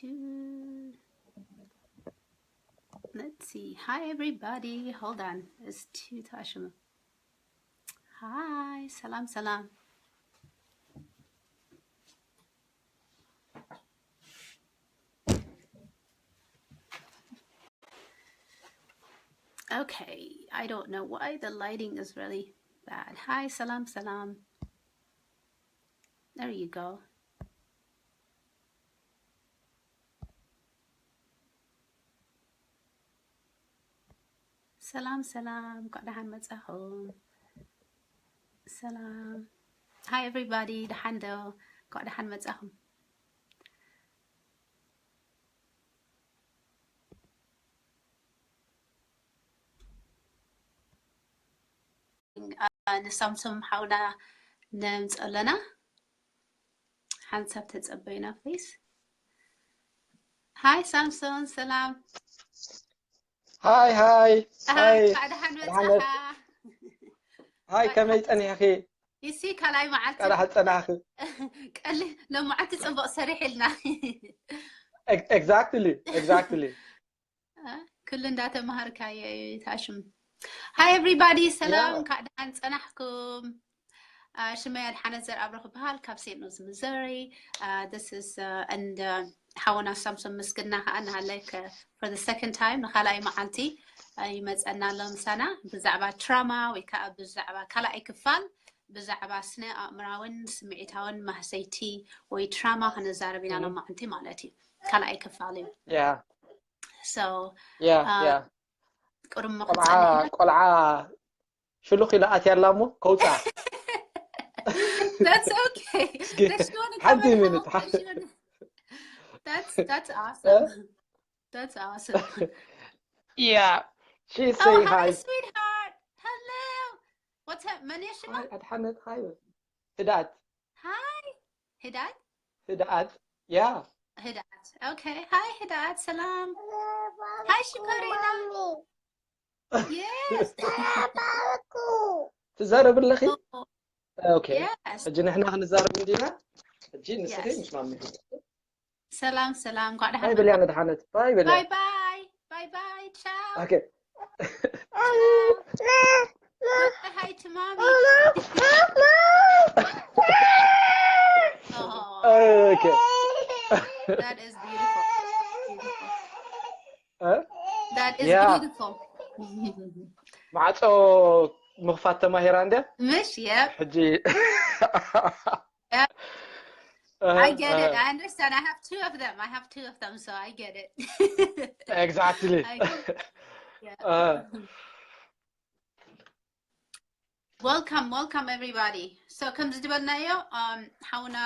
Two. Let's see. Hi, everybody. Hold on. It's two Tashima. Hi. Salam, salam. Okay, I don't know why the lighting is really bad. Hi, salam, salam. There you go. ሰላም ሰላም፣ እንኳዕ ደሓን መጻኹም። ሰላም። Hi everybody፣ ደሓን ዶ? እንኳዕ ደሓን መጻኹም። ንሳምሶም ሓውና ነምጽኦ ኣለና። ሓንሳብ ተጸበዩና please። Hi ሳምሶን፣ ሰላም። Hi hi hi። እንኳዕ ደሓን መጻኻ። Hi፣ ከመይ ጸኒሕኺ? እሲ ካልኣይ መዓልቲ እንኳዕ ደሓን ጸናሕኺ። ቀሊ ሎማዓንቲ ጽቡቕ ሰሪሕ ኢልና። Exactly exactly። ኩሉ እንዳተማሃርካዮ እዩ ታሽም። Hi everybody፣ ሰላም፣ Yeah። እንኳዕ ደሓን ጸናሕኩም። ሽመይ ኣድሓነት ዘርኣብረኽ ይበሃል፣ ካብ ሴንት ሉዊስ ሚዙሪ። This is and ሓወና ሳምሶን ምስግና ከዓ እናሃለይ for the second time ንካልኣይ መዓልቲ ይመፀና ኣሎ ምሳና ብዛዕባ ትራማ ወይ ከዓ ብዛዕባ ካልኣይ ክፋል ብዛዕባ ስነ ኣእምራውን ስምዒታውን ማህሰይቲ ወይ ትራማ ክንዛረብ ኢና ሎማዓንቲ ማለት እዩ። ካልኣይ ክፋል እዩ። Yeah So yeah yeah። ቅድሚ ቆልዓ ቆልዓ ሽሉኽ ኢላ ኣትያ ኣላ እሞ ከውፅኣ። That's okay። እስኪ ሓንቲ ሚኒት። That's that's awesome. That's awesome. Yeah. She Oh, say hi, hi. Sweetheart. Hello. What's up? መን እያ ሽማ? Hi ኣድሓነት፣ hi። ህድኣት። Hi. ህዳት? ህድኣት። Yeah። ህዳት። Okay. Hi ህዳት። ሰላም። Hi ሽኮሪና። Yes. ትዛረብ ኣለኺ? Oh, Okay። yes. ሕጂ ንሕና ክንዛረብ እንዲና። ሕጂ ንስኺ Yes. ምስ ማሚ። ሰላም ሰላም። እንኳዕ ደሓን ባይ በልያ ኣድሓነት። ባይ በልያ። Bye bye. Bye bye. Ciao. Okay። Say hi to mommy. Oh, Okay። that is beautiful. Beautiful. እ? That is Yeah. beautiful. ማዕጾ ምኽፋት ተማሂራ እንደ ምሽ? Yep. ሕጂ I get it. I understand. I have two of them. I have two of them, so I get it. Exactly። I get it. Yeah. Welcome, welcome everybody. So ከም ዝበልናዮ ሓውና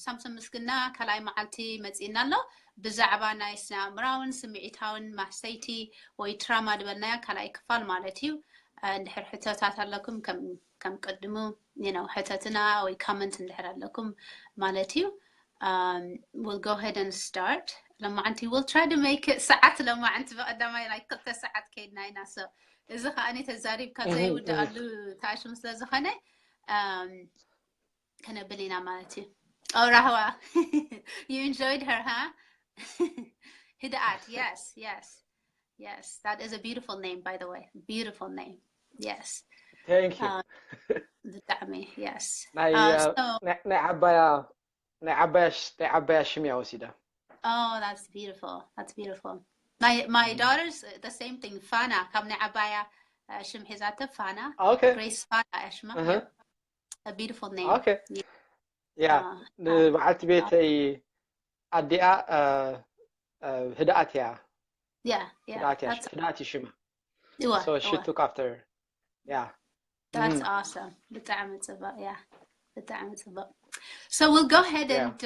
ሳምሶን ምስግና ካልኣይ መዓልቲ መፂእና ኣሎ። ብዛዕባ ናይ ስነ ኣእምራውን ስምዒታውን ማህሰይቲ ወይ ትራማ ዝበልናዮ ካልኣይ ክፋል ማለት እዩ። እንድሕር ሕቶታት ኣለኩም ከም ቅድሙ ሕተትና ወይ comment እንድሕር ኣለኩም ማለት እዩ። We'll go ahead and start. ሎማዓንቲ we'll try to make it ሰዓት ሎማዓንቲ ብቀዳማይ ናይ ክልተ ሰዓት ከይድና ኢና። So እዚ ከዓ ተዛሪብካ ዘይውድኣሉ ታሽም ስለ ዝኾነ ከነብል ኢና ማለት እዩ። Oh ራህዋ you enjoyed her, huh? ህድኣት። Yes, yes, yes, that is a beautiful name, by the way. Beautiful name. Yes. Thank you። ብጣዕሚ yes። ናይ ዓባያ ናይ ዓባያ ናይ ዓባያ ሽም እያ ወሲዳ። Oh, that's beautiful. That's beautiful. My my daughter's the same thing. ፋና ካብ ናይ ዓባያ ሽም ሒዛቶ ፋና። Okay። Grace ፋና እያ ሽማ። A beautiful name. Okay። Yeah። ንበዓልቲ ቤተይ ኣዲኣ ህድኣት እያ። Yeah, yeah. ህድኣት እያ። ህድኣት እዩ ሽማ። እዋ፣ So she took after. Yeah. That's awesome. ብጣዕሚ ጽቡቅ። Yeah. ብጣዕሚ ጽቡቅ። So we'll go ahead and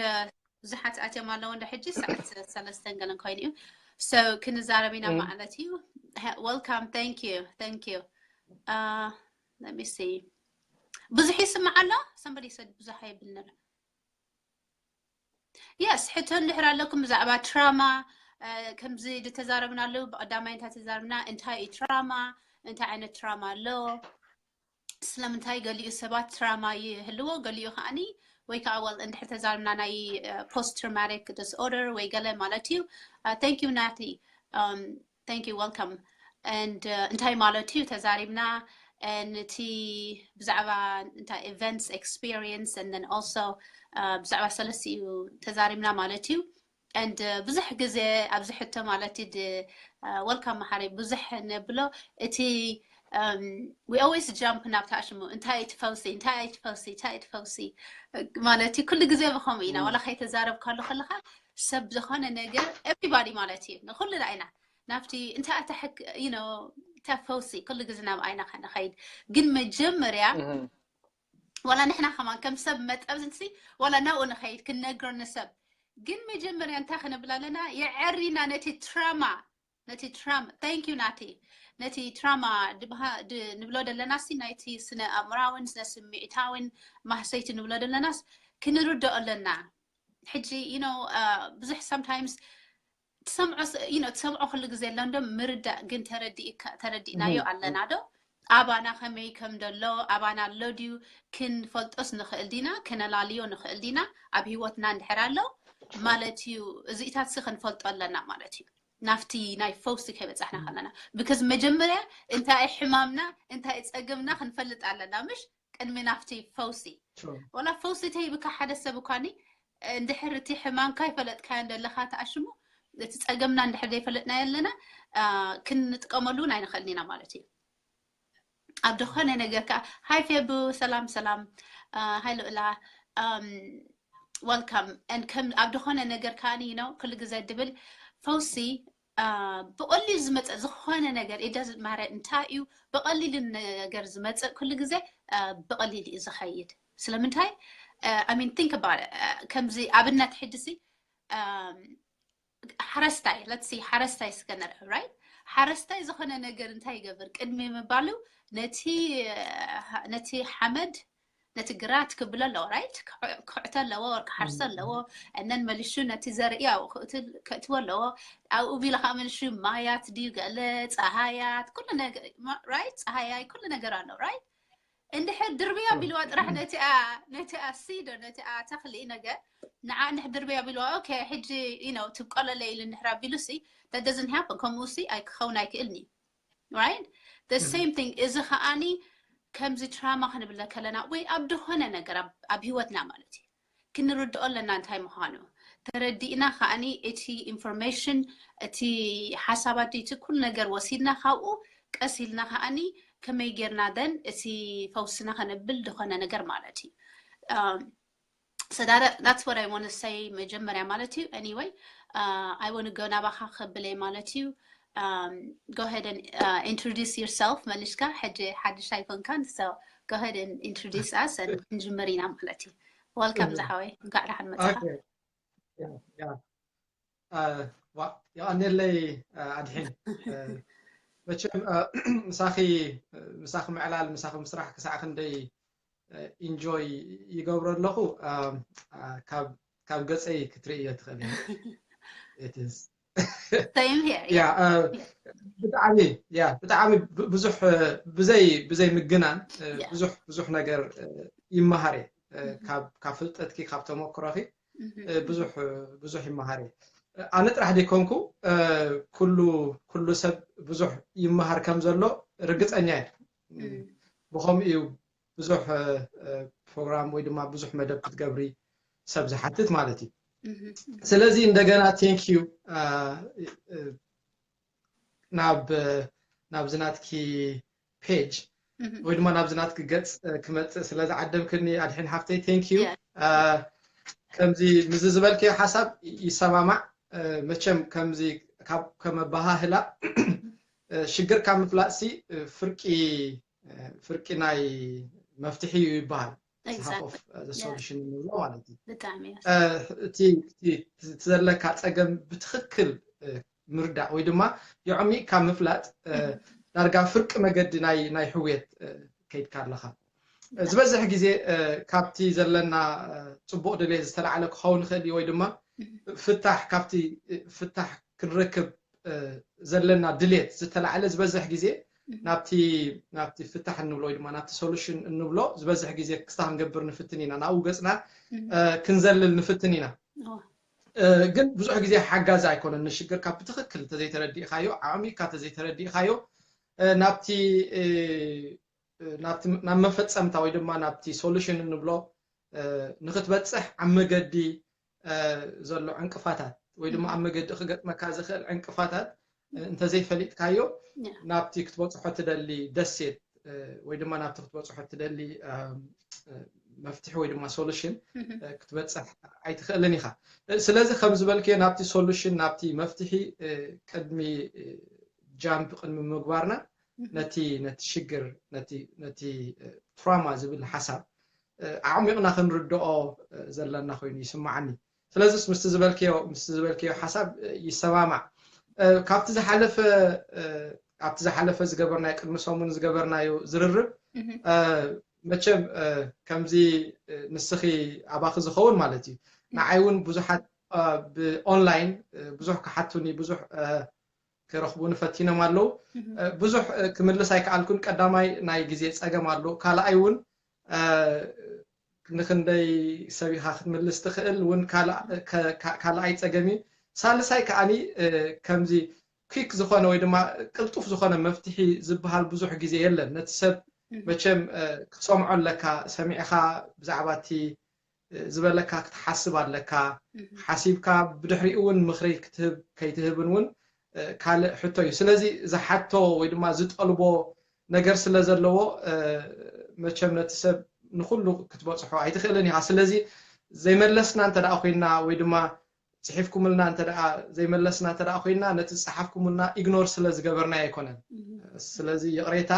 ብዙሓት ኣትዮም ኣለዉ እንደ ሕጂ ሰዓት ሰለስተን ገለን ኮይኑ እዩ። So ክንዛረብ ኢና ማለት እዩ። Welcome. Thank you. Thank you. Let me see. ብዙሕ ይስማዕ ኣሎ? Somebody said ብዙሕ ኣይብልን ኣሎ። Yes፣ ሕቶ እንድሕር ኣለኩም ብዛዕባ ትራማ ከምዚ ዝተዛረብናሉ ብቀዳማይ እንታይ ተዛረብና፣ እንታይ እዩ ትራማ፣ እንታይ ዓይነት ትራማ ኣሎ፣ ስለምንታይ ገሊኡ ሰባት ትራማ ይህልዎ፣ ገሊኡ ከዓኒ ወይ ከዓ well እንድሕር ተዛርብና ናይ post traumatic disorder ወይ ገለ ማለት እዩ። Thank you ናቲ። Thank you, welcome. And እንታይ ማለት እዩ ተዛሪብና? ነቲ ብዛዕባ እንታይ events, experience, and then also ብዛዕባ ሰለስቲኡ ተዛሪብና ማለት እዩ። And ብዙሕ ግዜ ኣብዚ ሕቶ ማለት እዩ፣ welcome መሓሪ፣ ብዙሕ ነብሎ እቲ we always jump ናብታ ሽሙ፣ እንታይ እቲ ፈውሲ፣ እንታይ እቲ ፈውሲ፣ እንታይ እቲ ፈውሲ ማለት እዩ። ኩሉ ግዜ ብኸምኡ ኢና። ዋላ ከይተዛረብካሉ ከለኻ ሰብ ዝኾነ ነገር everybody ማለት እዩ፣ ንኹልና ኢና ናብቲ እንታይ ኣታ ሕክ you know እታ ፈውሲ ኩሉ ግዜ ናብ ኣይና ንኸይድ። ግን መጀመርያ ዋላ ንሕና ከማን ከም ሰብ መጠብዝንሲ ዋላ ናብኡ ንኸይድ ክንነግሮ ንሰብ። ግን መጀመርያ እንታይ ክንብል ኣለና? የዐሪና ነቲ ትራማ፣ ነቲ ትራማ። Thank you ናቲ። ነቲ ትራማ ንብሎ ደለናሲ ናይቲ ስነ ኣእምራዊን ስነ ስምዒታዊን ማህሰይቲ ንብሎ ደለናስ ክንርድኦ ኣለና። ሕጂ you know ብዙሕ sometimes ትሰምዖ you know ትሰምዖ ኩሉ ግዜ ኣሎ እንዶ ምርዳእ ግን ተረዲእካ ተረዲእናዮ ኣለና ዶ? ኣባና ከመይ ከም ደሎ ኣባና ኣሎ ድዩ ክንፈልጦስ ንኽእል ዲና? ከነላልዮ ንኽእል ዲና? ኣብ ህይወትና እንድሕር ኣሎ ማለት እዩ። እዚኢታት ሲ ክንፈልጦ ኣለና ማለት እዩ። ናፍቲ ናይ ፈውሲ ከይበጻሕና ከለና because መጀመርያ እንታይ ሕማምና እንታይ ጸገምና ክንፈልጥ ኣለና ምሽ ቅድሚ ናፍቲ ፈውሲ። ዋላ ፈውሲ ተይብካ ሓደ ሰብ እኳኒ እንድሕር እቲ ሕማምካ ይፈለጥካዮ እንደለኻ ተኣሽሙ እቲ ጸገምና እንድሕር ዘይፈለጥናዮ ኣለና ክንጥቀመሉ እውን ኣይንኽእልን ኢና ማለት እዩ። ኣብ ዝኾነ ነገር ከዓ ሃይ ፌቡ ሰላም ሰላም ሃይ ልኡላ welcome and ከም ኣብ ዝኾነ ነገር ከዓኒ you know ኩሉ ግዜ ድብል ፈውሲ ብቐሊል ዝመፀ ዝኾነ ነገር it doesn't matter እንታይ እዩ ብቐሊል ነገር ዝመፅእ ኩሉ ግዜ ብቐሊል እዩ ዝኸይድ። ስለምንታይ I mean think about it ከምዚ ኣብነት ሕጂ ሲ ሓረስታይ let's see ሓረስታይ እስከ ንርእ right ሓረስታይ ዝኾነ ነገር እንታይ ይገብር ቅድሚ ምባሉ ነቲ ነቲ ሓመድ ነቲ ግራት ክብሎ ኣለዎ right ክዕቶ ኣለዎ ክሓርሶ ኣለዎ and then መሊሹ ነቲ ዘርኢ ኣብኡ ከእትዎ ኣለዎ ኣብኡ ቢሉ ከዓ መሊሹ ማያት ድዩ ገለ ፀሃያት ኩሉ ነገር right ፀሃያይ ኩሉ ነገር ኣሎ right እንድሕር ድርብያ ቢልዋ ጥራሕ ነቲኣ ነቲኣ ሲዶ ነቲኣ ተኽሊ ነገር ንዓ እንድሕር ድርብያ ቢልዋ okay ሕጂ you know ትብቀለለ ኢሉ እንድሕር ኣቢሉ ሲ that doesn't happen ከምኡ ሲ ኣይክኸውን ኣይክእልኒ right the same thing እዚ ከዓኒ ከምዚ ትራማ ክንብለ ከለና ወይ ኣብ ዝኾነ ነገር ኣብ ህይወትና ማለት እዩ ክንርድኦ ኣለና እንታይ ምዃኑ ተረዲእና ከዓኒ እቲ information እቲ ሓሳባት እቲ ኩሉ ነገር ወሲድና ካብኡ ቀስ ኢልና ከዓኒ ከመይ ጌርና then እቲ ፈውስና ከነብል ዝኾነ ነገር ማለት እዩ so that, that's what I want to say መጀመርያ ማለት እዩ anyway I want to go ናባኻ ከብለይ ማለት እዩ go ahead and introduce yourself መሊሽካ ሕጂ ሓድሽ ኣይኮንካን so go ahead and introduce us and ክንጅምር ኢና ማለት እዩ welcome ዝሓወይ እንኳዕ ደሓን መፅኻ የቐንየለይ ኣድሒን መቸም ምሳኺ ምሳኺ ምዕላል ምሳኺ ምስራሕ ክሳዕ ክንደይ ኢንጆይ ይገብሮ ኣለኹ ካብ ገፀይ ክትርእዮ ትኽእል ብጣዕሚ ብዙሕ ብዘይ ብዘይ ምግናን ብዙሕ ብዙሕ ነገር ይመሃር እየ ካብ ፍልጠትኪ ካብ ተመክሮኺ ብዙሕ ብዙሕ ይመሃር እየ ኣነ ጥራሕ ዘይኮንኩ ኩሉ ኩሉ ሰብ ብዙሕ ይመሃር ከም ዘሎ ርግፀኛ እየ ብኸምኡ እዩ ብዙሕ ፕሮግራም ወይ ድማ ብዙሕ መደብ ክትገብሪ ሰብ ዝሓትት ማለት እዩ ስለዚ እንደገና thank you ናብ ናብዚ ናትኪ page ወይ ድማ ናብዚ ናትኪ ገፅ ክመፅእ ስለ ዝዓደምክኒ ኣድሒን ሓፍተይ thank you ከምዚ ምዚ ዝበልክዮ ሓሳብ ይሰማማዕ መቸም ከምዚ ካብ ከመባሃህላ ሽግር ካብ ምፍላጥሲ ፍርቂ ፍርቂ ናይ መፍትሒ እዩ ይበሃል half of the solution ንብሎ ማለት እዩ እቲ ዘለካ ፀገም ብትክክል ምርዳእ ወይ ድማ የዕሚቕካ ምፍላጥ ዳርጋ ፍርቂ መገዲ ናይ ናይ ሕውየት ከይድካ ኣለካ ዝበዝሕ ግዜ ካብቲ ዘለና ፅቡቅ ድሌት ዝተላዕለ ክኸውን ይኽእል እዩ ወይ ድማ ፍታሕ ካብቲ ፍታሕ ክንረክብ ዘለና ድሌት ዝተላዕለ ዝበዝሕ ግዜ ናብቲ ናብቲ ፍታሕ እንብሎ ወይ ድማ ናብቲ ሶሉሽን እንብሎ ዝበዝሕ ግዜ ክስታ ክንገብር ንፍትን ኢና። ናብኡ ገፅና ክንዘልል ንፍትን ኢና። ግን ብዙሕ ግዜ ሓጋዚ ኣይኮነን። ንሽግርካ ብትኽክል እንተዘይተረዲእካዮ፣ ዓሚቕካ እንተዘይተረዲእካዮ፣ ናብቲ ናብ መፈፀምታ ወይ ድማ ናብቲ ሶሉሽን እንብሎ ንክትበፅሕ ኣብ መገዲ ዘሎ ዕንቅፋታት ወይ ድማ ኣብ መገዲ ክገጥመካ ዝኽእል ዕንቅፋታት እንተዘይፈሊጥካዮ፣ ናብቲ ክትበፅሖ ትደሊ ደሴት ወይ ድማ ናብቲ ክትበፅሖ ትደሊ መፍትሒ ወይ ድማ ሶሉሽን ክትበፅሕ ኣይትኽእልን ኢኻ። ስለዚ ከም ዝበልክዮ ናብቲ ሶሉሽን ናብቲ መፍትሒ ቅድሚ ጃምፕ ቅድሚ ምግባርና ነቲ ነቲ ሽግር ነቲ ነቲ ትራማ ዝብል ሓሳብ ኣዕሚቕና ክንርድኦ ዘለና ኮይኑ ይስማዓኒ። ስለዚስ ምስቲ ዝበልክዮ ምስቲ ዝበልክዮ ሓሳብ ይሰማማዕ። ካብቲ ዝሓለፈ ኣብቲ ዝሓለፈ ዝገበርናዮ ቅድሚ ሰሙን ዝገበርናዮ ዝርርብ መቸም ከምዚ ንስኺ ኣባኺ ዝኸውን ማለት እዩ። ንዓይ እውን ብዙሓት ብኦንላይን ብዙሕ ክሓቱኒ ብዙሕ ክረኽቡኒ ፈቲኖም ኣለዉ። ብዙሕ ክምልስ ኣይከኣልኩን። ቀዳማይ ናይ ግዜ ጸገም ኣሎ። ካልኣይ እውን ንክንደይ ሰብ ኢኻ ክትምልስ ትኽእል እውን ካልኣይ ጸገም እዩ። ሳልሳይ ከዓኒ ከምዚ ኪክ ዝኾነ ወይ ድማ ቅልጡፍ ዝኾነ መፍትሒ ዝበሃል ብዙሕ ግዜ የለን። ነቲ ሰብ መቸም ክትሰምዖ ኣለካ። ሰሚዕኻ ብዛዕባ እቲ ዝበለካ ክትሓስብ ኣለካ። ሓሲብካ ብድሕሪኡ እውን ምኽሪ ክትህብ ከይትህብን እውን ካልእ ሕቶ እዩ። ስለዚ ዝሓቶ ወይ ድማ ዝጠልቦ ነገር ስለ ዘለዎ መቸም ነቲ ሰብ ንኩሉ ክትበፅሖ ኣይትኽእልን ኢኻ። ስለዚ ዘይመለስና እንተ ደኣ ኮይና ወይ ድማ ፅሒፍኩምልና እንተ ደኣ ዘይመለስና እንተ ደኣ ኮይና ነቲ ዝፀሓፍኩምልና ኢግኖር ስለ ዝገበርናዮ ኣይኮነን። ስለዚ ይቕሬታ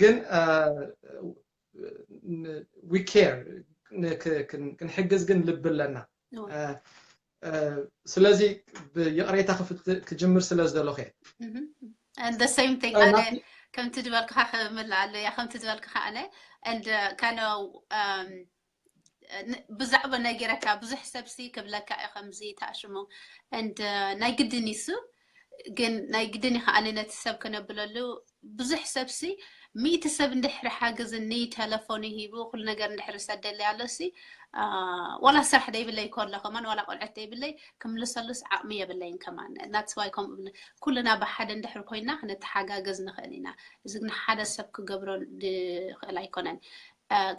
ግን we care ክንሕግዝ ግን ልቢ ኣለና። ስለዚ ብይቕሬታ ክፍት ክጅምር ስለ ዝደለኹ እየ። And the same thing ኣነ ከምቲ ዝበልክኻ ክምልእ ኣለያ ከምቲ ዝበልክኻ ኣነ and kind of ብዛዕባ ነጊረካ ብዙሕ ሰብሲ ክብለካ እዩ ከምዚ ተኣሽሙ and ናይ ግድን ይሱ ግን ናይ ግድን እዩ ከዓኒ ነቲ ሰብ ከነብለሉ ብዙሕ ሰብሲ ሚእቲ ሰብ እንድሕሪ ሓግዝኒ ተለፎኑ ሂቡ ኩሉ ነገር እንድሕሪ ሰደለይ ኣሎሲ ዋላ ስራሕ ደይብለይ ከሎ ከማን ዋላ ቆልዐት ደይብለይ ክምልሰሉስ ዓቕሚ የብለይን ከማን ናትስዋይ ከምኡ ኩልና ብሓደ እንድሕሪ ኮይና ክንተሓጋገዝ ንኽእል ኢና እዚ ግን ሓደ ሰብ ክገብሮ ዝኽእል ኣይኮነን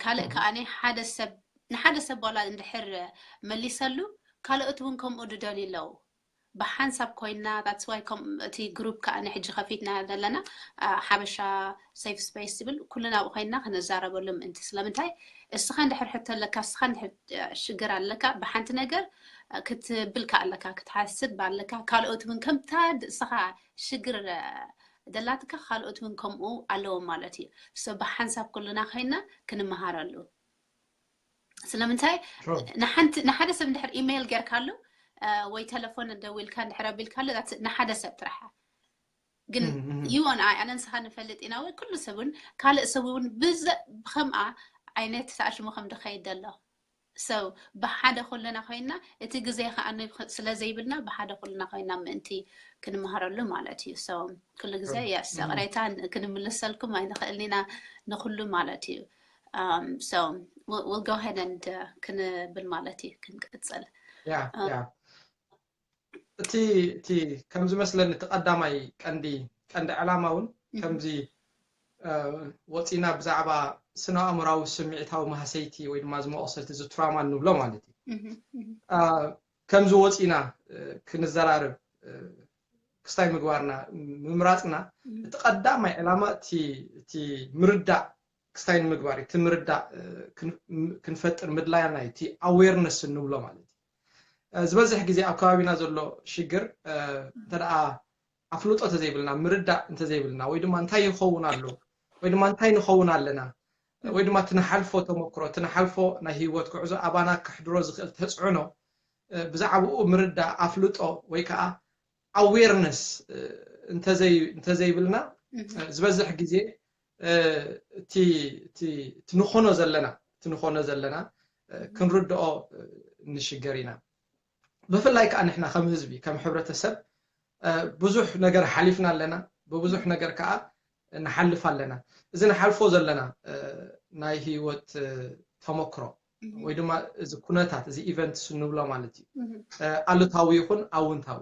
ካልእ ከዓኒ ሓደ ሰብ ንሓደ ሰብ ዋላ እንድሕር መሊሰሉ ካልኦት እውን ከምኡ ድደልዩ ኣለዉ ብሓንሳብ ኮይና that's why ከም እቲ ግሩፕ ከዓ ንሕጂ ከፊትና ዘለና ሓበሻ safe space ዝብል ኩልና ኣብኡ ኮይና ክንዛረበሉ ምእንቲ ስለምንታይ እስኻ እንድሕር ሕቶ ኣለካ እስኻ እንድሕር ሽግር ኣለካ ብሓንቲ ነገር ክትብል ከዓ ኣለካ ክትሓስብ ኣለካ ካልኦት እውን ከምታ እስኻ ሽግር ደላትካ ካልኦት እውን ከምኡ ኣለዎም ማለት እዩ so ብሓንሳብ ኩልና ኮይና ክንመሃረሉ ስለምንታይ ንሓንቲ ንሓደ ሰብ እንድሕር ኢሜይል ጌርካሉ ወይ ተለፎን ደዊልካ እንድሕር ኣቢልካሉ ንሓደ ሰብ ጥራሕ ግን you and I ኣነ ንስኻ ንፈልጥ ኢና ወይ ኩሉ ሰብ እውን ካልእ ሰብ እውን ብከምኣ ዓይነት ተኣሽሙ ከም ድኸይድ ደሎ so ብሓደ ኩልና ኮይና እቲ ግዜ ከዓ ስለ ዘይብልና ብሓደ ኩልና ኮይና ምእንቲ ክንመሃረሉ ማለት እዩ so ኩሉ ግዜ yes ቅሬታ ክንምልሰልኩም ኣይንኽእልን ኢና ንኩሉ ማለት እዩ um, so we'll, we'll go ahead and uh, ክንብል ማለት እዩ ክንቅፅል እቲ እቲ ከም ዝመስለኒ እቲ ቀዳማይ ቀንዲ ቀንዲ ዕላማ እውን ከምዚ ወፂና ብዛዕባ ስነ ኣእምራዊ ስምዒታዊ ማህሰይቲ ወይ ድማ ዝመቐሰልቲ ዝትራማ እንብሎ ማለት እዩ ከምዚ ወፂና ክንዘራርብ ክስታይ ምግባርና ምምራፅና እቲ ቀዳማይ ዕላማ እቲ ምርዳእ ክስታይ ንምግባር እዩ እቲ ምርዳእ ክንፈጥር ምድላያና እዩ እቲ ኣዌርነስ እንብሎ ማለት እዩ ዝበዝሕ ግዜ ኣብ ከባቢና ዘሎ ሽግር እንተ ኣፍልጦ እንተዘይብልና ምርዳእ እንተዘይብልና ወይ ድማ እንታይ ይኸውን ኣሎ ወይ ድማ እንታይ ንኸውን ኣለና ወይ ድማ ትንሓልፎ ተመክሮ ትንሓልፎ ናይ ህይወት ጉዕዞ ኣባና ክሕድሮ ዝኽእል ተፅዕኖ ብዛዕባኡ ምርዳእ ኣፍልጦ ወይ ከዓ ኣዌርነስ እንተዘይብልና ዝበዝሕ ግዜ እቲ ንኾኖ ዘለና እቲ ንኾኖ ዘለና ክንርድኦ ንሽገር ኢና ብፍላይ ከዓ ንሕና ከም ህዝቢ ከም ሕብረተሰብ ብዙሕ ነገር ሓሊፍና ኣለና ብብዙሕ ነገር ከዓ ንሓልፍ ኣለና። እዚ ንሓልፎ ዘለና ናይ ህይወት ተመክሮ ወይ ድማ እዚ ኩነታት፣ እዚ ኢቨንትስ እንብሎ ማለት እዩ፣ ኣሉታዊ ይኹን ኣውንታዊ፣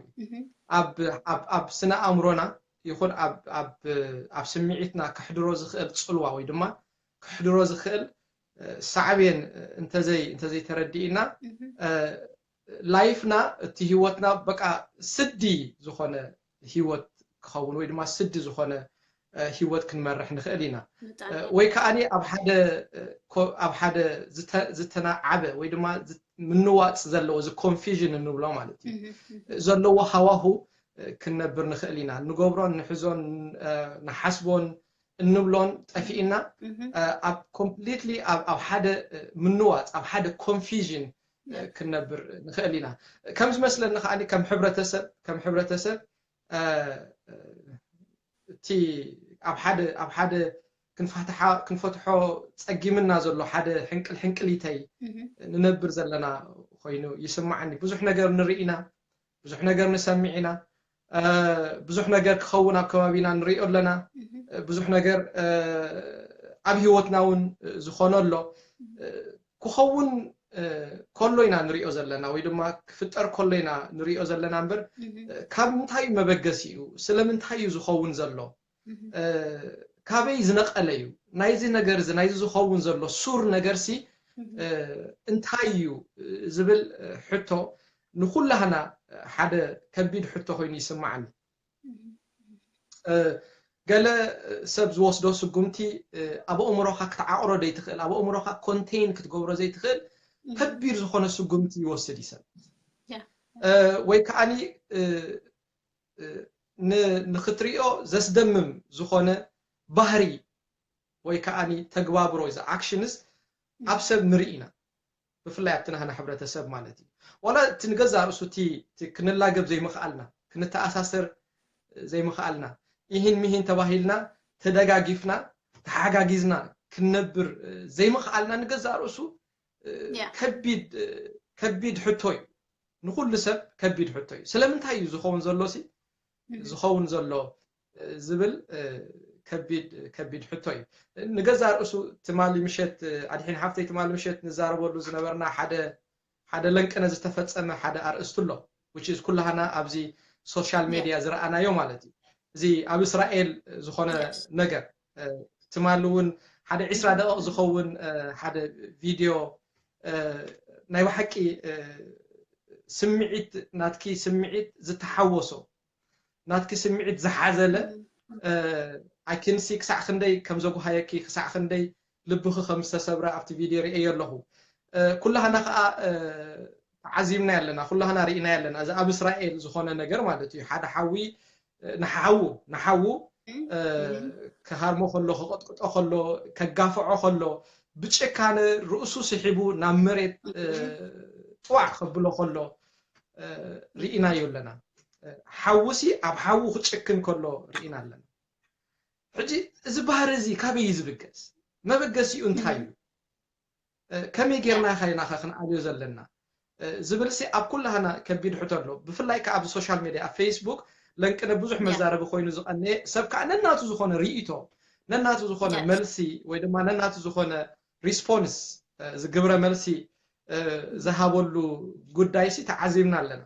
ኣብ ስነ ኣእምሮና ይኹን ኣብ ስምዒትና ከሕድሮ ዝኽእል ፅልዋ ወይ ድማ ከሕድሮ ዝኽእል ሳዕቤን እንተዘይ እንተዘይተረዲእና፣ ላይፍና፣ እቲ ህይወትና በቃ ስዲ ዝኾነ ህይወት ክኸውን ወይ ድማ ስዲ ዝኾነ ህይወት ክንመርሕ ንኽእል ኢና። ወይ ከዓኒ ኣብ ሓደ ዝተናዓበ ወይ ድማ ምንዋፅ ዘለዎ፣ እዚ ኮንፊዥን እንብሎ ማለት እዩ፣ ዘለዎ ሃዋሁ ክንነብር ንኽእል ኢና። ንገብሮን ንሕዞን ንሓስቦን እንብሎን ጠፊእና ኣብ ኮምፕሊትሊ ኣብ ሓደ ምንዋፅ፣ ኣብ ሓደ ኮንፊዥን ክንነብር ንኽእል ኢና። ከም ዝመስለኒ ከዓኒ ከም ሕብረተሰብ ከም ሕብረተሰብ እቲ ኣብ ሓደ ኣብ ሓደ ክንፈትሖ ጸጊምና ዘሎ ሓደ ሕንቅል ሕንቅሊተይ ንነብር ዘለና ኮይኑ ይስማዓኒ። ብዙሕ ነገር ንርኢ ኢና፣ ብዙሕ ነገር ንሰምዕ ኢና፣ ብዙሕ ነገር ክኸውን ኣብ ከባቢና ንሪኦ ኣለና፣ ብዙሕ ነገር ኣብ ህይወትና እውን ዝኾነ ኣሎ። ክኸውን ከሎ ኢና ንሪኦ ዘለና ወይ ድማ ክፍጠር ከሎ ኢና ንሪኦ ዘለና እምበር ካብ ምንታይ እዩ መበገሲኡ? ስለምንታይ እዩ ዝኸውን ዘሎ? ካበይ ዝነቐለ እዩ? ናይዚ ነገር እዚ ናይዚ ዝኸውን ዘሎ ሱር ነገርሲ እንታይ እዩ ዝብል ሕቶ ንኩላህና ሓደ ከቢድ ሕቶ ኮይኑ ይስማዓኒ። ገለ ሰብ ዝወስዶ ስጉምቲ ኣብ ኣእምሮኻ ክትዓቕሮ ዘይትኽእል፣ ኣብ ኣእምሮኻ ኮንቴይን ክትገብሮ ዘይትኽእል ከቢድ ዝኾነ ስጉምቲ ይወስድ እዩ ሰብ። ወይ ከዓኒ ንክትሪኦ ዘስደምም ዝኾነ ባህሪ ወይ ከዓኒ ተግባብሮ፣ እዚ ኣክሽንስ ኣብ ሰብ ንርኢ ኢና። ብፍላይ ኣብቲ ናህና ሕብረተሰብ ማለት እዩ። ዋላ እቲ ንገዛእ ርእሱ እቲ ክንላገብ ዘይምኽኣልና፣ ክንተኣሳሰር ዘይምኽኣልና፣ ኢሂን ሚሂን ተባሂልና ተደጋጊፍና ተሓጋጊዝና ክንነብር ዘይምኽኣልና ንገዛእ ርእሱ ከቢድ ሕቶ እዩ። ንኹሉ ሰብ ከቢድ ሕቶ እዩ። ስለምንታይ እዩ ዝኸውን ዘሎ ሲ ዝኸውን ዘሎ ዝብል ከቢድ ከቢድ ሕቶ እዩ። ንገዛእ ርእሱ ትማሊ ምሸት ኣድሒን ሓፍተይ ትማሊ ምሸት ንዛረበሉ ዝነበርና ሓደ ሓደ ለንቅነ ዝተፈጸመ ሓደ ኣርእስቲ ኣሎ፣ which is ኩላህና ኣብዚ ሶሻል ሜድያ ዝረኣናዮ ማለት እዩ። እዚ ኣብ እስራኤል ዝኾነ ነገር ትማሊ እውን ሓደ ዒስራ ደቂቕ ዝኸውን ሓደ ቪድዮ ናይ ብሓቂ ስምዒት ናትኪ ስምዒት ዝተሓወሶ ናትኪ ስምዒት ዝሓዘለ ኣይኪንሲ ክሳዕ ክንደይ ከም ዘጉሃየኪ ክሳዕ ክንደይ ልብኺ ከም ዝተሰብረ ኣብቲ ቪድዮ ርእየ ኣለኹ። ኩላህና ከዓ ተዓዚብና ኣለና፣ ኩላህና ርኢና ኣለና። እዚ ኣብ እስራኤል ዝኾነ ነገር ማለት እዩ። ሓደ ሓዊ ንሓዉ ንሓዉ ክሃርሞ ከሎ ክቐጥቅጦ ከሎ ከጋፍዖ ከሎ ብጭካነ ርእሱ ስሒቡ ናብ መሬት ጥዋዕ ከብሎ ከሎ ርኢናዮ ኣለና። ሓውሲ ኣብ ሓዉ ክጭክን ከሎ ርኢና ኣለና። ሕጂ እዚ ባህሪ እዚ ካበይ እዩ ዝብገስ? መበገሲኡ እንታይ እዩ? ከመይ ጌርና ኢኻ ኢናኸ ክንኣብዮ ዘለና ዝብልሲ ኣብ ኩላህና ከቢድ ሕቶ ኣሎ። ብፍላይ ከዓ ኣብ ሶሻል ሜድያ ኣብ ፌስቡክ ለንቅነ ብዙሕ መዛረቢ ኮይኑ ዝቐነየ ሰብ ከዓ ነናቱ ዝኾነ ርእይቶ ነናቱ ዝኾነ መልሲ ወይ ድማ ነናቱ ዝኾነ ሪስፖንስ ዝግብረ መልሲ ዝሃበሉ ጉዳይሲ ተዓዚብና ኣለና።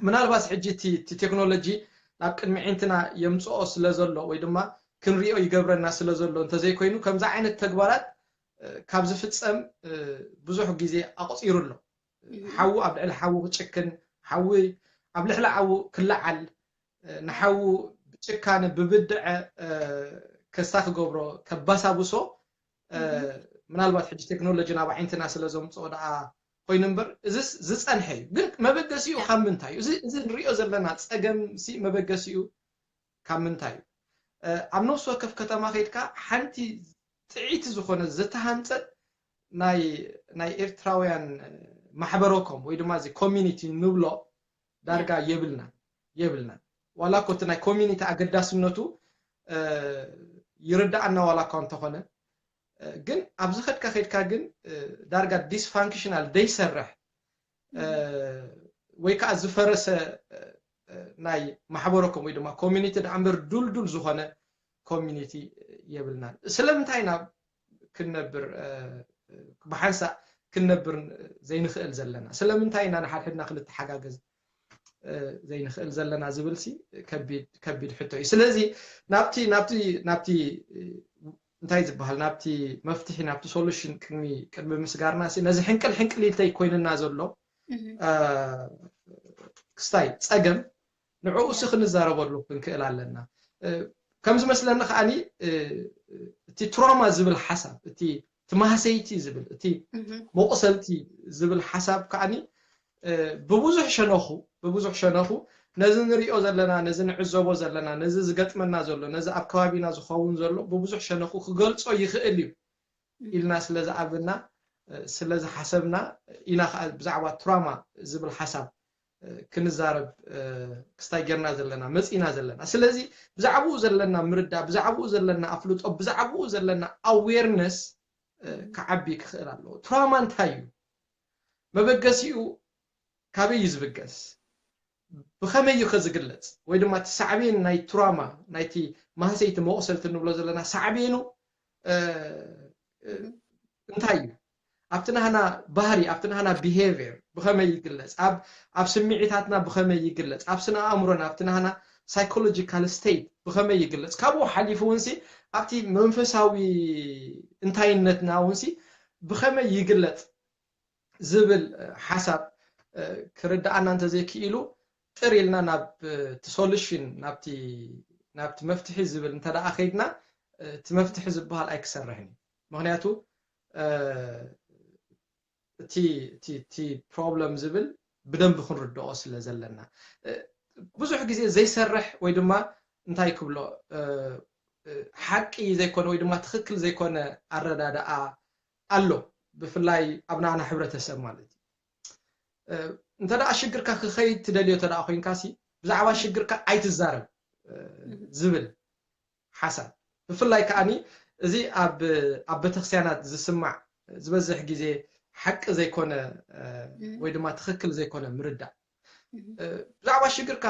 ምናልባት ሕጂ እቲ ቴክኖሎጂ ናብ ቅድሚ ዒንትና የምፅኦ ስለ ዘሎ ወይ ድማ ክንሪኦ ይገብረና ስለ ዘሎ እንተዘይኮይኑ ከምዚ ዓይነት ተግባራት ካብ ዝፍፀም ብዙሕ ግዜ ኣቑፂሩ ኣሎ። ሓዊ ኣብ ልዕሊ ሓዊ ክጭክን፣ ሓዊ ኣብ ልዕሊ ሓዊ ክለዓል፣ ንሓዊ ብጭካነ ብብድዐ ከስታ ክገብሮ ከባሳብሶ ምናልባት ሕጂ ቴክኖሎጂ ናብ ዓይንትና ስለ ዘምፅኦ ደኣ ኮይኑ እምበር እዚስ ዝፀንሐ እዩ። ግን መበገሲኡ ካብ ምንታይ እዩ? እዚ ንሪኦ ዘለና ፀገም ሲ መበገሲኡ ካብ ምንታይ እዩ? ኣብ ነፍሲ ወከፍ ከተማ ከይድካ ሓንቲ ጥዕይቲ ዝኾነ ዝተሃንፀት ናይ ኤርትራውያን ማሕበረኮም ወይ ድማ እዚ ኮሚኒቲ ንብሎ ዳርጋ የብልና የብልና። ዋላ እኮ እቲ ናይ ኮሚኒቲ ኣገዳስነቱ ይርዳኣና ዋላ እኳ እንተኾነ ግን ኣብዚ ከድካ ከድካ ግን ዳርጋ ዲስፋንክሽናል ደይሰርሕ ወይ ከዓ ዝፈረሰ ናይ ማሕበረኮም ወይ ድማ ኮሚኒቲ ደኣ እምበር ዱልዱል ዝኾነ ኮሚኒቲ የብልናን። ስለምንታይ ኢና ክንነብር ብሓንሳእ ክንነብር ዘይንኽእል ዘለና? ስለምንታይ ኢና ንሓድሕድና ክንተሓጋገዝ ዘይንኽእል ዘለና ዝብል ሲ ከቢድ ሕቶ እዩ። ስለዚ ናብቲ ናብቲ ናብቲ እንታይ ዝበሃል ናብቲ መፍትሒ ናብቲ ሶሉሽን ቅድሚ ቅድሚ ምስጋርና ሲ ነዚ ሕንቅል ሕንቅሊተይ ኮይንና ዘሎ ክስታይ ጸገም ንዕኡ ሲ ክንዛረበሉ ክንክእል ኣለና። ከም ዝመስለኒ ከዓኒ እቲ ትራውማ ዝብል ሓሳብ እቲ ማህሰይቲ ዝብል እቲ መቁሰልቲ ዝብል ሓሳብ ከዓኒ ብብዙሕ ሸነኹ ብብዙሕ ሸነኹ ነዚ ንሪኦ ዘለና ነዚ ንዕዘቦ ዘለና ነዚ ዝገጥመና ዘሎ ነዚ ኣብ ከባቢና ዝኸውን ዘሎ ብብዙሕ ሸነኹ ክገልጾ ይኽእል እዩ ኢልና ስለ ዝኣምንና ስለ ዝሓሰብና ኢና ከዓ ብዛዕባ ትራውማ ዝብል ሓሳብ ክንዛረብ ክስታይ ጌርና ዘለና መፂና ዘለና። ስለዚ ብዛዕባኡ ዘለና ምርዳእ ብዛዕባኡ ዘለና ኣፍልጦ ብዛዕባኡ ዘለና ኣዌርነስ ክዓቢ ክኽእል ኣለዎ። ትራውማ እንታይ እዩ? መበገሲኡ ካበይ እዩ ዝብገስ? ብኸመይ እዩ ከ ዝግለፅ? ወይ ድማ እቲ ሳዕቤን ናይ ትራውማ ናይቲ ማህሰይቲ መቑሰልቲ እንብሎ ዘለና ሳዕቤኑ እንታይ እዩ? ኣብቲ ናህና ባህሪ ኣብቲ ናህና ቢሄቪየር ብኸመይ ይግለፅ? ኣብ ኣብ ስምዒታትና ብኸመይ ይግለፅ? ኣብ ስነ ኣእምሮና ኣብቲ ናህና ሳይኮሎጂካል ስቴት ብኸመይ ይግለፅ? ካብኡ ሓሊፉ እውን ሲ ኣብቲ መንፈሳዊ እንታይነትና እውን ሲ ብኸመይ ይግለፅ ዝብል ሓሳብ ክርድኣና እንተዘይክኢሉ ጥር ኢልና ናብ እቲ ሶሉሽን ናብቲ ናብቲ መፍትሒ ዝብል እንተደኣ ከይድና እቲ መፍትሒ ዝበሃል ኣይክሰርሕን እዩ። ምክንያቱ እቲ እቲ ፕሮብለም ዝብል ብደንቢ ክንርድኦ ስለ ዘለና ብዙሕ ግዜ ዘይሰርሕ ወይ ድማ እንታይ ክብሎ ሓቂ ዘይኮነ ወይ ድማ ትኽክል ዘይኮነ ኣረዳድኣ ኣሎ ብፍላይ ኣብ ናና ሕብረተሰብ ማለት እዩ። እንተ ደኣ ሽግርካ ክኸይድ ትደልዮ እንተ ደኣ ኮይንካ ሲ ብዛዕባ ሽግርካ ኣይትዛረብ ዝብል ሓሳብ ብፍላይ ከዓኒ እዚ ኣብ ኣብ ቤተክርስትያናት ዝስማዕ ዝበዝሕ ግዜ ሓቂ ዘይኮነ ወይ ድማ ትኽክል ዘይኮነ ምርዳእ ብዛዕባ ሽግርካ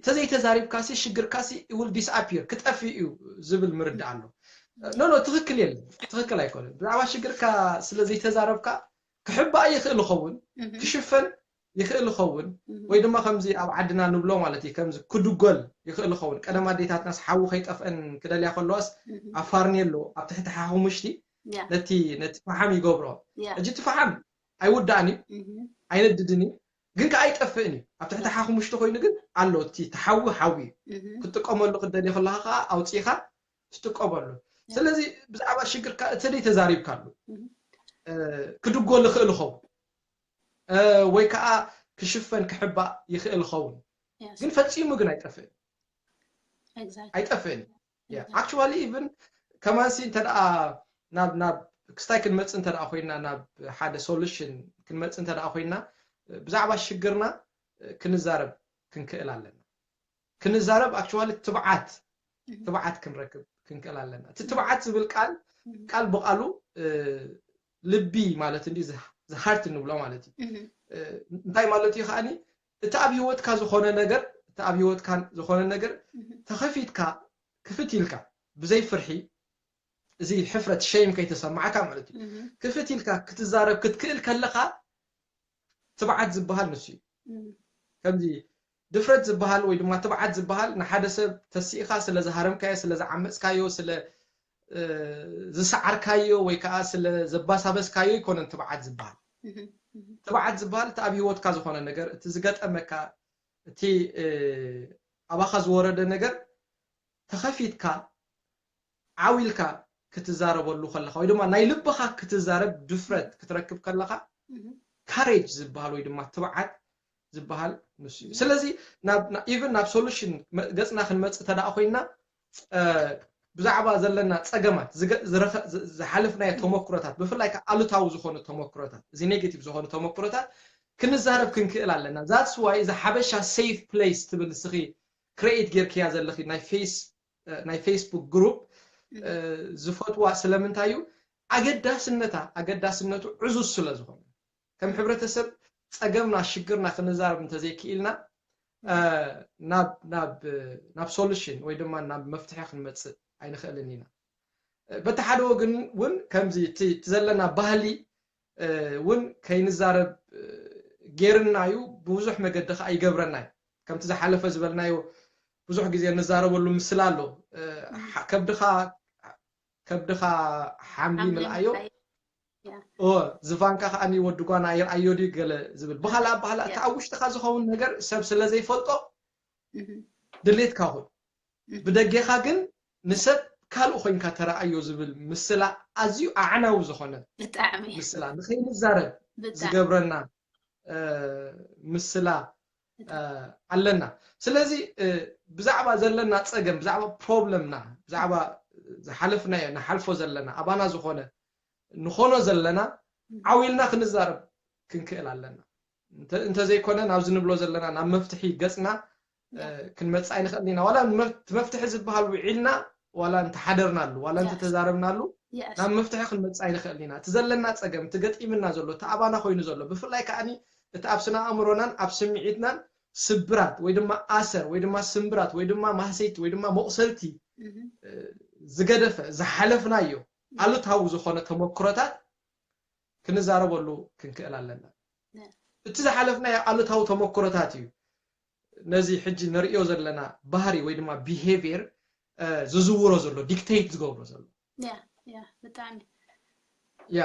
ተዘይተዛሪብካ ሽግርካ will disappear ክጠፍእ እዩ ዝብል ምርዳእ ኣሎ። ኖ ኖ ትኽክል የለን፣ ትኽክል ኣይኮነን። ብዛዕባ ሽግርካ ስለ ዘይተዛረብካ ክሕባእ ይኽእል ይኸውን፣ ክሽፈን ይኽእል ይኸውን፣ ወይ ድማ ከምዚ ኣብ ዓድና ንብሎ ማለት እዩ ከምዚ ክድጎል ይኽእል ይኸውን። ቀደም ኣዴታትናስ ሓዊ ከይጠፍአን ክደልያ ከለዋስ ኣብ ፋርኔሎ ኣብ ትሕቲ ሓሙሽቲ ነቲ ነቲ ፈሓም ይገብሮ። ሕጂ እቲ ፈሓም ኣይውዳእን እዩ፣ ኣይነድድን እዩ፣ ግን ከዓ ኣይጠፍእን እዩ። ኣብ ትሕቲ ሓሙሽቲ ኮይኑ ግን ኣሎ እቲ ተሓዊ ሓዊ እዩ። ክትጥቀመሉ ክትደሊ ከለካ ከዓ ኣውፂእካ ትጥቀመሉ። ስለዚ ብዛዕባ ሽግርካ እተደይ ተዛሪብካሉ ክድጎ ዝኽእል ይኸውን ወይ ከዓ ክሽፈን ክሕባእ ይኽእል ይኸውን፣ ግን ፈፂሙ ግን ኣይጠፍእን ኣይጠፍእን። ኣክቹዋሊ ኢቭን ከማንሲ እንተ ናብ ናብ ክስታይ ክንመፅእ እንተ ኮይና ናብ ሓደ ሶሉሽን ክንመፅእ እንተ ኮይና ብዛዕባ ሽግርና ክንዛረብ ክንክእል ኣለና። ክንዛረብ ኣክቹዋሊ ትብዓት ትብዓት ክንረክብ ክንክእል ኣለና። እቲ ትብዓት ዝብል ቃል ቃል ብቃሉ ልቢ ማለት እንዲ ዝሃርት እንብሎ ማለት እዩ። እንታይ ማለት እዩ ከዓኒ እቲ ኣብ ህይወትካ ዝኾነ ነገር እቲ ኣብ ህይወትካ ዝኾነ ነገር ተኸፊትካ ክፍት ኢልካ ብዘይ ፍርሒ እዚ ሕፍረት ሸይም ከይተሰማዓካ ማለት እዩ ክፍት ኢልካ ክትዛረብ ክትክእል ከለካ ትብዓት ዝበሃል ንሱ እዩ። ከምዚ ድፍረት ዝበሃል ወይ ድማ ትብዓት ዝበሃል ንሓደ ሰብ ተሲእኻ ስለ ዝሃረምካዮ ስለ ዝዓመፅካዮ ስለ ዝሰዓርካዮ ወይ ከዓ ስለ ዘባሳበስካዮ ኣይኮነን ትብዓት ዝበሃል። ትብዓት ዝበሃል እቲ ኣብ ህይወትካ ዝኾነ ነገር እቲ ዝገጠመካ እቲ ኣባኻ ዝወረደ ነገር ተኸፊትካ ዓው ኢልካ ክትዛረበሉ ከለኻ ወይ ድማ ናይ ልብኻ ክትዛረብ ድፍረት ክትረክብ ከለኻ ካሬጅ ዝበሃል ወይ ድማ ትብዓት ዝበሃል ንሱ እዩ። ስለዚ ኢቨን ናብ ሶሉሽን ገፅና ክንመፅእ ተደኣ ኮይና ብዛዕባ ዘለና ፀገማት ዝሓለፍናዮ ተመክሮታት ብፍላይ ከዓ ኣሉታዊ ዝኾኑ ተመክሮታት እዚ ኔጌቲቭ ዝኾኑ ተመክሮታት ክንዛረብ ክንክእል ኣለና። ዛትስ ዋይ እዚ ሓበሻ ሴፍ ፕሌስ ትብል ንስኺ ክሬኤት ጌርክያ ዘለኺ ናይ ፌስ ናይ ፌስቡክ ግሩፕ ዝፈትዋ ስለምንታይ እዩ ኣገዳስነታ ኣገዳስነቱ ዕዙዝ ስለ ዝኾነ ከም ሕብረተሰብ ፀገምና ሽግርና ክንዛረብ እንተዘይክኢልና ናብ ናብ ናብ ሶሉሽን ወይ ድማ ናብ መፍትሒ ክንመፅእ ኣይንኽእልን ኢና። በቲ ሓደ ወገን እውን ከምዚ እቲ እቲ ዘለና ባህሊ እውን ከይንዛረብ ጌርና እዩ። ብብዙሕ መገዲ ከዓ ይገብረና እዩ። ከምቲ ዝሓለፈ ዝበልናዮ ብዙሕ ግዜ እንዛረበሉ ምስላ ኣሎ። ከብድኻ ከብድኻ ሓምሊ ምልኣዮ ዝፋንካ ከዓ ወዲ ጓና ይርኣዮ ድዩ ገለ ዝብል ብካልእ ኣባህላ እቲ ኣብ ውሽጥካ ዝኸውን ነገር ሰብ ስለ ዘይፈልጦ ድሌትካ ኩን ብደጌኻ ግን ንሰብ ካልእ ኮይንካ ተረኣዮ ዝብል ምስላ ኣዝዩ ኣዕናዊ ዝኾነ ምስላ ንኸይንዛረብ ዝገብረና ምስላ ኣለና። ስለዚ ብዛዕባ ዘለና ፀገም ብዛዕባ ፕሮብለምና ብዛዕባ ዝሓለፍናዮ ንሓልፎ ዘለና ኣባና ዝኾነ ንኾኖ ዘለና ዓው ኢልና ክንዛረብ ክንክእል ኣለና። እንተዘይኮነ ናብዚ ንብሎ ዘለና ናብ መፍትሒ ገፅና ክንመፅእ ኣይንኽእልን ኢና። ዋላ እቲ መፍትሒ ዝበሃል ውዒልና ዋላ እንተሓደርናሉ ዋላ እንተተዛረብናሉ ናብ መፍትሒ ክንመፅእ ኣይንኽእልን ኢና። እቲ ዘለና ፀገም እቲ ገጢምና ዘሎ እቲ ኣባና ኮይኑ ዘሎ ብፍላይ ከዓ እቲ ኣብ ስነ ኣእምሮናን ኣብ ስምዒትናን ስብራት ወይ ድማ ኣሰር ወይ ድማ ስምብራት ወይ ድማ ማህሰይቲ ወይ ድማ መቑሰልቲ ዝገደፈ ዝሓለፍናዮ ኣሉታዊ ዝኾነ ተመክሮታት ክንዛረበሉ ክንክእል ኣለና። እቲ ዝሓለፍናዮ ኣሉታዊ ተመክሮታት እዩ ነዚ ሕጂ ንርእዮ ዘለና ባህሪ ወይ ድማ ቢሄቪየር ዝዝውሮ ዘሎ ዲክቴት ዝገብሮ ዘሎ ብጣዕሚ ያ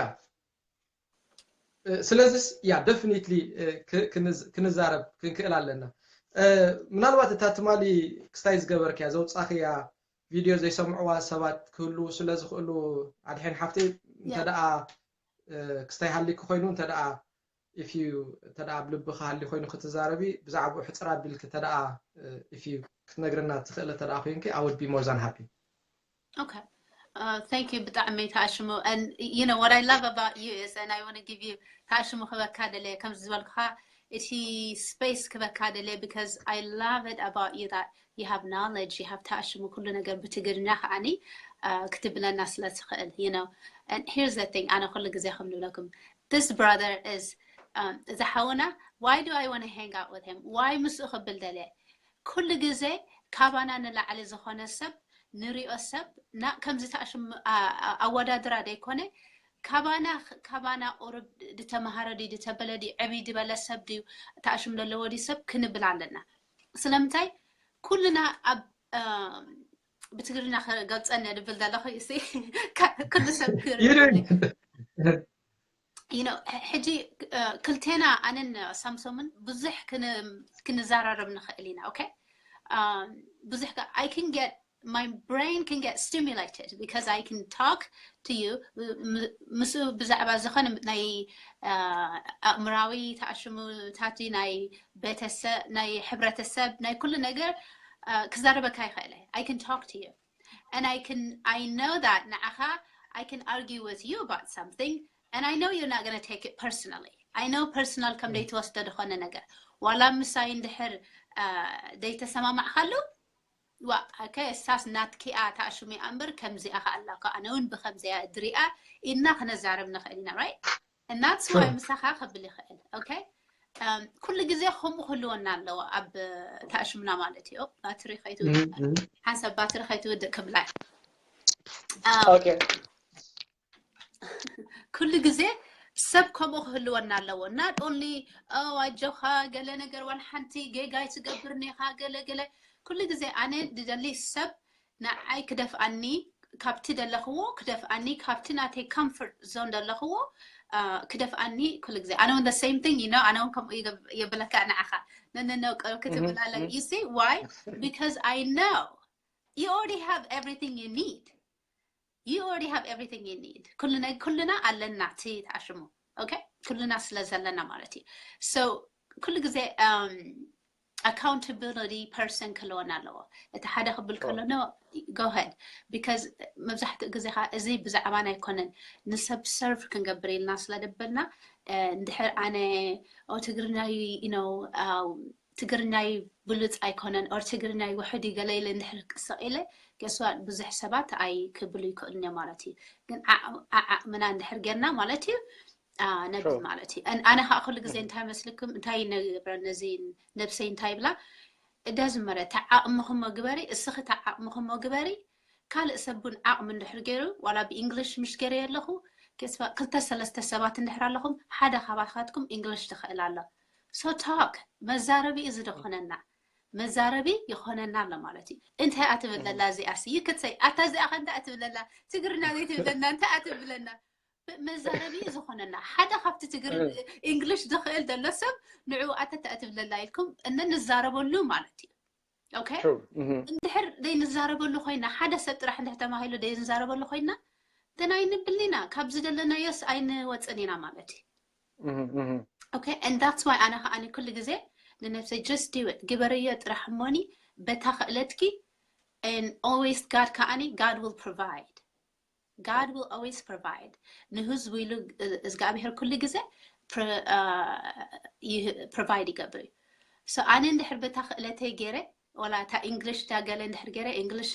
ስለዚስ ያ ደፍኒትሊ ክንዛረብ ክንክእል ኣለና። ምናልባት እታ ትማሊ ክስታይ ዝገበርክያ ዘውፃኽያ ቪድዮ ዘይሰምዕዋ ሰባት ክህልዉ ስለ ዝኽእሉ ኣድሕን ሓፍተይ እንተደኣ ክስታይ ሃሊኪ ኮይኑ እንተደኣ if you እንተደኣ ኣብ ልብኺ ሃልዩ ኮይኑ ክትዛረቢ ብዛዕባኡ ሕፅር ኣቢልኪ እንተደኣ if you ክትነግርና ትኽእሊ እንተደኣ ኮይንኪ I would be more than happy። Okay. Uh, thank you ብጣዕሚ ተኣሽሙ and you know what I love about you is and I want to give you ተኣሽሙ ክበካ ደለ ከም ዝበልኩኻ እቲ space ክበካ ደለ because I love it about you that you have knowledge you have ተኣሽሙ ኩሉ ነገር ብትግርኛ ከዓኒ ክትብለና ስለ ትኽእል you know and here's the thing ኣነ ኩሉ ግዜ ከም ንብለኩም this brother is እዚ ሓውና why do I want to hang out with him why ምስኡ ክብል ደለ ኩሉ ግዜ ካባና ንላዕሊ ዝኾነ ሰብ ንሪኦ ሰብ ከምዚ ተኣሽም ኣወዳድራ ደይኮነ ካባና ካባና ቁሩብ ዝተምሃረ ድዩ ዝተበለ ድዩ ዕብይ ዝበለ ሰብ ድዩ ተኣሽም ዘለዎ ድዩ ሰብ ክንብል ኣለና ስለምንታይ ኩልና ኣብ ብትግርኛ ክገልፀኒ ድብል ዘለኹ ሲ ኩሉ ሰብ ክርኢ you know ሕጂ ክልቴና ኣነን ሳምሶምን ብዙሕ ክንዘራረብ ንኽእል ኢና okay ብዙሕ I can get my brain can get stimulated because I can talk to you ምስኡ ብዛዕባ ዝኾነ ናይ ኣእምራዊ ተኣሽሙታት ናይ ቤተሰብ ናይ ሕብረተሰብ ናይ ኩሉ ነገር ክዛረበካ ይኽእል I can talk to you and I can I know that ንዓኻ I can argue with you about something and I know you're not going to take it personally I know personal ከም ደይትወስዶ ዝኾነ ነገር ዋላ ምሳይ እንድሕር ደይተሰማማዕካሉ ዋ okay እሳስ ናትኪኣ ተኣሽሙ እያ እምበር ከምዚኣ ከኣላ እኮ ኣነ እውን ብከምዚያ ድሪኣ ኢድና ክነዛረብ ንኽእል ኢና right እናትስ ወይ ምሳኻ ከብል ይኽእል okay ኩሉ ግዜ ከምኡ ክህልወና ኣለዎ ኣብ ተኣሽሙና ማለት እዩ ባትሪ ሓንሳብ ባትሪ ከይትውድእ ክብላ ኩሉ ግዜ ሰብ ከምኡ ክህልወና ኣለዎ not only ኣጆኻ ገለ ነገር ዋላ ሓንቲ ጌጋ ኣይትገብርን ኢኻ ገለ ገለ ኩሉ ግዜ ኣነ ድደሊ ሰብ ንዓይ ክደፍኣኒ ካብቲ ደለኽዎ ክደፍኣኒ ካብቲ ናተይ comfort zone ደለኽዎ ክደፍኣኒ ኩሉ ግዜ ኣነ እውን the same thing you know ኣነ እውን ከምኡ የብለካ ንዓኻ ነነነው ክትብላለ you see why because I know you already have everything you need you already have everything you need ኩልና ኣለና እቲ ተኣሽሙ okay ኩልና ስለ ዘለና ማለት እዩ so ኩሉ ግዜ accountability person ክህልወና ኣለዎ እቲ ሓደ ክብል ከሎ no go ahead because መብዛሕትኡ ግዜ ከዓ እዚ ብዛዕባና ኣይኮነን ንሰብ serve ክንገብር ኢልና ስለ ደበልና እንድሕር ኣነ ትግርኛ you know ትግርኛይ ብሉፅ ኣይኮነን or ትግርኛይ ውሕድ እዩ ገለ ኢለ እንድሕር ቅስቕ ኢለ guess what ብዙሕ ሰባት ኣይክብሉ ይክእሉን እዮም ማለት እዩ ግን ዓዓቕምና እንድሕር ጌርና ማለት እዩ ነቢ ማለት እዩ ኣነ ከዓ ኩሉ ግዜ እንታይ መስልኩም እንታይ ነግብረ ነዚ ነብሰይ እንታይ ይብላ እዳ ዝመረ ተዓቕምኹሞ ግበሪ እስኺ ተዓቕምኹሞ ግበሪ ካልእ ሰብ እውን ዓቕሚ እንድሕር ገይሩ ዋላ ብእንግሊሽ ምሽ ገይረ ኣለኹ ክስፋ ክልተ ሰለስተ ሰባት እንድሕር ኣለኹም ሓደ ካባኻትኩም እንግሊሽ ትኽእል ኣሎ። So talk መዛረቢ እዚ ዝኾነና መዛረቢ ይኾነና ኣሎ ማለት እዩ። እንታይ ኣትብለላ እዚኣ ሲ ይክትሰይ ኣታ እዚኣ ከ እንታይ ኣትብለላ ትግርና ዘይትብለና እንታይ ኣትብለና መዛረቢ ዝኾነና ሓደ ካብቲ ትግር እንግሊሽ ዝኽእል ዘሎ ሰብ ንዕኡ ኣተታ እትብለላ ኢልኩም እነ ንዛረበሉ ማለት እዩ። ኦኬ እንድሕር ዘይንዛረበሉ ኮይና ሓደ ሰብ ጥራሕ እንድሕር ተማሂሉ ዘይንዛረበሉ ኮይና ተናይ ንብልና ካብ ዝደለናዮስ ኣይንወፅን ኢና ማለት እዩ። Okay and that's why ኣነ ከዓኒ ኩሉ ግዜ ንነብሰይ just do it ግበርዮ ጥራሕ እሞኒ በታ ክእለትኪ and always God ከዓኒ God will provide God will always provide ንህዝቡ ኢሉ እግዚኣብሔር ኩሉ ግዜ provide ይገብር እዩ። So ኣነ እንድሕር በታ ክእለተይ ገይረ ወላ እታ English ዳገለ እንድሕር ገይረ English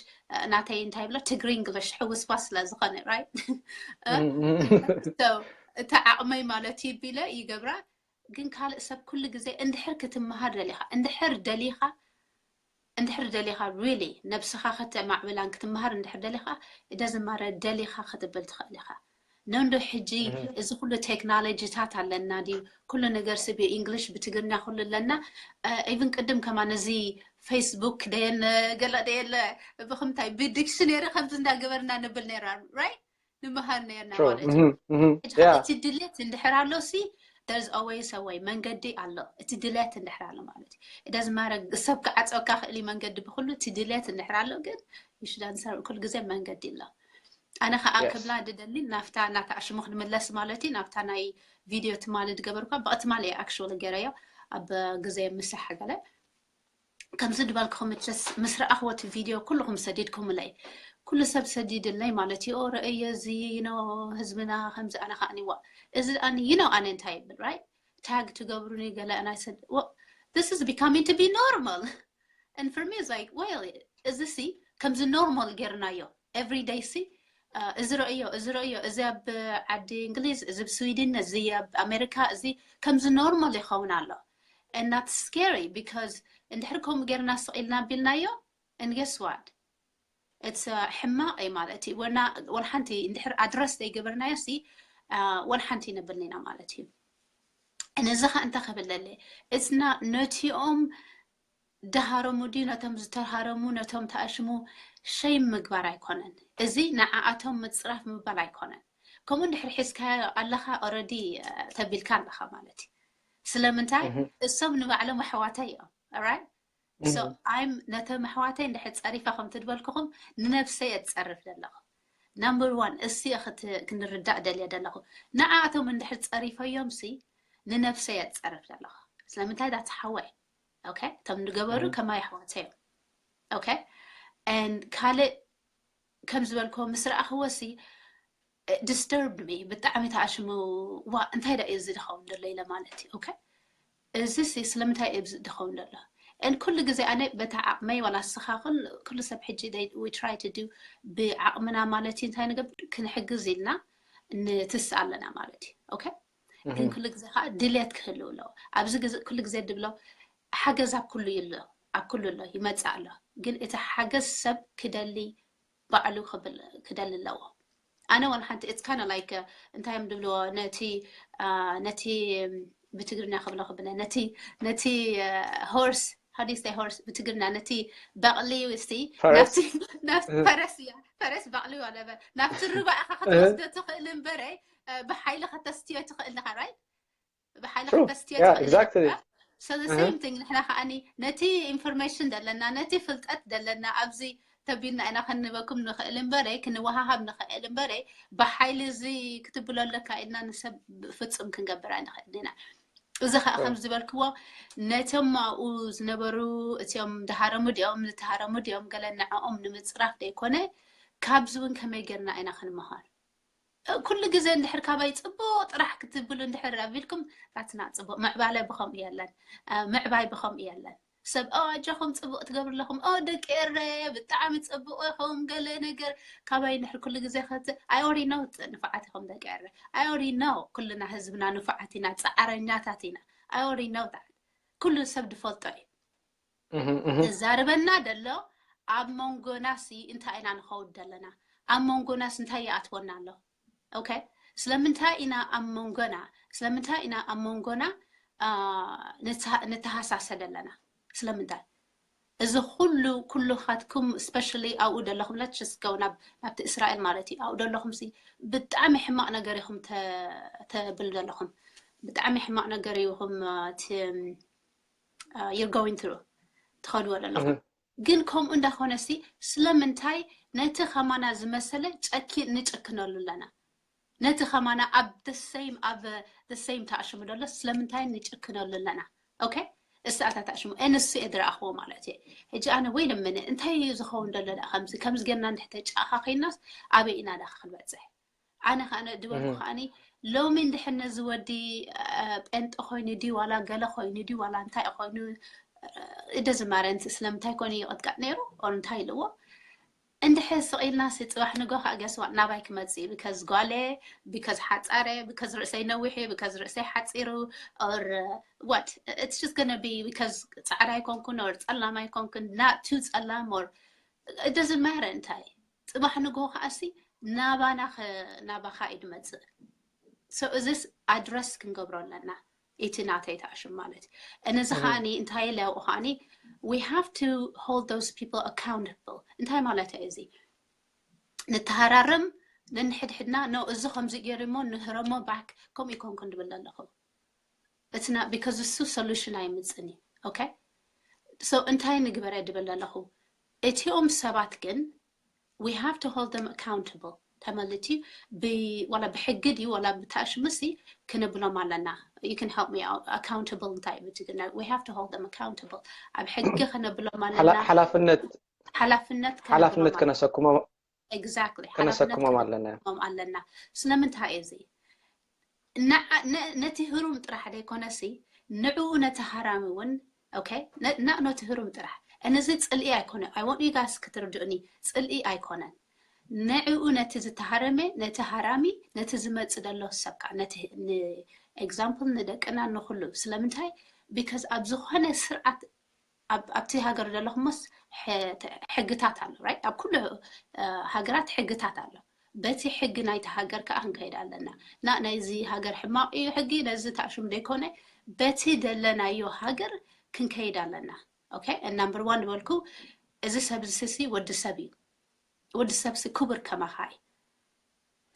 ናተይ እንታይ ብሎ ትግሪ English ሕውስዋስ ስለ ዝኾነ right እታ ዓቕመይ ማለት እዩ ቢለ ይገብራ። ግን ካልእ ሰብ ኩሉ ግዜ እንድሕር ክትመሃር ደሊኻ እንድሕር ደሊኻ እንድሕር ደሊኻ really ነብስኻ ከተማዕብላን ክትመሃር እንድሕር ደሊኻ እደ ዝማረ ደሊኻ ክትብል ትኽእል ኢኻ። ነንዶ ሕጂ እዚ ኩሉ ቴክኖሎጂታት ኣለና ድዩ? ኩሉ ነገር ስብ እንግሊሽ ብትግርኛ ኩሉ ኣለና። ኢቭን ቅድም ከማን እዚ ፌስቡክ ደየለ ገለ ደየለ ብክምታይ ብዲክሽነሪ ከምዚ እንዳገበርና ንብል ነራ right ንምሃር ነርና ማለት እዩ። እቲ ድሌት እንድሕር ኣሎ ሲ there's always a way መንገዲ ኣሎ። እቲ ድሌት እንድሕር ኣሎ ማለት እዩ። እደዝማረ ሰብ ክዓፀወካ ክእል መንገዲ ብኩሉ እቲ ድሌት እንድሕር ኣሎ ግን ይሽዳንሰር ኩል ግዜ መንገዲ ኣሎ። ኣነ ከዓ ክብላ ድደሊ ናፍታ ናታ ኣሽሙ ክንምለስ ማለት እዩ ናብታ ናይ ቪድዮ ትማሊ ድገበርኳ ብቅትማሊ actually ገረዮ ኣብ ግዜ ምሳሕ ገለ ከምዚ ድበልክኹም መቸስ ምስ ረኣኽዎ እቲ ቪድዮ ኩልኹም ሰዲድኩምለይ ኩሉ ሰብ ሰዲድለይ ማለት እዩ። ኦ ረእየ እዚ ኖ ህዝብና ከምዚ ኣነ ከዓኒ ዋ እዚ ኣነ you know ኣነ እንታይ ይብል right tag ትገብሩኒ ገለ and I said this is becoming to be normal and for me it's like well እዚ ሲ ከምዚ normal ጌርናዮ every day ሲ እዚ ረእዮ እዚ ረእዮ እዚ ኣብ ዓዲ እንግሊዝ እዚ ኣብ ስዊድን እዚ ኣብ ኣሜሪካ እዚ ከምዚ normal ይኸውን ኣሎ and that's scary because እንድሕር ከምኡ ጌርና ስቕ ኢልና ኣቢልናዮ and guess what it's ሕማቕ እዩ ማለት እዩ። ወላ ሓንቲ እንድሕር ኣድረስ ዘይገበርናዮ ሲ ወላ ሓንቲ ይነብልና ኢና ማለት እዩ። ነዚ ኸ እንታይ ክብል ደለ it's not ነቲኦም ድሃረሙ ድዩ ነቶም ዝተሃረሙ ነቶም ተኣሽሙ ሸይም ምግባር ኣይኮነን። እዚ ንዓኣቶም ምፅራፍ ምባል ኣይኮነን። ከምኡ እንድሕር ሒዝካዮ ኣለኻ already ተቢልካ ኣለኻ ማለት እዩ። ስለምንታይ እሶም ንባዕሎም ኣሕዋተይ እዮም right so I'm ነቶም ኣሕዋተይ እንድሕር ፀሪፈ ከም ትድበልክኹም ንነብሰይ እየ ዝፀርፍ ዘለኹ። Number one እሲ ክንርዳእ ደልየ ዘለኹ ንዓኣቶም እንድሕር ፀሪፈዮም ሲ ንነብሰይ እየ ዝፀርፍ ዘለኹ። ስለምንታይ that's ሓወይ okay እቶም ንገበሩ ከማይ ኣሕዋተይ እዮም okay and ካልእ ከም ዝበልክዎ ምስ ረኣኽዎ ሲ disturbed me ብጣዕሚ ተኣሽሙ ዋ እንታይ ዳ እዩ እዚ ዝኸውን ዘሎ ኢለ ማለት እዩ okay እዚ ሲ ስለምንታይ እዩ እዚ ዝኸውን ዘሎ and ኩሉ ግዜ ኣነ በታ ዓቕመይ ዋላ ስኻ ኩሉ ሰብ ሕጂ we try to do ብዓቕምና ማለት እዩ እንታይ ንገብር ክንሕግዝ ኢልና ንትስ ኣለና ማለት እዩ okay ግን ኩሉ ግዜ ከዓ ድሌት ክህልው ኣለዎ ኣብዚ ግዜ ኩሉ ግዜ ድብሎ ሓገዝ ኣብ ኩሉ ኣሎ ኣብ ኩሉ ኣሎ ይመፅእ ኣሎ ግን እቲ ሓገዝ ሰብ ክደሊ ባዕሉ ክደሊ ኣለዎ ኣነ ዋላ ሓንቲ it's kind of like እንታይ እዮም ድብልዎ ነቲ ነቲ ብትግርኛ ክብሎ ክብለ ነቲ ነቲ horse how do you say horse ብትግርኛ ነቲ በቕሊ እስቲ ፈረስ እያ ፈረስ በቕሊ whatever ናብቲ ሩባ ኢኻ ክትወስዶ ትኽእል እምበረ ብሓይሊ ከተስትዮ ትኽእል ኢኻ right ብሓይሊ ከተስትዮ ትኽእል ኢኻ so the same thing ንሕና ከዓኒ ነቲ information ዘለና ነቲ ፍልጠት ዘለና ኣብዚ ተቢልና ኢና ክንበኩም ንኽእል እምበረ ክንወሃሃብ ንኽእል እምበረ ብሓይሊ እዚ ክትብሎ ኣለካ ኢልና ንሰብ ፍጹም ክንገብር ኣይንኽእል ኢና እዚ ከዓ ከም ዝበልክዎ ነቶም ኣብኡ ዝነበሩ እቲኦም ድሃረሙ ድኦም ዝተሃረሙ ድኦም ገለ ንዕኦም ንምፅራፍ ዘይኮነ ካብዚ እውን ከመይ ጌርና ኢና ክንመሃር ኩሉ ግዜ እንድሕር ካባይ ፅቡቅ ጥራሕ ክትብሉ እንድሕር ኣቢልኩም that's not ፅቡቅ ምዕባለ ብከምኡ የለን ምዕባይ ብከምኡ የለን ሰብ ኦ ኣጆኹም ፅቡቅ ትገብሩ ኣለኹም ኦ ደቂ ኤረ ብጣዕሚ ፅቡቅ ኢኹም ገለ ነገር ካባይ እንድሕር ኩሉ ግዜ ከት I already know ንፉዓት ኢኹም ደቂ ኤረ I already know ኩልና ህዝብና ንፉዓት ኢና ፃዕረኛታት ኢና I already know ኩሉ ሰብ ድፈልጦ እዩ ተዛርበና ደሎ ኣብ መንጎናሲ እንታይ ኢና ንኸውድ ዘለና? ኣብ መንጎናስ እንታይ ይኣትወና ኣሎ? ኦኬ፣ ስለምንታይ ኢና ኣብ መንጎና ስለምንታይ ኢና ኣብ መንጎና ንተሃሳሰ ዘለና? ስለምንታይ? እዚ ኩሉ ኩሉኻትኩም ስፔሻሊ ኣብኡ ዘለኹም ለችስከው ናብቲ እስራኤል ማለት እዩ። ኣብኡ ዘለኹም ሲ ብጣዕሚ ሕማቕ ነገር ኢኹም ተብል ዘለኹም። ብጣዕሚ ሕማቕ ነገር ኢኹም you're going through ትኸድዎ ዘለኹም። ግን ከምኡ እንዳኾነ ሲ ስለምንታይ ነቲ ከማና ዝመሰለ ጨኪ ንጨክነሉ ኣለና? ነቲ ከማና ኣብ the same ኣብ the same ተኣሽሙ ዘሎ ስለምንታይ ንጭክነሉ ኣለና? ኦኬ፣ እሳኣታ ተኣሽሙ ንሱ እየ ዝረኣኽዎ ማለት እየ። ሕጂ ኣነ ወይ ለምነ እንታይ እዩ ዝኸውን ዘሎ ደኣ ከምዚ ከምዚ ጌርና እንድሕተጫኻኺናስ ኣበይ ኢና ደኣ ክንበፅሕ? ኣነ ከኣ ድበልኩ ከኣኒ ሎሚ እንድሕር ነዚ ወዲ ጴንጠ ኮይኑ ድዩ ዋላ ገለ ኮይኑ ድዩ ዋላ እንታይ ኮይኑ እደ ዝማረ ስለምንታይ ኮኑ ይቕጥቀጥ ነይሩ ኦር እንታይ ኢልዎ እንድሕር ስቕ ኢልና ሲ ፅባሕ ንጎ ከዓ ገስዋ ናባይ ክመፅእ እዩ because ጓለ because ሓፃረ because ርእሰይ ነዊሑ because ርእሰይ ሓፂሩ or what it's just gonna be because ፃዕዳ ኣይኮንኩን or ፀላም ኣይኮንኩን not too ፀላም or it doesn't matter እንታይ ፅባሕ ንጎ ከዓሲ ናባና ናባኻ እዩ ድመፅእ so እዚስ ኣድረስ ክንገብሮ ኣለና እቲ ናተይ ተኣሽም ማለት እዩ። እነዚ ከዓኒ እንታይ ኢለ ኣብኡ ከዓኒ we have to hold those people accountable እንታይ ማለት እዩ እዚ ንተሃራርም ነንሕድሕድና no እዚ ከምዚ ገይሩ እሞ ንህረሞ back ከምኡ ይኮንኩ ንብል ኣለኹ it's not because እሱ solution ኣይምፅን እዩ okay so እንታይ ንግበረ ድብል ኣለኹ እቲኦም ሰባት ግን we have to hold them accountable ተመልቲ ዋላ ብሕጊ ድዩ ዋላ ብታሽምሲ ክንብሎም ኣለና you can help me out accountable እንታይ እዩ we have to hold them accountable ኣብ ሕጊ ክነብሎም ኣለና ሓላፍነት ሓላፍነት ሓላፍነት ከነሰክሞም exactly ከነሰክሞም ኣለና ኣለና ስለምንታይ እዚ ነቲ ህሩም ጥራሕ ደይኮነሲ ንዕኡ ነቲ ሃራሚ እውን okay ና ነቲ ህሩም ጥራሕ እነዚ ፅልኢ ኣይኮነ I want you guys ክትርድኡኒ ፅልኢ ኣይኮነን ንዕኡ ነቲ ዝተሃረመ ነቲ ሃራሚ ነቲ ዝመፅ ደሎ ሰብ ከዓ ነቲ example ንደቅና ንኩሉ ስለምንታይ because ኣብ ዝኾነ ስርዓት ኣብቲ ሃገር ዘለኹሞስ ሕግታት ኣሎ right ኣብ ኩሉ ሃገራት ሕግታት ኣሎ በቲ ሕጊ ናይቲ ሃገር ከዓ ክንከይድ ኣለና ና ናይዚ ሃገር ሕማቕ እዩ ሕጊ ነዚ ተኣሽም ዘይኮነ በቲ ደለናዮ ሃገር ክንከይድ ኣለና okay number one ዝበልኩ እዚ ሰብ ዝስሲ ወዲ ሰብ እዩ ወዲ ሰብሲ ክቡር ከማኻ እዩ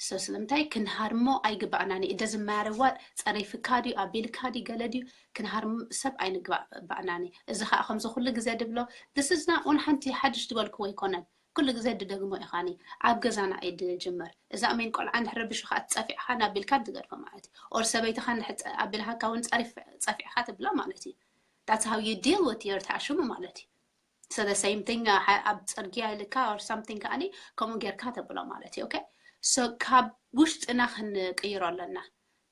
so ስለምንታይ ክንሃርሞ ኣይግባእናን እዩ doesn't matter what ፀሪፍካ ድዩ ኣቢልካ ድዩ ገለ ድዩ ክንሃርም ሰብ ኣይንግባእናን እዩ እዚ ከዓ ከምዚ ኩሉ ግዜ ድብሎ this is not one ሓንቲ ሓድሽ ዝበልክዎ ኣይኮነን ኩሉ ግዜ ድደግሞ ኢኻኒ ኣብ ገዛና እዩ ድጅምር እዛ ኣሜን ቆልዓ እንድሕር ረቢሹ ከዓ ትፀፊዕካ ናቢልካ ትገድፎ ማለት እዩ or ሰበይትካ ኣቢልካ እውን ፀፊዕካ ትብላ ማለት እዩ that's how you deal with your ተኣሽሙ ማለት እዩ so the same thing ኣብ ፅርግያ ኢልካ or something ከዓኒ ከምኡ ጌርካ ተብሎ ማለት እዩ okay so ካብ ውሽጥና ክንቅይሮ ኣለና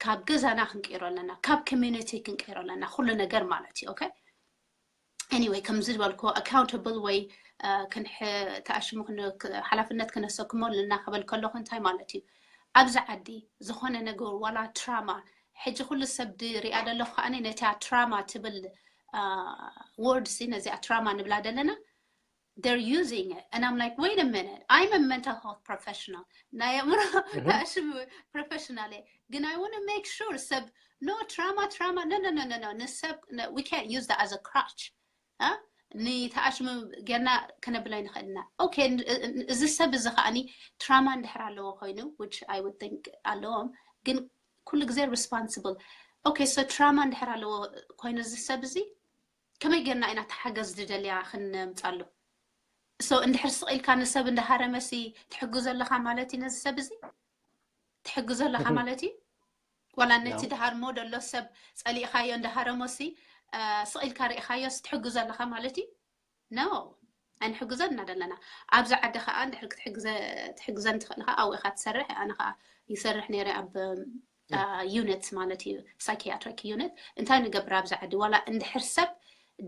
ካብ ገዛና ክንቅይሮ ኣለና ካብ community ክንቅይሮ ኣለና ኩሉ ነገር ማለት እዩ okay anyway ከምዚ ዝበልኩ accountable ወይ ተኣሽሙ ሓላፍነት ክነሰክሞ ኣለና ክበል ከለኹ እንታይ ማለት እዩ ኣብዚ ዓዲ ዝኾነ ነገር ዋላ trauma ሕጂ ኩሉ ሰብ ድሪኣ ዘለኹ ከዓኒ ነታ trauma ትብል word ሲ ነዚኣ trauma ንብላ ዘለና they're using it and I'm like wait a minute I'm a mental health professional ናይ ኣእምሮ ተኣሽሙ professional ግን I want to make sure ሰብ no trauma trauma no no no no no ንሰብ we can't use that as a crutch ንተኣሽሙ ጌርና ከነብሎ ይንኽእል ኢና okay እዚ ሰብ እዚ ከዓኒ trauma እንድሕር ኣለዎ ኮይኑ which I would think ኣለዎም ግን ኩሉ ግዜ responsible okay so trauma እንድሕር ኣለዎ ኮይኑ እዚ ሰብ እዚ ከመይ ጌርና ኢና ተሓገዝ ድደልያ ክንምፃሉ so እንድሕር ስቕ ኢልካ ንሰብ እንዳሃረመሲ ትሕግዞ ኣለኻ ማለት እዩ ነዚ ሰብ እዚ ትሕግዞ ኣለኻ ማለት እዩ ዋላ ነቲ ድሃርሞ ደሎ ሰብ ፀሊእኻዮ እንዳሃረሞሲ ስቕ ኢልካ ርኢኻዮስ ትሕግዞ ኣለኻ ማለት እዩ no ኣይንሕግዞን እና ዘለና ኣብዚ ዓዲ ከዓ እንድሕር ክትሕግዘን ትኽእል ከዓ ኣብኡ ኢኻ ትሰርሕ ኣነ ከዓ ይሰርሕ ነይረ ኣብ unit ማለት እዩ psychiatric unit እንታይ ንገብር ኣብዚ ዓዲ ዋላ እንድሕር ሰብ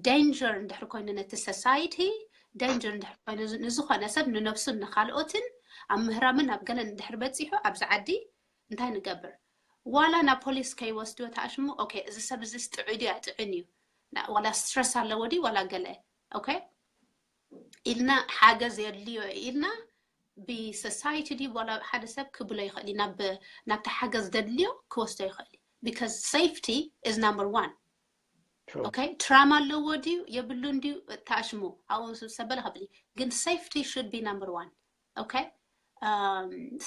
danger እንድሕር ኮይኑ ነቲ society danger እንድሕር ኮይኑ ንዝኾነ ሰብ ንነብሱን ንካልኦትን ኣብ ምህራምን ኣብ ገለን እንድሕር በፂሑ ኣብዚ ዓዲ እንታይ ንገብር ዋላ ናብ ፖሊስ ከይወስድዎ ተኣሽሙ okay እዚ ሰብ እዚ ጥዑይ ድዩ ኣይጥዑን እዩ ዋላ stress ኣለዎ ድዩ ዋላ ገለ okay ኢልና ሓገዝ የድልዮ ኢልና ብሶሳይቲ ድዩ ዋላ ሓደ ሰብ ክብሎ ይኽእል እዩ ናብ ናብቲ ሓገዝ ዘድልዮ ክወስዶ ይኽእል እዩ because safety is number one okay trauma ኣለዎ ድዩ የብሉን ድዩ ተኣሽሙ ኣብኡ ሰበለ ከብል ግን safety should be number one okay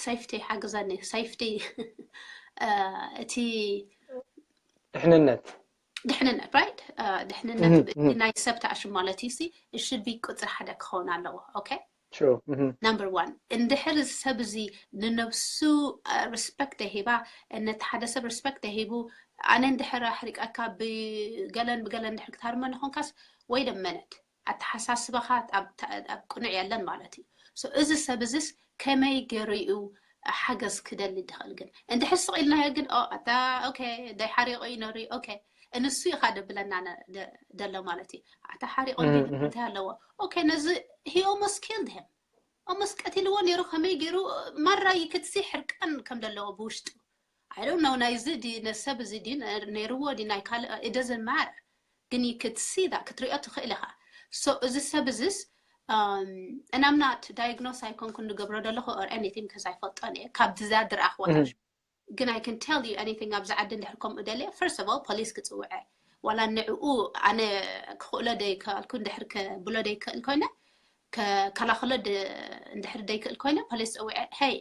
safety ሓግዘኒ safety እቲ ድሕንነት ድሕንነት right ድሕንነት ናይ ሰብ ተኣሽሙ ማለት እዩ it should be ቁፅሪ ሓደ ክኸውን ኣለዎ okay number one እንድሕር ሰብ እዚ ንነብሱ respect ተሂባ ነቲ ሓደ ሰብ respect ተሂቡ ኣነ እንድሕር ኣሕሪቀካ ብገለን ብገለን እንድሕር ክትሃርመኒ ኮንካስ ወይ ደመነት ኣተሓሳስባኻ ኣብ ቅኑዕ የለን ማለት እዩ so እዚ ሰብ እዚስ ከመይ ገይሩ እዩ ሓገዝ ክደሊ ድኽእል ግን እንድሕር ስቕ ኢልናዮ ግን ኣታ okay ዳይ ሓሪቑ እዩ ነሩ okay እንሱ ኢኻ ደብለና ደሎ ማለት እዩ ኣታ ሓሪቑ እንታይ ኣለዎ okay ነዚ he almost killed him almost ቀቲልዎ ነይሩ ከመይ ገይሩ ማራ ይክትሲ ሕርቃን ከም ዘለዎ ብውሽጡ I don't know ናይዚ ዲ ነሰብ እዚ ዲ ነይርዎ ዲ ናይ ካልእ it doesn't matter ግን you could see that ክትሪኦ ትኽእል ኢኻ so እዚ ሰብ እዚስ and I'm not diagnose ኣይኮንኩን ንገብሮ ዘለኹ or anything because ኣይፈልጦን እየ ካብዚ ዝያድ ዝረኣኽዎ ግን I can tell you anything ኣብዚ ዓዲ እንድሕር ከምኡ ደልየ first of all ፖሊስ ክፅውዐ ዋላ ንዕኡ ኣነ ክኽእሎ ደይከኣልኩ እንድሕር ከብሎ ደይክእል ኮይነ ከከላኽሎ እንድሕር ደይክእል ኮይነ ፖሊስ ፀዊዐ hey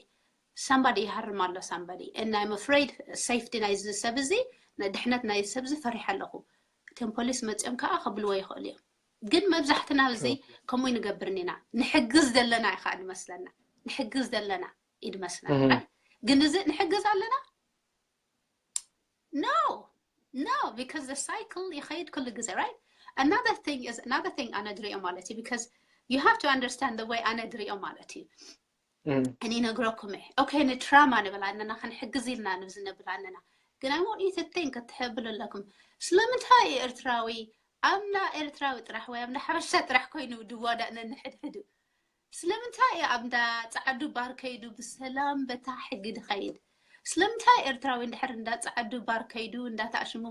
somebody ይሃርም ኣሎ somebody and I'm afraid safety ናይዚ ሰብ እዚ ድሕነት ናይዚ ሰብ እዚ ፈሪሐ ኣለኹ እቶም ፖሊስ መፅኦም ከዓ ከብልዎ ይኽእሉ እዮም ግን መብዛሕትና እዚ ከምኡ ንገብርን ኢና ንሕግዝ ዘለና ኢኻ ንመስለና ንሕግዝ ዘለና ይድመስና ግን እዚ ንሕግዝ ኣለና no no because the cycle ይኸይድ ኩሉ ግዜ right another thing is another thing ኣነ ድሪኦ ማለት እዩ because you have to understand the way ኣነ ድሪኦ ማለት እዩ እኔ ነግረኩም እየ okay ንትራማ ንብል ኣለና ክንሕግዝ ኢልና ንብዝ ነብል ኣለና ግን I want you to think ክትሕብል ኣለኩም ስለምንታይ ኤርትራዊ ኣብና ኤርትራዊ ጥራሕ ወይ ኣብና ሓበሻ ጥራሕ ኮይኑ ድዋዳእ ነንሕድሕዱ ስለምንታይ እዩ ኣብንዳ ፃዓዱ ባር ከይዱ ብሰላም በታ ሕጊ ድኸይድ ስለምንታይ ኤርትራዊ እንድሕር እንዳ ፃዓዱ ባር ከይዱ እንዳተኣሽሙ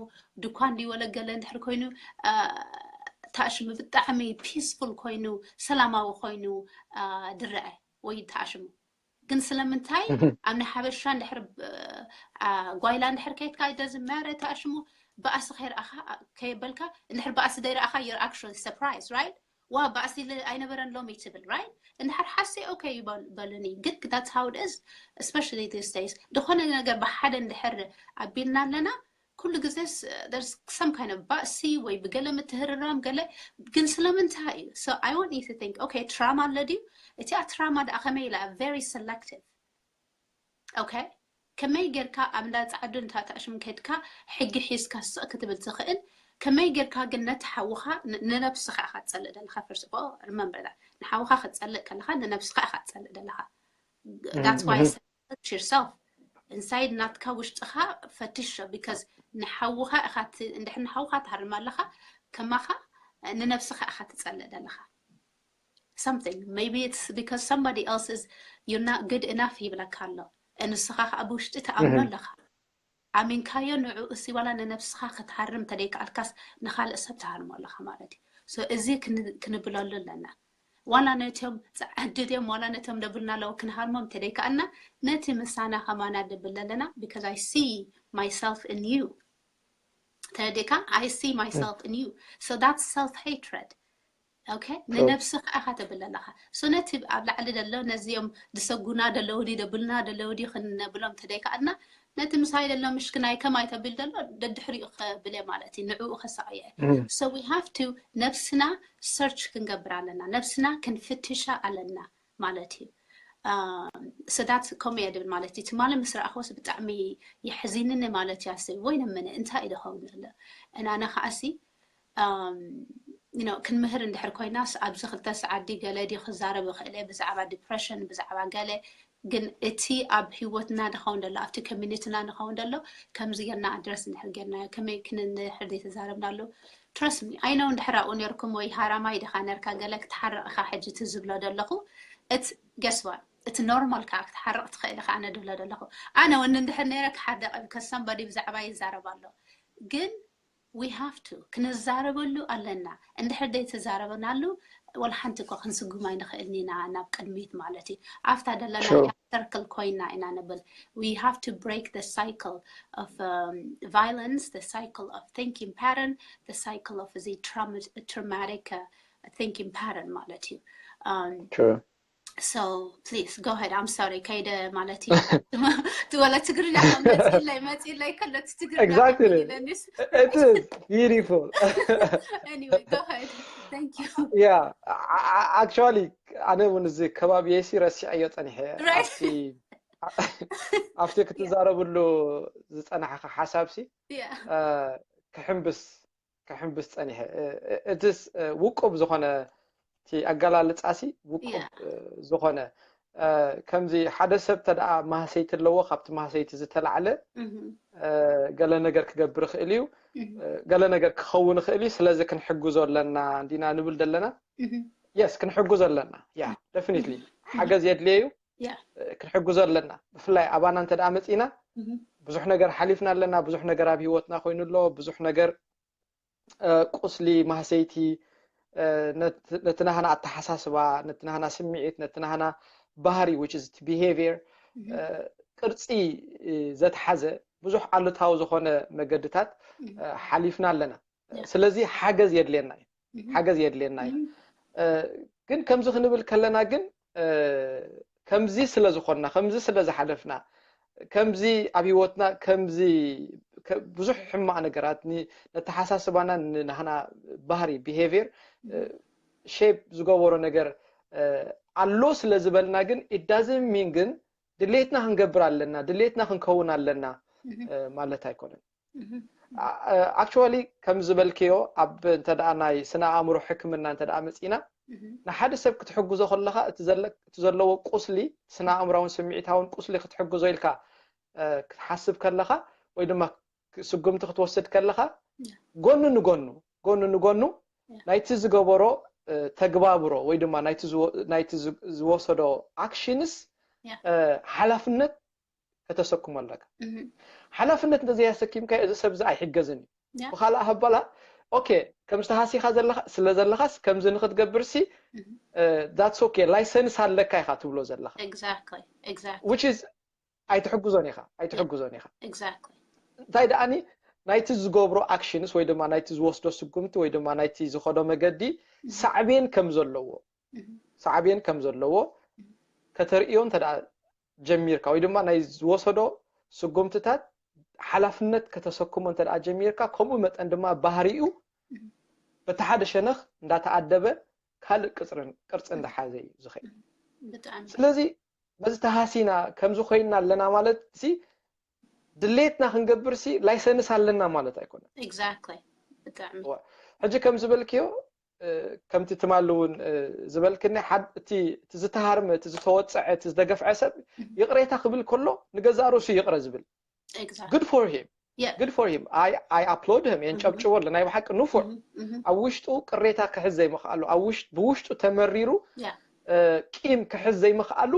ድኳን ድወለገለ እንድሕር ኮይኑ ተኣሽሙ ብጣዕሚ peaceful ኮይኑ ሰላማዊ ኮይኑ ድረአ ወይ ተኣሽሙ ግን ስለምንታይ ኣብ ናይ ሓበሻ እንድሕር ጓይላ እንድሕር ከይትካ ደዝመረ ተኣሽሙ ብኣሲ ከይረኣኻ ከየበልካ እንድሕር ብኣሲ ደይረኣኻ you're actually surprised right ዋ ብኣሲ ኣይነበረን ሎሚ ትብል right እንድሕር ሓሲ okay በሉኒ ግን that's how it is especially these days ዝኾነ ነገር ብሓደ እንድሕር ኣቢልና ኣለና ኩሉ ግዜ some kind of ባእሲ ወይ ብገለ ምትህርራም ገለ ግን ስለምንታይ እዩ so I want you to think okay trauma ኣሎ ድዩ እቲ ትራማ ደኣ ከመይ ኢላ very selective okay ከመይ ጌርካ ኣብ እንዳ ፃዕዱ እንታተኣሽም ከድካ ሕጊ ሒዝካ ስቕ ክትብል ትኽእል ከመይ ጌርካ ግን ነቲ ሓውኻ ንነብስኻ ኢኻ ትፀልእ ዘለኻ first of all remember that ንሓውኻ ክትፀልእ ከለኻ ንነብስኻ ኢኻ ትፀልእ ዘለኻ that's why search yourself inside ናትካ ውሽጥኻ ፈትሾ because ንሓውኻ ኢኻ እንድሕር ንሓውኻ ትሃርም ኣለኻ ከማኻ ንነብስኻ ኢኻ ትፀልእ ዘለኻ something maybe it's because somebody else is you're not good enough ይብለካ ኣሎ ንስኻ ከዓ ብውሽጢ ተኣምኖ ኣለኻ ኣሚንካዮ ንዕኡ እሲ ዋላ ንነብስኻ ክትሃርም ተደይከኣልካስ ንካልእ ሰብ ትሃርሞ ኣለኻ ማለት እዩ so እዚ ክንብለሉ ኣለና ዋላ ነቶም ፃዕዲ ድዮም ዋላ ነቶም ደብልና ኣለዉ ክንሃርሞም ተደይከኣልና ነቲ ምሳና ከማና ድብል ኣለና because I see myself in you ተረዲእካ I see myself in you so that's self hatred okay ንነብስኻ ኢኻ ተብል ኣለኻ so ነቲ ኣብ ላዕሊ ዘሎ ነዚኦም ዝሰጉና ደለዉ ድዩ ደብልና ደለዉ ድዩ ክንነብሎም ተደይከኣልና ነቲ ምሳይ ዘሎ ምሽክናይ ከማይ ተብል ዘሎ ደድሕሪኡ ከብለ ማለት እዩ ንዕኡ ከሳቕየ so we have to ነብስና search ክንገብር ኣለና ነብስና ክንፍትሻ ኣለና ማለት እዩ so that's ከምኡ እየ ድብል ማለት እዩ ትማሊ ምስ ረኣኽዎስ ብጣዕሚ የሕዚንኒ ማለት እዩ ኣስብ ወይ ነመነ እንታይ እዩ ዝኸውን ዘሎ እናነ ከዓሲ you know ክንምህር እንድሕር ኮይናስ ኣብዚ ክልተ ሰዓት ዲ ገለ ዲ ክዛረብ ይኽእል እየ ብዛዕባ depression ብዛዕባ ገለ ግን እቲ ኣብ ህይወትና ንኸውን ዘሎ ኣብቲ community ና ንኸውን ዘሎ ከምዚ ጌርና address እንድሕር ጌርናዮ ከመይ ክንድሕር ዘይተዛረብናሉ trust me I know እንድሕር ኣብኡ ኔርኩም ወይ ሃራማይ ዲኻ ነርካ ገለ ክትሓርቕ ኢኻ ሕጂ እቲ ዝብሎ ዘለኹ እቲ guess what እቲ normal ከዓ ክትሓርቕ ትኽእል ኢኻ ኣነ ድብሎ ዘለኹ ኣነ ወኒ እንድሕር ነይረ ክሓርቕ because somebody ብዛዕባ ይዛረብ ኣሎ ግን We have to ክንዛረበሉ ኣለና። እንድሕር ዘይተዛረበናሉ ወላ ሓንቲ እኳ ክንስጉም ኣይንኽእልን ኢና ናብ ቅድሚት ማለት እዩ። ኣብታ ዘለና True. ሰርክል ኮይና ኢና ንብል። We have to break the cycle of um, violence, the cycle of thinking pattern, the cycle of the trauma, traumatic uh, thinking pattern ማለት እዩ። Um, True. So please go ahead. I'm sorry. ከይደ ማለት እዩ። ትወለ ትግርኛ መፂለይ መፂለይ ከሎ እቲ ትግርኛ Exactly. ኢለኒስ It is beautiful. Anyway, go ahead. Thank you. Yeah, actually ኣነ እውን እዚ ከባቢ የሲ ረሲዐዮ ጸኒሐ Right. ኣብቲ ኣብቲ ክትዛረብሉ ዝጸናሕካ ሓሳብሲ Yeah. እ፣ ክሕምብስ ክሕምብስ ጸኒሐ። እ፣ እ፣ እትስ እ፣ ውቁብ ዝኾነ እቲ ኣገላልጻሲ ውቁብ Yeah. እ፣ ዝኾነ እ፣ ከምዚ ሓደ ሰብ ተደኣ ማህሰይቲ ኣለዎ፣ ካብቲ ማህሰይቲ ዝተላዕለ Mhm. እ፣ ገለ ነገር ክገብር ይኽእል እዩ። Mhm. እ፣ ገለ ነገር ክኸውን ይኽእል እዩ። ስለዚ ክንሕግዞ ኣለና እንዲና ንብል ዘለና። Mhm. Yes፣ ክንሕግዞ ኣለና። Yeah, definitely ሓገዝ የድልየ እዩ። Yeah. እ፣ ክንሕግዞ ኣለና። ብፍላይ ኣባና እንተ ደኣ መጺና Mhm. ብዙሕ ነገር ሓሊፍና ኣለና። ብዙሕ ነገር ኣብ ህይወትና ኮይኑ ኣሎ። ብዙሕ ነገር እ፣ ቁስሊ ማህሰይቲ እ፣ ነት- ነቲ ናህና ኣተሓሳስባ፣ ነቲ ናህና ስምዒት፣ ነቲ ናህና ባህሪ which is behavior Mhm. እ፣ ቅርጺ እ፣ ዘትሓዘ ብዙሕ ኣሉታዊ ዝኾነ መገድታት Mhm. እ፣ ሓሊፍና ኣለና። Yeah. ስለዚ ሓገዝ የድልየና እዩ። Mhm. ሓገዝ የድልየና እዩ። Mhm. እ፣ ግን ከምዚ ክንብል ከለና ግን እ፣ ከምዚ ስለ ዝኾንና፣ ከምዚ ስለ ዝሓለፍና፣ ከምዚ ኣብ ህይወትና ከምዚ ከ- ብዙሕ ሕማቕ ነገራት ን- ነተሓሳስባና ንናህና ባህሪ behavior shape ዝገበሮ ነገር እ፣ ኣሎ ስለ ዝበልና ግን it doesn't mean ግን ድሌትና ክንገብር ኣለና፣ ድሌትና ክንከውን ኣለና Mhm. እ፣ ማለት ኣይኮነን። Mhm. Actually ከም ዝበልክዮ ኣብ እንተ ደኣ ናይ ስነ ኣእምሮ ሕክምና እንተ ደኣ መጺና Mhm. ንሓደ ሰብ ክትሕግዞ ከለኻ እቲ ዘለ- እቲ ዘለዎ ቁስሊ ስነ ኣእምራውን ስምዒታውን ቁስሊ ክትሕግዞ ኢልካ እ፣ ክትሓስብ ከለኻ ወይ ድማ ስጉምቲ ክትወስድ ከለኻ Yeah. ጎኑ ንጎኑ ጎኑ ንጎኑ Yeah. ናይቲ ዝገበሮ እ፣ ተግባብሮ ወይ ድማ ናይቲ ዝወ- ናይቲ ዝ- ዝወሰዶ actions Yeah. እ፣ ሓላፍነት ከተሰክሞ ኣለካ። Mhm. ሓላፍነት እንተዘይኣሰኪምካ እዚ ሰብ እዚ ኣይሕገዝን እዩ። Yeah. ብኻልእ ኣባላ okay ከም ዝተሃሲኻ ዘለኻ ስለ ዘለኻስ ከምዚ ንክትገብር ሲ Mhm. that's okay license ኣለካ ኢኻ ትብሎ ዘለኻ Exactly. Exactly. which is ኣይትሕግዞን ኢኻ ኣይትሕግዞን ኢኻ Exactly. እንታይ ደኣኒ ናይቲ ዝገብሮ actions ወይ ድማ ናይቲ ዝወስዶ ስጉምቲ ወይ ድማ ናይቲ ዝኸዶ መገዲ ሳዕቤን ከም ዘለዎ Mhm. ሳዕቤን ከም ዘለዎ ከተርእዮ እንተ ደኣ ጀሚርካ ወይ ድማ ናይ ዝወሰዶ ስጉምትታት ሓላፍነት ከተሰክሞ እንተ ደኣ ጀሚርካ ከምኡ መጠን ድማ ባህሪኡ በቲ ሓደ ሸነኽ እንዳተኣደበ ካልእ ቅርፂ እንዳሓዘ እዩ ዝኸይድ። ብጣዕሚ ስለዚ በዚ ተሃሲና ከምዚ ኮይንና ኣለና ማለት ሲ ድሌትና ክንገብር ሲ license ኣለና ማለት ኣይኮነን። Exactly. ብጣዕሚ ሕጂ ከም ዝበልክዮ ከምቲ ትማሊ እውን ዝበልክኒ እቲ ዝተሃርመ እቲ ዝተወፀዐ እቲ ዝተገፍዐ ሰብ ይቕሬታ ክብል ከሎ ንገዛእ ርእሱ ይቕረ ዝብል Exactly. Good for him. Yeah. Good for him. I I applaud him. የንጨብጭቦ ኣሎ ናይ ብሓቂ ንፉዕ Mhm, mhm. ኣብ ውሽጡ ቅሬታ ክሕዝ ዘይምኽኣሉ ኣብ ውሽጡ ብውሽጡ ተመሪሩ Yeah. እ፣ ቂም ክሕዝ ዘይምኽኣሉ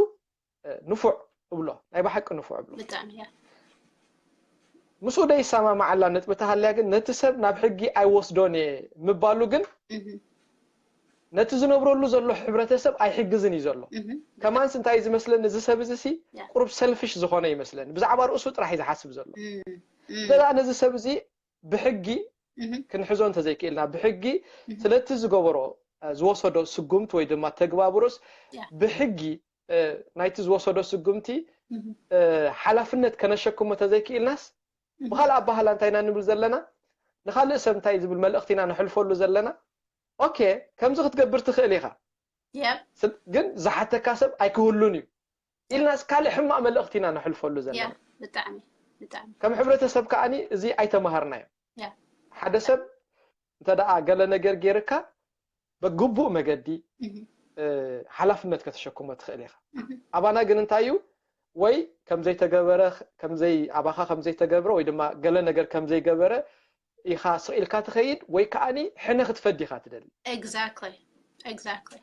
እ፣ ንፉዕ እብሎ ናይ ብሓቂ ንፉዕ እብሎ ብጣዕሚ yeah. ምስኡ ደይሰማማዓላ ነጥቢ ተሃልያ ግን ነቲ ሰብ ናብ ሕጊ ኣይወስዶን እየ ምባሉ ግን Mhm. ነቲ ዝነብረሉ ዘሎ ሕብረተሰብ ኣይሕግዝን እዩ ዘሎ Mhm. ከማንስ እንታይ እዩ ዝመስለኒ እዚ ሰብ እዚ ሲ Yeah. ቁሩብ ሰልፊሽ ዝኾነ ይመስለኒ ብዛዕባ ርእሱ ጥራሕ እዩ ዝሓስብ ዘሎ Mm, mm, እንተደኣ ነዚ ሰብ እዚ ብሕጊ mhm. ክንሕዞ እንተዘይክእልና ብሕጊ Mhm. ስለቲ ዝገበሮ እ፣ ዝወሰዶ ስጉምቲ ወይ ድማ ተግባብሮስ Yeah. ብሕጊ እ፣ ናይቲ ዝወሰዶ ስጉምቲ Mhm. እ፣ ሓላፍነት ከነሸክሞ እንተዘይክእልናስ Mhm. ብኻልእ ኣባህላ እንታይ ኢና ንብል ዘለና ንኻልእ ሰብ እንታይ ዝብል መልእኽቲ ኢና ነሕልፈሉ ዘለና ኦኬ ከምዚ ክትገብር ትኽእል ኢኻ Yep. ስብ- ግን ዝሓተካ ሰብ ኣይክህሉን እዩ ኢልናስ ካልእ ሕማቕ መልእኽቲ ኢና ነሕልፈሉ ዘለና Yeah. ብጣዕሚ ብጣዕሚ ከም ሕብረተሰብ ከዓኒ እዚ ኣይተማሃርናዮ Yeah. ሓደ ሰብ እንተ ደኣ ገለ ነገር ገይርካ በግቡእ መገዲ Mhm. እ፣ ሓላፍነት ከተሸክሞ ትኽእል ኢኻ Mhm. ኣባና ግን እንታይ እዩ ወይ ከምዘይተገበረ ከምዘይ ኣባኻ ከምዘይተገብረ ወይ ድማ ገለ ነገር ከምዘይገበረ ኢኻ ስቕ ኢልካ ትኸይድ ወይ ከዓኒ ሕነ ክትፈዲ ኢኻ ትደሊ Exactly. Exactly.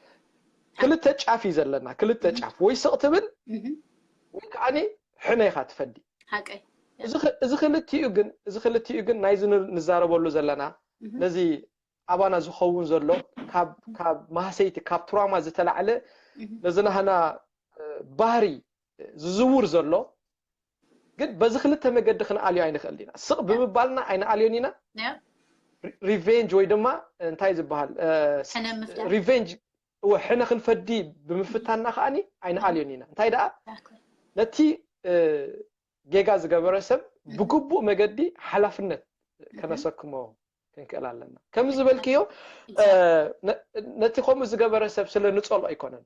ክልተ ጫፍ እዩ ዘለና ክልተ ጫፍ ወይ ስቕ ትብል Mhm. ወይ ከዓኒ ሕነ ኢኻ ትፈዲ ሓቀይ እዚ ክልቲኡ ግን እዚ ክልቲኡ ግን ናይዚ ንዛረበሉ ዘለና ነዚ ኣባና ዝኸውን ዘሎ ካብ ማህሰይቲ ካብ ትራማ ዝተላዕለ ነዚ ናህና ባህሪ ዝዝውር ዘሎ ግን በዚ ክልተ መገዲ ክንኣልዮ ኣይንኽእል ኢና። ስቕ ብምባልና ኣይንኣልዮን ኢና። ሪቬንጅ ወይ ድማ እንታይ ዝበሃል ሪቬንጅ እወ ሕነ ክንፈዲ ብምፍታንና ከዓኒ ኣይንኣልዮን ኢና። እንታይ ደኣ ነቲ ጌጋ ዝገበረ ሰብ ብግቡእ መገዲ ሓላፍነት ከነሰክሞ ክንክእል ኣለና። ከም ዝበልክዮ ነቲ ከምኡ ዝገበረ ሰብ ስለ ንጸሎ ኣይኮነን።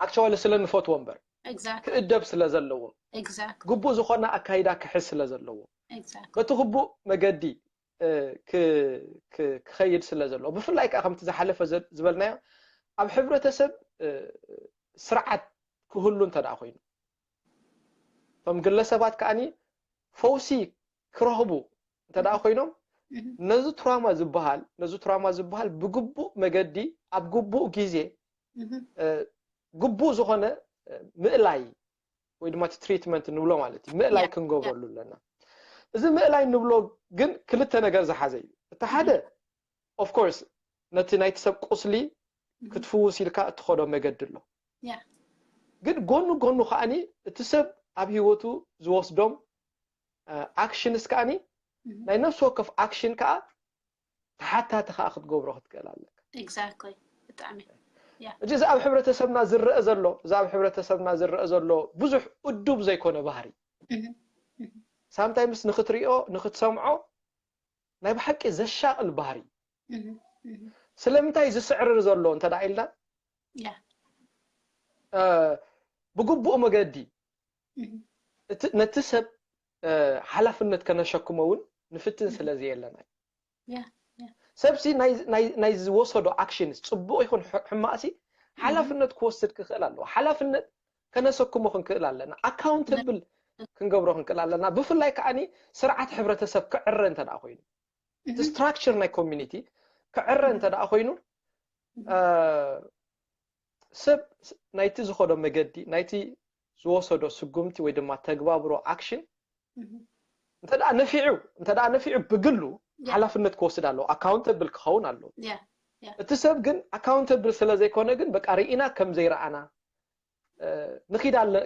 ኣክቸዋሊ ስለ ንፈትዎ እምበር ክእደብ ስለ ዘለዎ ግቡእ ዝኾነ ኣካይዳ ክሕዝ ስለ ዘለዎ በቲ ግቡእ መገዲ ክኸይድ ስለ ዘለዎ ብፍላይ ከዓ ከምቲ ዝሓለፈ ዝበልናዮ ኣብ ሕብረተሰብ ስርዓት ክህሉ እንተ ደኣ ኮይኑ እቶም ግለሰባት ከዓኒ ፈውሲ ክረኽቡ እንተ ደኣ ኮይኖም ነዚ ትራማ ዝበሃል ነዚ ትራማ ዝበሃል ብግቡእ መገዲ ኣብ ግቡእ ግዜ ግቡእ ዝኾነ ምእላይ ወይ ድማ እቲ ትሪትመንት ንብሎ ማለት እዩ ምእላይ ክንገብረሉ ኣለና። እዚ ምእላይ ንብሎ ግን ክልተ ነገር ዝሓዘ እዩ። እቲ ሓደ ኦፍኮርስ ነቲ ናይቲ ሰብ ቁስሊ ክትፍውስ ኢልካ እትኸዶ መገዲ ኣሎ። ግን ጎኑ ጎኑ ከዓኒ እቲ ሰብ ኣብ ህይወቱ ዝወስዶም ኣክሽንስ ከዓኒ ናይ ነፍሲ ወከፍ ኣክሽን ከዓ ተሓታቲ ከዓ ክትገብሮ ክትክእል ኣለካ። እዚ ኣብ ሕብረተሰብና ዝረአ ዘሎ እዚ ኣብ ሕብረተሰብና ዝረአ ዘሎ ብዙሕ እዱብ ዘይኮነ ባህሪ ሳምታይምስ ንክትሪኦ ንክትሰምዖ ናይ ብሓቂ ዘሻቕል ባህሪ ስለምንታይ ዝስዕርር ዘሎ እንተ ኢልና ብግቡእ መገዲ ነቲ ሰብ ሓላፍነት ከነሸክሞ እውን ንፍትን ስለ ዘየለና እዩ። ሰብሲ ናይ ዝወሰዶ ኣክሽንስ ፅቡቕ ይኹን ሕማቕሲ ሓላፍነት ክወስድ ክኽእል ኣለዎ። ሓላፍነት ከነሰክሞ ክንክእል ኣለና። ኣካውንተብል ክንገብሮ ክንክእል ኣለና። ብፍላይ ከዓኒ ስርዓት ሕብረተሰብ ክዕረ እንተ ደኣ ኮይኑ እቲ ስትራክቸር ናይ ኮሚኒቲ ክዕረ እንተ ደኣ ኮይኑ ሰብ ናይቲ ዝኸዶ መገዲ ናይቲ ዝወሰዶ ስጉምቲ ወይ ድማ ተግባብሮ ኣክሽን እንተ ደኣ ነፊዑ እንተ ደኣ ነፊዑ ብግሉ ሓላፍነት ክወስድ ኣለዎ ኣካውንተብል ክኸውን ኣለዎ እቲ ሰብ ግን ኣካውንተብል ስለ ዘይኮነ ግን በቃ ርኢና ከም ዘይረኣና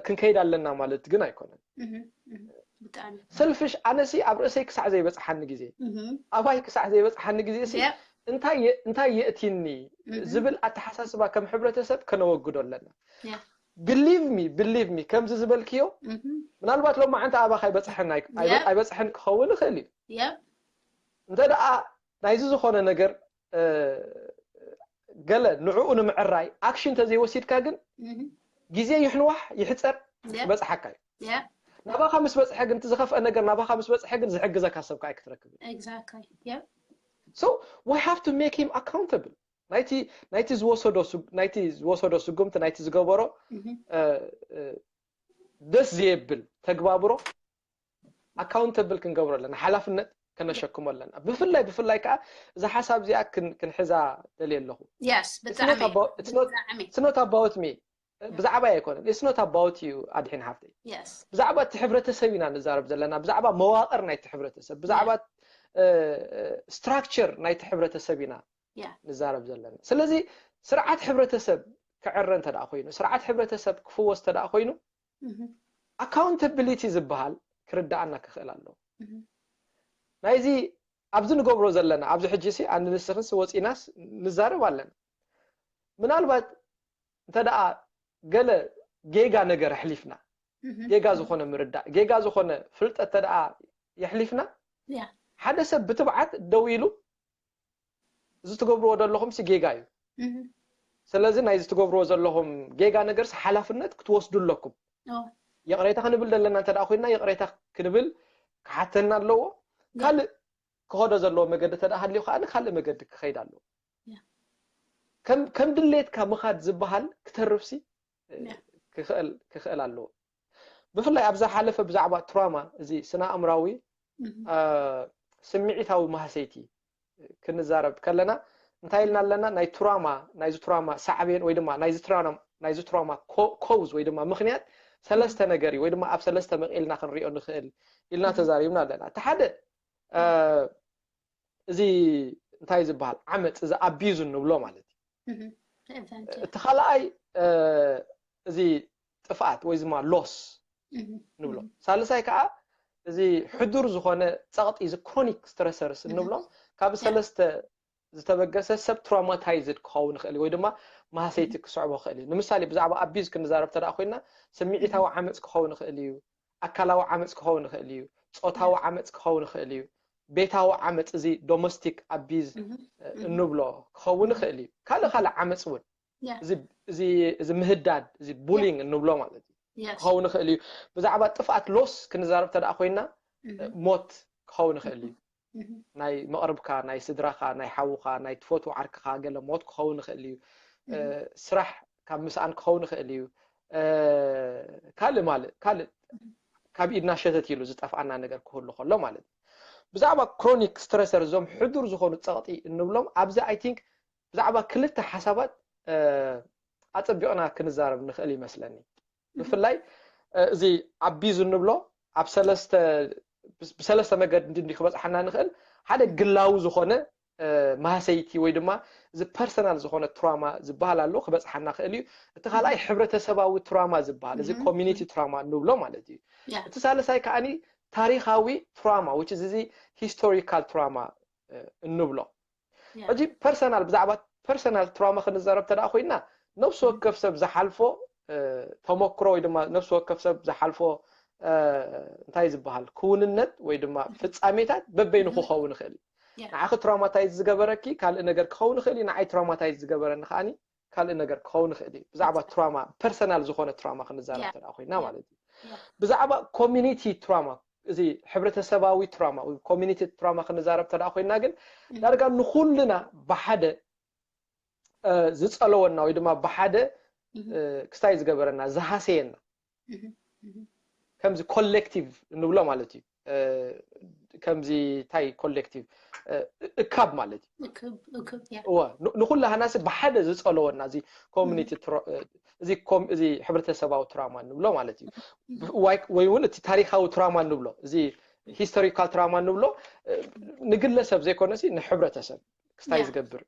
ክንከይድ ኣለና ማለት ግን ኣይኮነን። ሰልፍሽ ኣነሲ ኣብ ርእሰይ ክሳዕ ዘይበፅሓኒ ግዜ ኣባይ ክሳዕ ዘይበፅሓኒ ግዜ ሲ እንታይ የእቲኒ ዝብል ኣተሓሳስባ ከም ሕብረተሰብ ከነወግዶ ኣለና። ብሊቭ ሚ ብሊቭ ሚ ከምዚ ዝበልክዮ ምናልባት ሎማዓንቲ ኣባኻ ኣይበፅሐን ኣይበፅሐን ክኸውን ይኽእል እዩ። እንተ ደኣ ናይዚ ዝኾነ ነገር ገለ ንዕኡ ንምዕራይ ኣክሽን ተዘይወሲድካ ግን ግዜ ይሕንዋሕ ይሕፀር ይበፅሓካ እዩ። ናባኻ ምስ በፅሐ ግን ዝኸፍአ ነገር ናባኻ ምስ በፅሐ ግን ዝሕግዘካ ሰብ ከዓ ክትረክብ so we have to make him accountable ናይቲ ዝወሰዶ ስጉምቲ ናይቲ ዝገበሮ ደስ ዘየብል ተግባብሮ ኣካውንተብል ክንገብሮ ኣለና ሓላፍነት ከነሸክሞ ኣለና ብፍላይ ብፍላይ ከዓ እዛ ሓሳብ እዚኣ ክንሕዛ ደልየ ኣለኹ it's not about me ብዛዕባ ኣይኮነን it's not about you ኣድሒን ሓፍተይ ብዛዕባ እቲ ሕብረተሰብ ኢና ንዛረብ ዘለና ብዛዕባ መዋቅር ናይቲ ሕብረተሰብ ብዛዕባ ስትራክቸር ናይቲ ሕብረተሰብ ኢና ንዛረብ ዘለና ስለዚ ስርዓት ሕብረተሰብ ክዕረ እንተ ኮይኑ ስርዓት ሕብረተሰብ ክፍወስ እንተ ኮይኑ ኣካውንተብሊቲ ዝበሃል ክርዳኣና ክኽእል ኣለዎ ናይዚ ኣብዚ ንገብሮ ዘለና ኣብዚ ሕጂ ሲ ኣንንስኽንስ ወፂናስ ንዛረብ ኣለና ምናልባት እንተ ደኣ ገለ ጌጋ ነገር ኣሕሊፍና ጌጋ ዝኾነ ምርዳእ ጌጋ ዝኾነ ፍልጠት እንተ ደኣ የሕሊፍና ሓደ ሰብ ብትብዓት ደው ኢሉ እዚ ትገብርዎ ዘለኹም ሲ ጌጋ እዩ ስለዚ ናይ ዝትገብርዎ ዘለኹም ጌጋ ነገርስ ሓላፍነት ክትወስዱ ኣለኩም ይቕሬታ ክንብል ዘለና እንተ ኮይንና ይቕሬታ ክንብል ክሓተና ኣለዎ ካልእ ክኸዶ ዘለዎ መገዲ እንተ ሃልዩ ከዓ ካልእ መገዲ ክኸይድ ኣለዎ ከም ድሌትካ ምኻድ ዝበሃል ክተርፍሲ ክኽእል ኣለዎ ብፍላይ ኣብ ዝሓለፈ ብዛዕባ ትራማ እዚ ስነ ኣእምራዊ ስምዒታዊ ማህሰይቲ ክንዛረብ ከለና እንታይ ኢልና ኣለና ናይ ትራማ ናይዚ ትራማ ሳዕቤን ወይ ድማ ናይዚ ትራማ ኮዝ ወይ ድማ ምክንያት ሰለስተ ነገር እዩ ወይ ድማ ኣብ ሰለስተ መቂልና ክንሪኦ ንኽእል ኢልና ተዛሪብና ኣለና። እቲ ሓደ እዚ እንታይ ዝበሃል ዓመፅ፣ እዚ ኣቢዩዝ እንብሎ ማለት እዩ። እቲ ካልኣይ እዚ ጥፍኣት ወይ ድማ ሎስ ንብሎ። ሳልሳይ ከዓ እዚ ሕዱር ዝኾነ ፀቕጢ፣ እዚ ክሮኒክ ስትረሰርስ እንብሎም ካብ ሰለስተ ዝተበገሰ ሰብ ትራውማታይዝድ ክኸውን ይኽእል እዩ ወይ ድማ ማህሰይቲ ክስዕቦ ይኽእል እዩ። ንምሳሌ ብዛዕባ ኣቢዝ ክንዛረብ ተደኣ ኮይና ስምዒታዊ ዓመፅ ክኸውን ይኽእል እዩ፣ ኣካላዊ ዓመፅ ክኸውን ይኽእል እዩ፣ ፆታዊ ዓመፅ ክኸውን ይኽእል እዩ፣ ቤታዊ ዓመፅ እዚ ዶሜስቲክ ኣቢዝ እንብሎ ክኸውን ይኽእል እዩ። ካልእ ካልእ ዓመፅ እውን እዚ ምህዳድ እዚ ቡሊንግ እንብሎ ማለት እዩ ክኸውን ይኽእል እዩ። ብዛዕባ ጥፍኣት ሎስ ክንዛረብ ተደኣ ኮይና ሞት ክኸውን ይኽእል እዩ። ናይ መቕርብካ፣ ናይ ስድራኻ፣ ናይ ሓውኻ፣ ናይ ትፈትዎ ዓርክኻ ገለ ሞት ክኸውን ይኽእል እዩ። ስራሕ ካብ ምስኣን ክኸውን ይኽእል እዩ። ካልእ ማልእ ካልእ ካብ ኢድና ሸተት ኢሉ ዝጠፍኣና ነገር ክህሉ ከሎ ማለት እዩ። ብዛዕባ ክሮኒክ ስትረሰር እዞም ሕዱር ዝኾኑ ፀቕጢ እንብሎም ኣብዚ ኣይ ቲንክ ብዛዕባ ክልተ ሓሳባት ኣፀቢቕና ክንዛረብ ንኽእል ይመስለኒ። ብፍላይ እዚ ኣቢዝ እንብሎ ኣብ ሰለስተ ብሰለስተ መገዲ እንዲ ክበፅሓና ንኽእል። ሓደ ግላዊ ዝኾነ ማህሰይቲ ወይ ድማ እዚ ፐርሰናል ዝኾነ ትራማ ዝበሃል ኣሎ ክበፅሓና ክእል እዩ። እቲ ካልኣይ ሕብረተሰባዊ ትራማ ዝበሃል እዚ ኮሚኒቲ ትራማ እንብሎ ማለት እዩ። እቲ ሳልሳይ ከዓኒ ታሪኻዊ ትራማ which is እዚ ሂስቶሪካል ትራማ እንብሎ። ሕጂ ፐርሰናል ብዛዕባ ፐርሰናል ትራማ ክንዛረብ ተደኣ ኮይና ነብሲ ወከፍ ሰብ ዝሓልፎ ተመክሮ ወይ ድማ ነብሲ ወከፍ ሰብ ዝሓልፎ እንታይ ዝበሃል ክውንነት ወይ ድማ ፍጻሜታት በበይኑ ክኸውን ይኽእል እዩ። ንዓኺ ትራውማታይዝ ዝገበረኪ ካልእ ነገር ክኸውን ይኽእል እዩ። ንዓይ ትራውማታይዝ ዝገበረኒ ከዓኒ ካልእ ነገር ክኸውን ይኽእል እዩ። ብዛዕባ ትራውማ ፐርሰናል ዝኾነ ትራውማ ክንዛረብ ተደኣ ኮይና ማለት እዩ። ብዛዕባ ኮሚኒቲ ትራውማ እዚ ሕብረተሰባዊ ትራውማ ወይ ኮሚኒቲ ትራውማ ክንዛረብ ተደኣ ኮይና ግን ዳርጋ ንኹልና ብሓደ ዝፀለወና ወይ ድማ ብሓደ ክስታይ ዝገበረና ዝሃሰየና ከምዚ ኮሌክቲቭ እንብሎ ማለት እዩ። ከምዚ እንታይ ኮሌክቲቭ እካብ ማለት እዩ። ንኩላህና ሲ ብሓደ ዝፀለወና እዚ ኮሚኒቲ እዚ ሕብረተሰባዊ ትራውማ እንብሎ ማለት እዩ። ወይ እውን እቲ ታሪካዊ ትራውማ እንብሎ እዚ ሂስቶሪካል ትራውማ እንብሎ ንግለሰብ ዘይኮነሲ ንሕብረተሰብ ክስታይ ዝገብር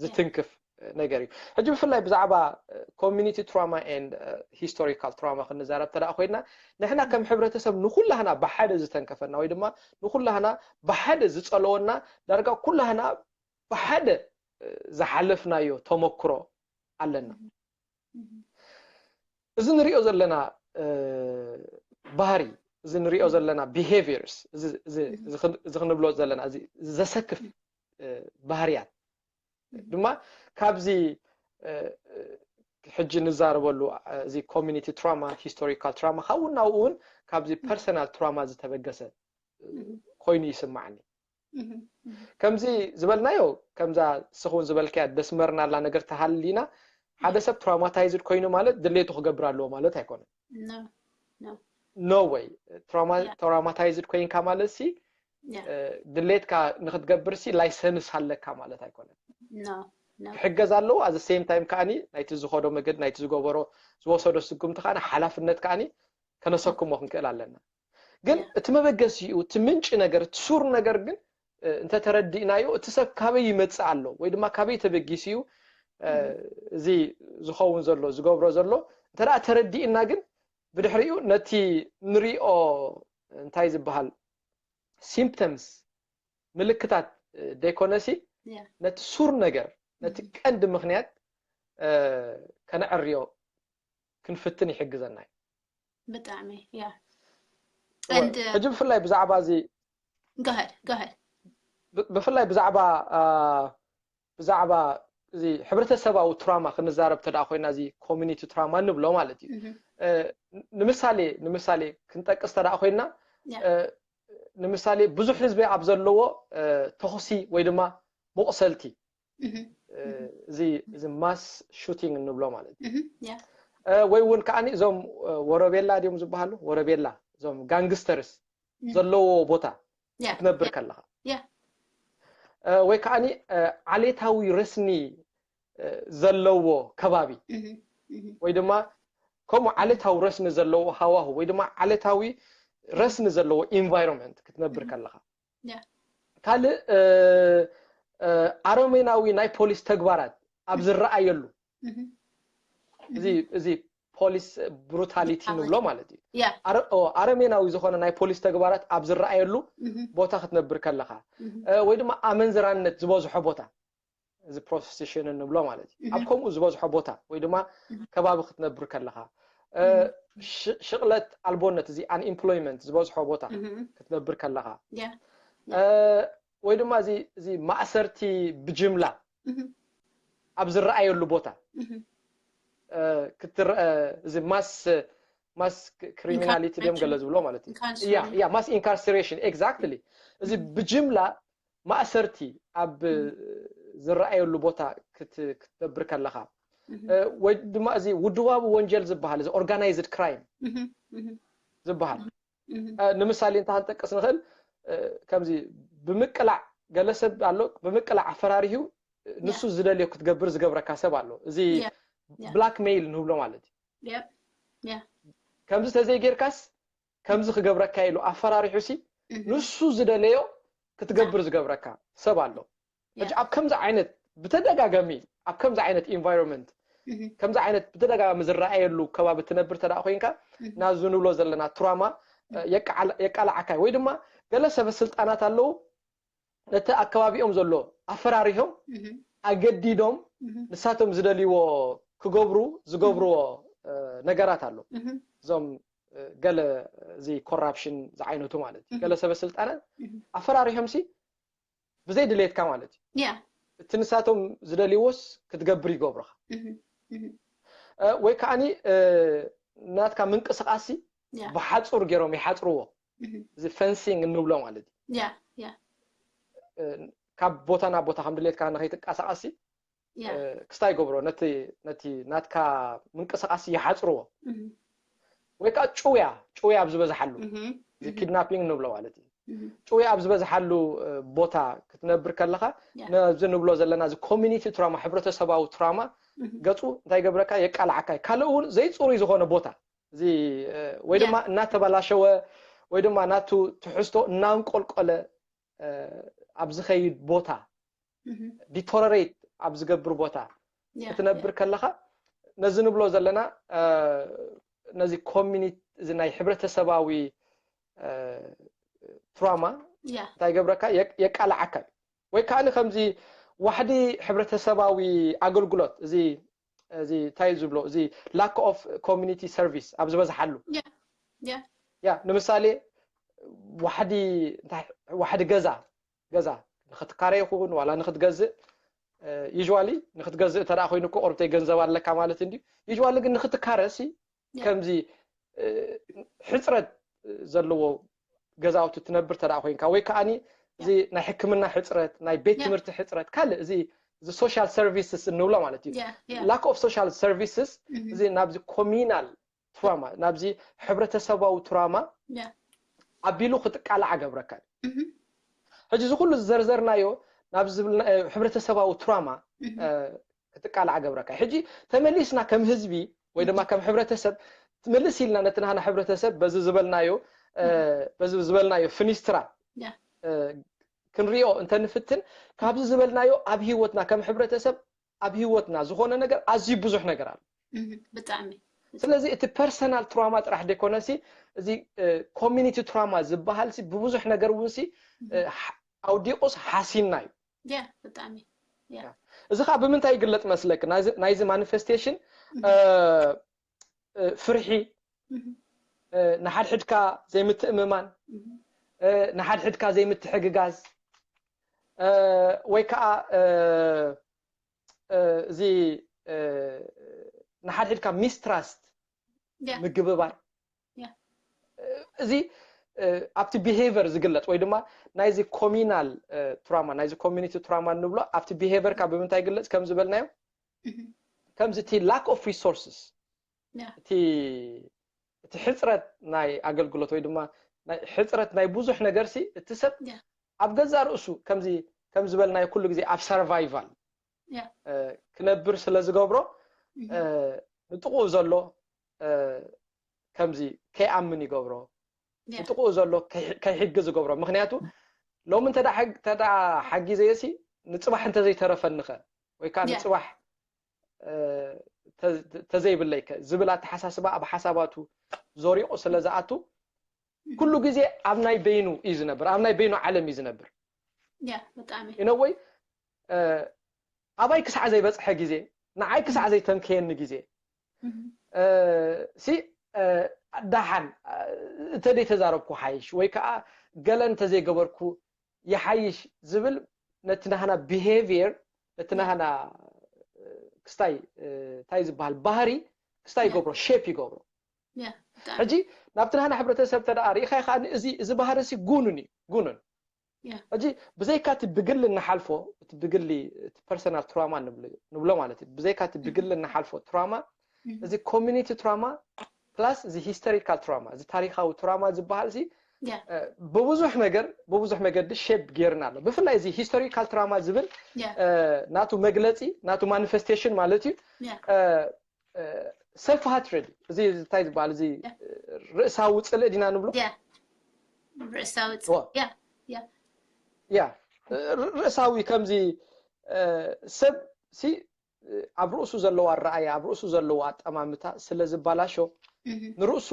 ዝትንክፍ ነገር እዩ። ሕጂ ብፍላይ ብዛዕባ ኮሚኒቲ ትራውማ ኤንድ ሂስቶሪካል ትራውማ ክንዛረብ ተደኣ ኮይና ንሕና ከም ሕብረተሰብ ንኩላህና ብሓደ ዝተንከፈና ወይ ድማ ንኩላህና ብሓደ ዝፀለወና ዳርጋ ኩላህና ብሓደ ዝሓለፍናዮ ተመክሮ ኣለና። እዚ ንሪኦ ዘለና ባህሪ እዚ ንሪኦ ዘለና ቢሄቪየርስ እዚ ክንብሎ ዘለና እዚ ዘሰክፍ ባህርያት ድማ ካብዚ ሕጂ ንዛረበሉ እዚ ኮሚኒቲ ትራውማ ሂስቶሪካል ትራውማ ካብኡ ናብኡ እውን ካብዚ ፐርሰናል ትራውማ ዝተበገሰ ኮይኑ ይስማዓኒ። ከምዚ ዝበልናዮ ከምዛ ስኹን ዝበልካያ ደስመርናላ ነገር ተሃሊና ሓደ ሰብ ትራውማታይዝድ ኮይኑ ማለት ድሌቱ ክገብር ኣለዎ ማለት ኣይኮነን። ኖ ወይ ትራውማታይዝድ ኮይንካ ማለት ሲ ድሌትካ ንክትገብር ሲ ላይሰንስ ኣለካ ማለት ኣይኮነን። ክሕገዝ ኣለዎ። ኣዘ ሴም ታይም ከዓኒ ናይቲ ዝኸዶ መገድ ናይቲ ዝገበሮ ዝወሰዶ ስጉምቲ ከዓኒ ሓላፍነት ከዓኒ ከነሰክሞ ክንክእል ኣለና። ግን እቲ መበገሲኡ እቲ ምንጪ ነገር እቲ ሱር ነገር ግን እንተተረዲእናዮ እቲ ሰብ ካበይ ይመፅእ ኣሎ ወይ ድማ ካበይ ተበጊሱ እዩ እዚ ዝኸውን ዘሎ ዝገብሮ ዘሎ እንተ ተረዲእና ግን ብድሕሪኡ ነቲ ንሪኦ እንታይ ዝበሃል ሲምፕተምስ ምልክታት ደይኮነሲ ነቲ ሱር ነገር ነቲ ቀንዲ ምክንያት ከነዕርዮ ክንፍትን ይሕግዘና እዩ። ብጣዕሚ ያ ሕጂ ብፍላይ ብዛዕባ እዚ ጋሀድ ጋሀድ ብፍላይ ብዛዕባ ብዛዕባ እዚ ሕብረተሰባዊ ትራማ ክንዛረብ ተደኣ ኮይና እዚ ኮሚኒቲ ትራማ ንብሎ ማለት እዩ። ንምሳሌ ንምሳሌ ክንጠቅስ ተደኣ ኮይና ንምሳሌ ብዙሕ ህዝቢ ኣብ ዘለዎ ተኹሲ ወይ ድማ መቑሰልቲ እዚ እዚ ማስ ሹቲንግ እንብሎ ማለት እዩ። ወይ እውን ከዓኒ እዞም ወረቤላ ድዮም ዝበሃሉ ወረቤላ እዞም ጋንግስተርስ ዘለዎ ቦታ ክትነብር ከለኻ ወይ ከዓኒ ዓሌታዊ ረስኒ ዘለዎ ከባቢ ወይ ድማ ከምኡ ዓሌታዊ ረስኒ ዘለዎ ሃዋሁ ወይ ድማ ዓሌታዊ ረስኒ ዘለዎ ኢንቫይሮንመንት ክትነብር ከለኻ ካልእ ኣረሜናዊ ናይ ፖሊስ ተግባራት ኣብ ዝረኣየሉ እዚ ፖሊስ ብሩታሊቲ ንብሎ ማለት እዩ። ኣረሜናዊ ዝኾነ ናይ ፖሊስ ተግባራት ኣብ ዝረኣየሉ ቦታ ክትነብር ከለኻ ወይ ድማ ኣመንዝራነት ዝበዝሖ ቦታ እዚ ፕሮስቲቱሽን ንብሎ ማለት እዩ። ኣብ ከምኡ ዝበዝሖ ቦታ ወይ ድማ ከባቢ ክትነብር ከለኻ ሽቕለት ኣልቦነት እዚ ኣንኤምፕሎይመንት ዝበዝሖ ቦታ ክትነብር ከለኻ ወይ ድማ እዚ ማእሰርቲ ብጅምላ ኣብ ዝረኣየሉ ቦታ ክትረአ እዚ ማስ ማስ ክሪሚናሊቲ ድዮም ገለ ዝብሎ ማለት እዩ። ያ ማስ ኢንካርሰሬሽን ኤግዛክትሊ እዚ ብጅምላ ማእሰርቲ ኣብ ዝረኣየሉ ቦታ ክትነብር ከለኻ ወይ ድማ እዚ ውድባዊ ወንጀል ዝበሃል እዚ ኦርጋናይዝድ ክራይም ዝበሃል ንምሳሌ እንተ ክንጠቅስ ንኽእል ከምዚ ብምቅላዕ ገለ ሰብ ኣሎ ብምቅላዕ ኣፈራሪሁ ንሱ ዝደልዮ ክትገብር ዝገብረካ ሰብ ኣሎ። እዚ ብላክሜይል ንብሎ ማለት እዩ። ከምዚ ተዘይጌርካስ ከምዚ ክገብረካ ኢሉ ኣፈራሪሑ ሲ ንሱ ዝደለዮ ክትገብር ዝገብረካ ሰብ ኣሎ። ሕጂ ኣብ ከምዚ ዓይነት ብተደጋጋሚ ኣብ ከምዚ ዓይነት ኢንቫይሮንመንት ከምዚ ዓይነት ብተደጋጋሚ ዝረኣየሉ ከባቢ ትነብር ተደኣ ኮይንካ ናብዚ ንብሎ ዘለና ትራማ የቃላዓካ ወይ ድማ ገለ ሰበ ስልጣናት ኣለዉ ነቲ ኣከባቢኦም ዘሎ ኣፈራሪሆም ኣገዲዶም ንሳቶም ዝደልይዎ ክገብሩ ዝገብርዎ ነገራት ኣሎ። እዞም ገለ እዚ ኮራፕሽን ዝዓይነቱ ማለት እዩ። ገለ ሰበ ስልጣናት ኣፈራሪሆም ሲ ብዘይ ድሌትካ ማለት እዩ። እቲ ንሳቶም ዝደልይዎስ ክትገብር ይገብሩኻ። ወይ ከዓኒ ናትካ ምንቅስቃሲ ብሓፁር ገይሮም ይሓፅርዎ። እዚ ፈንሲንግ እንብሎ ማለት እዩ። ካብ ቦታ ናብ ቦታ ከም ድሌትካ ንኸይትንቀሳቀሲ ክስታይ ይገብሮ ነቲ ናትካ ምንቅስቃሲ ይሓፅርዎ። ወይ ከዓ ጭውያ ጭውያ ኣብ ዝበዝሓሉ እዚ ኪድናፒንግ ንብሎ ማለት እዩ። ጭውያ ኣብ ዝበዝሓሉ ቦታ ክትነብር ከለካ ነዚ ንብሎ ዘለና እዚ ኮሚኒቲ ትራማ ሕብረተሰባዊ ትራማ ገፁ እንታይ ይገብረካ የቃልዓካ እዩ። ካልእ እውን ዘይፅሩይ ዝኾነ ቦታ እዚ ወይ ድማ እናተበላሸወ ወይ ድማ ናቱ ትሕዝቶ እናንቆልቆለ ኣብ ዝኸይድ ቦታ ዲቶረሬት ኣብ ዝገብር ቦታ ክትነብር ከለካ ነዚ ንብሎ ዘለና ነዚ ኮሚኒቲ እዚ ናይ ሕብረተሰባዊ ትራማ እንታይ ይገብረካ የቃልዓካ እዩ። ወይ ከዓ ከምዚ ዋሕዲ ሕብረተሰባዊ ኣገልግሎት እዚ እዚ እንታይ ዝብሎ እዚ lack of community service ኣብ ዝበዝሓሉ ያ ንምሳሌ ዋሕዲ ዋሕዲ ገዛ ገዛ ንክትካረ ይኹን ዋላ ንክትገዝእ ዩዋሊ ንክትገዝእ እንተ ኮይኑ እኮ ቁርብተይ ገንዘብ ኣለካ ማለት እንዲ ዩዋሊ ግን ንክትካረ ሲ ከምዚ ሕፅረት ዘለዎ ገዛውቲ ትነብር ተዳ ኮይንካ ወይ ከዓኒ እዚ ናይ ሕክምና ሕፅረት ናይ ቤት ትምህርቲ ሕፅረት ካልእ እዚ እዚ social services እንብሎ ማለት እዩ lack of social services እዚ ናብዚ communal trauma ናብዚ ሕብረተሰባዊ ትራማ ኣቢሉ ክጥቃላዕ ገብረካ ሕጂ እዚ ኩሉ ዝዘርዘርናዮ ናብዚ ዝብልና ሕብረተሰባዊ ትራማ ክጥቃላዕ ገብረካ ሕጂ ተመሊስና ከም ህዝቢ ወይ ድማ ከም ሕብረተሰብ ትምልስ ኢልና ነቲ ናህና ሕብረተሰብ በዚ ዝበልናዮ በዚ ዝበልናዮ ፍኒስትራ ክንሪኦ እንተንፍትን ካብዚ ዝበልናዮ ኣብ ህይወትና ከም ሕብረተሰብ ኣብ ህይወትና ዝኾነ ነገር ኣዝዩ ብዙሕ ነገር ኣሎ ብጣዕሚ ስለዚ እቲ ፐርሰናል ትራማ ጥራሕ ደይኮነሲ እዚ ኮሚኒቲ ትራማ ዝበሃል ብብዙሕ ነገር እውን ኣውዲቑስ ሓሲና እዩ ብጣዕሚ እዚ ከዓ ብምንታይ ይግለፅ መስለክ ናይዚ ማኒፌስቴሽን ፍርሒ ንሓድሕድካ ዘይምትእምማን ንሓድሕድካ ዘይምትሕግጋዝ ወይ ከዓ እዚ ንሓድሕድካ ሚስትራስት ምግብባር እዚ ኣብቲ ቢሄቨር ዝግለፅ ወይ ድማ ናይዚ ኮሚናል ትራማ ናይዚ ኮሚኒቲ ትራማ እንብሎ ኣብቲ ቢሄቨርካ ብምንታይ ይግለፅ ከም ዝበልናዮ ከምዚ እቲ lack of resources እቲ እቲ ሕፅረት ናይ ኣገልግሎት ወይ ድማ ሕፅረት ናይ ብዙሕ ነገር ሲ እቲ ሰብ ኣብ ገዛ ርእሱ ከምዚ ከም ዝበልናዮ ኩሉ ግዜ ኣብ ሰርቫይቫል ክነብር ስለ ዝገብሮ ንጥቕኡ ዘሎ ከምዚ ከይኣምን ይገብሮ፣ ብጥቕኡ ዘሎ ከይሕግዝ ይገብሮ። ምክንያቱ ሎሚ እንተ ሓጊዘየሲ ንፅባሕ እንተዘይተረፈኒኸ ወይ ከዓ ንፅባሕ ተዘይብለይከ ዝብል ኣተሓሳስባ ኣብ ሓሳባቱ ዞሪቑ ስለ ዝኣቱ ኩሉ ግዜ ኣብ ናይ በይኑ እዩ ዝነብር፣ ኣብ ናይ በይኑ ዓለም እዩ ዝነብር። ኢነወይ ኣባይ ክሳዕ ዘይበፅሐ ግዜ፣ ንዓይ ክሳዕ ዘይተንከየኒ ግዜ ሲ ደሓን እንተደይ ተዛረብኩ ሓይሽ ወይ ከዓ ገለ እንተዘይገበርኩ ይሓይሽ ዝብል ነቲ ናህና behavior፣ ነቲ ናህና ክስታይ እንታይ ዝበሃል ባህሪ ክስታይ ይገብሮ፣ ሼፕ ይገብሮ። ሕጂ ናብቲ ናህና ሕብረተሰብ ተደኣ ርኢኻ ከዓ እዚ ባህሪ ሲ ጉኑን እዩ፣ ጉኑን ሕጂ ብዘይካ እቲ ብግሊ እንሓልፎ፣ እቲ ብግሊ፣ እቲ ፐርሰናል ትራማ ንብሎ ማለት እዩ። ብዘይካ እቲ ብግሊ እንሓልፎ ትራማ፣ እዚ ኮሚኒቲ ትራማ ፕላስ እዚ ሂስቶሪካል ትራማ፣ እዚ ታሪካዊ ትራማ ዝበሃል ሲ ብብዙሕ ነገር፣ ብብዙሕ መገዲ ሼፕ ገይርና ኣሎ። ብፍላይ እዚ ሂስቶሪካል ትራማ ዝብል ናቱ መግለፂ፣ ናቱ ማኒፌስቴሽን ማለት እዩ። ሰልፍ ሃትረድ፣ እዚ እንታይ ዝበሃል፣ እዚ ርእሳዊ ፅልእ ዲና ንብሎ። ርእሳዊ ያ ርእሳዊ ከምዚ ሰብ ሲ ኣብ ርእሱ ዘለዎ ኣረኣያ፣ ኣብ ርእሱ ዘለዎ ኣጠማምታ ስለ ዝባላሾ ንርእሱ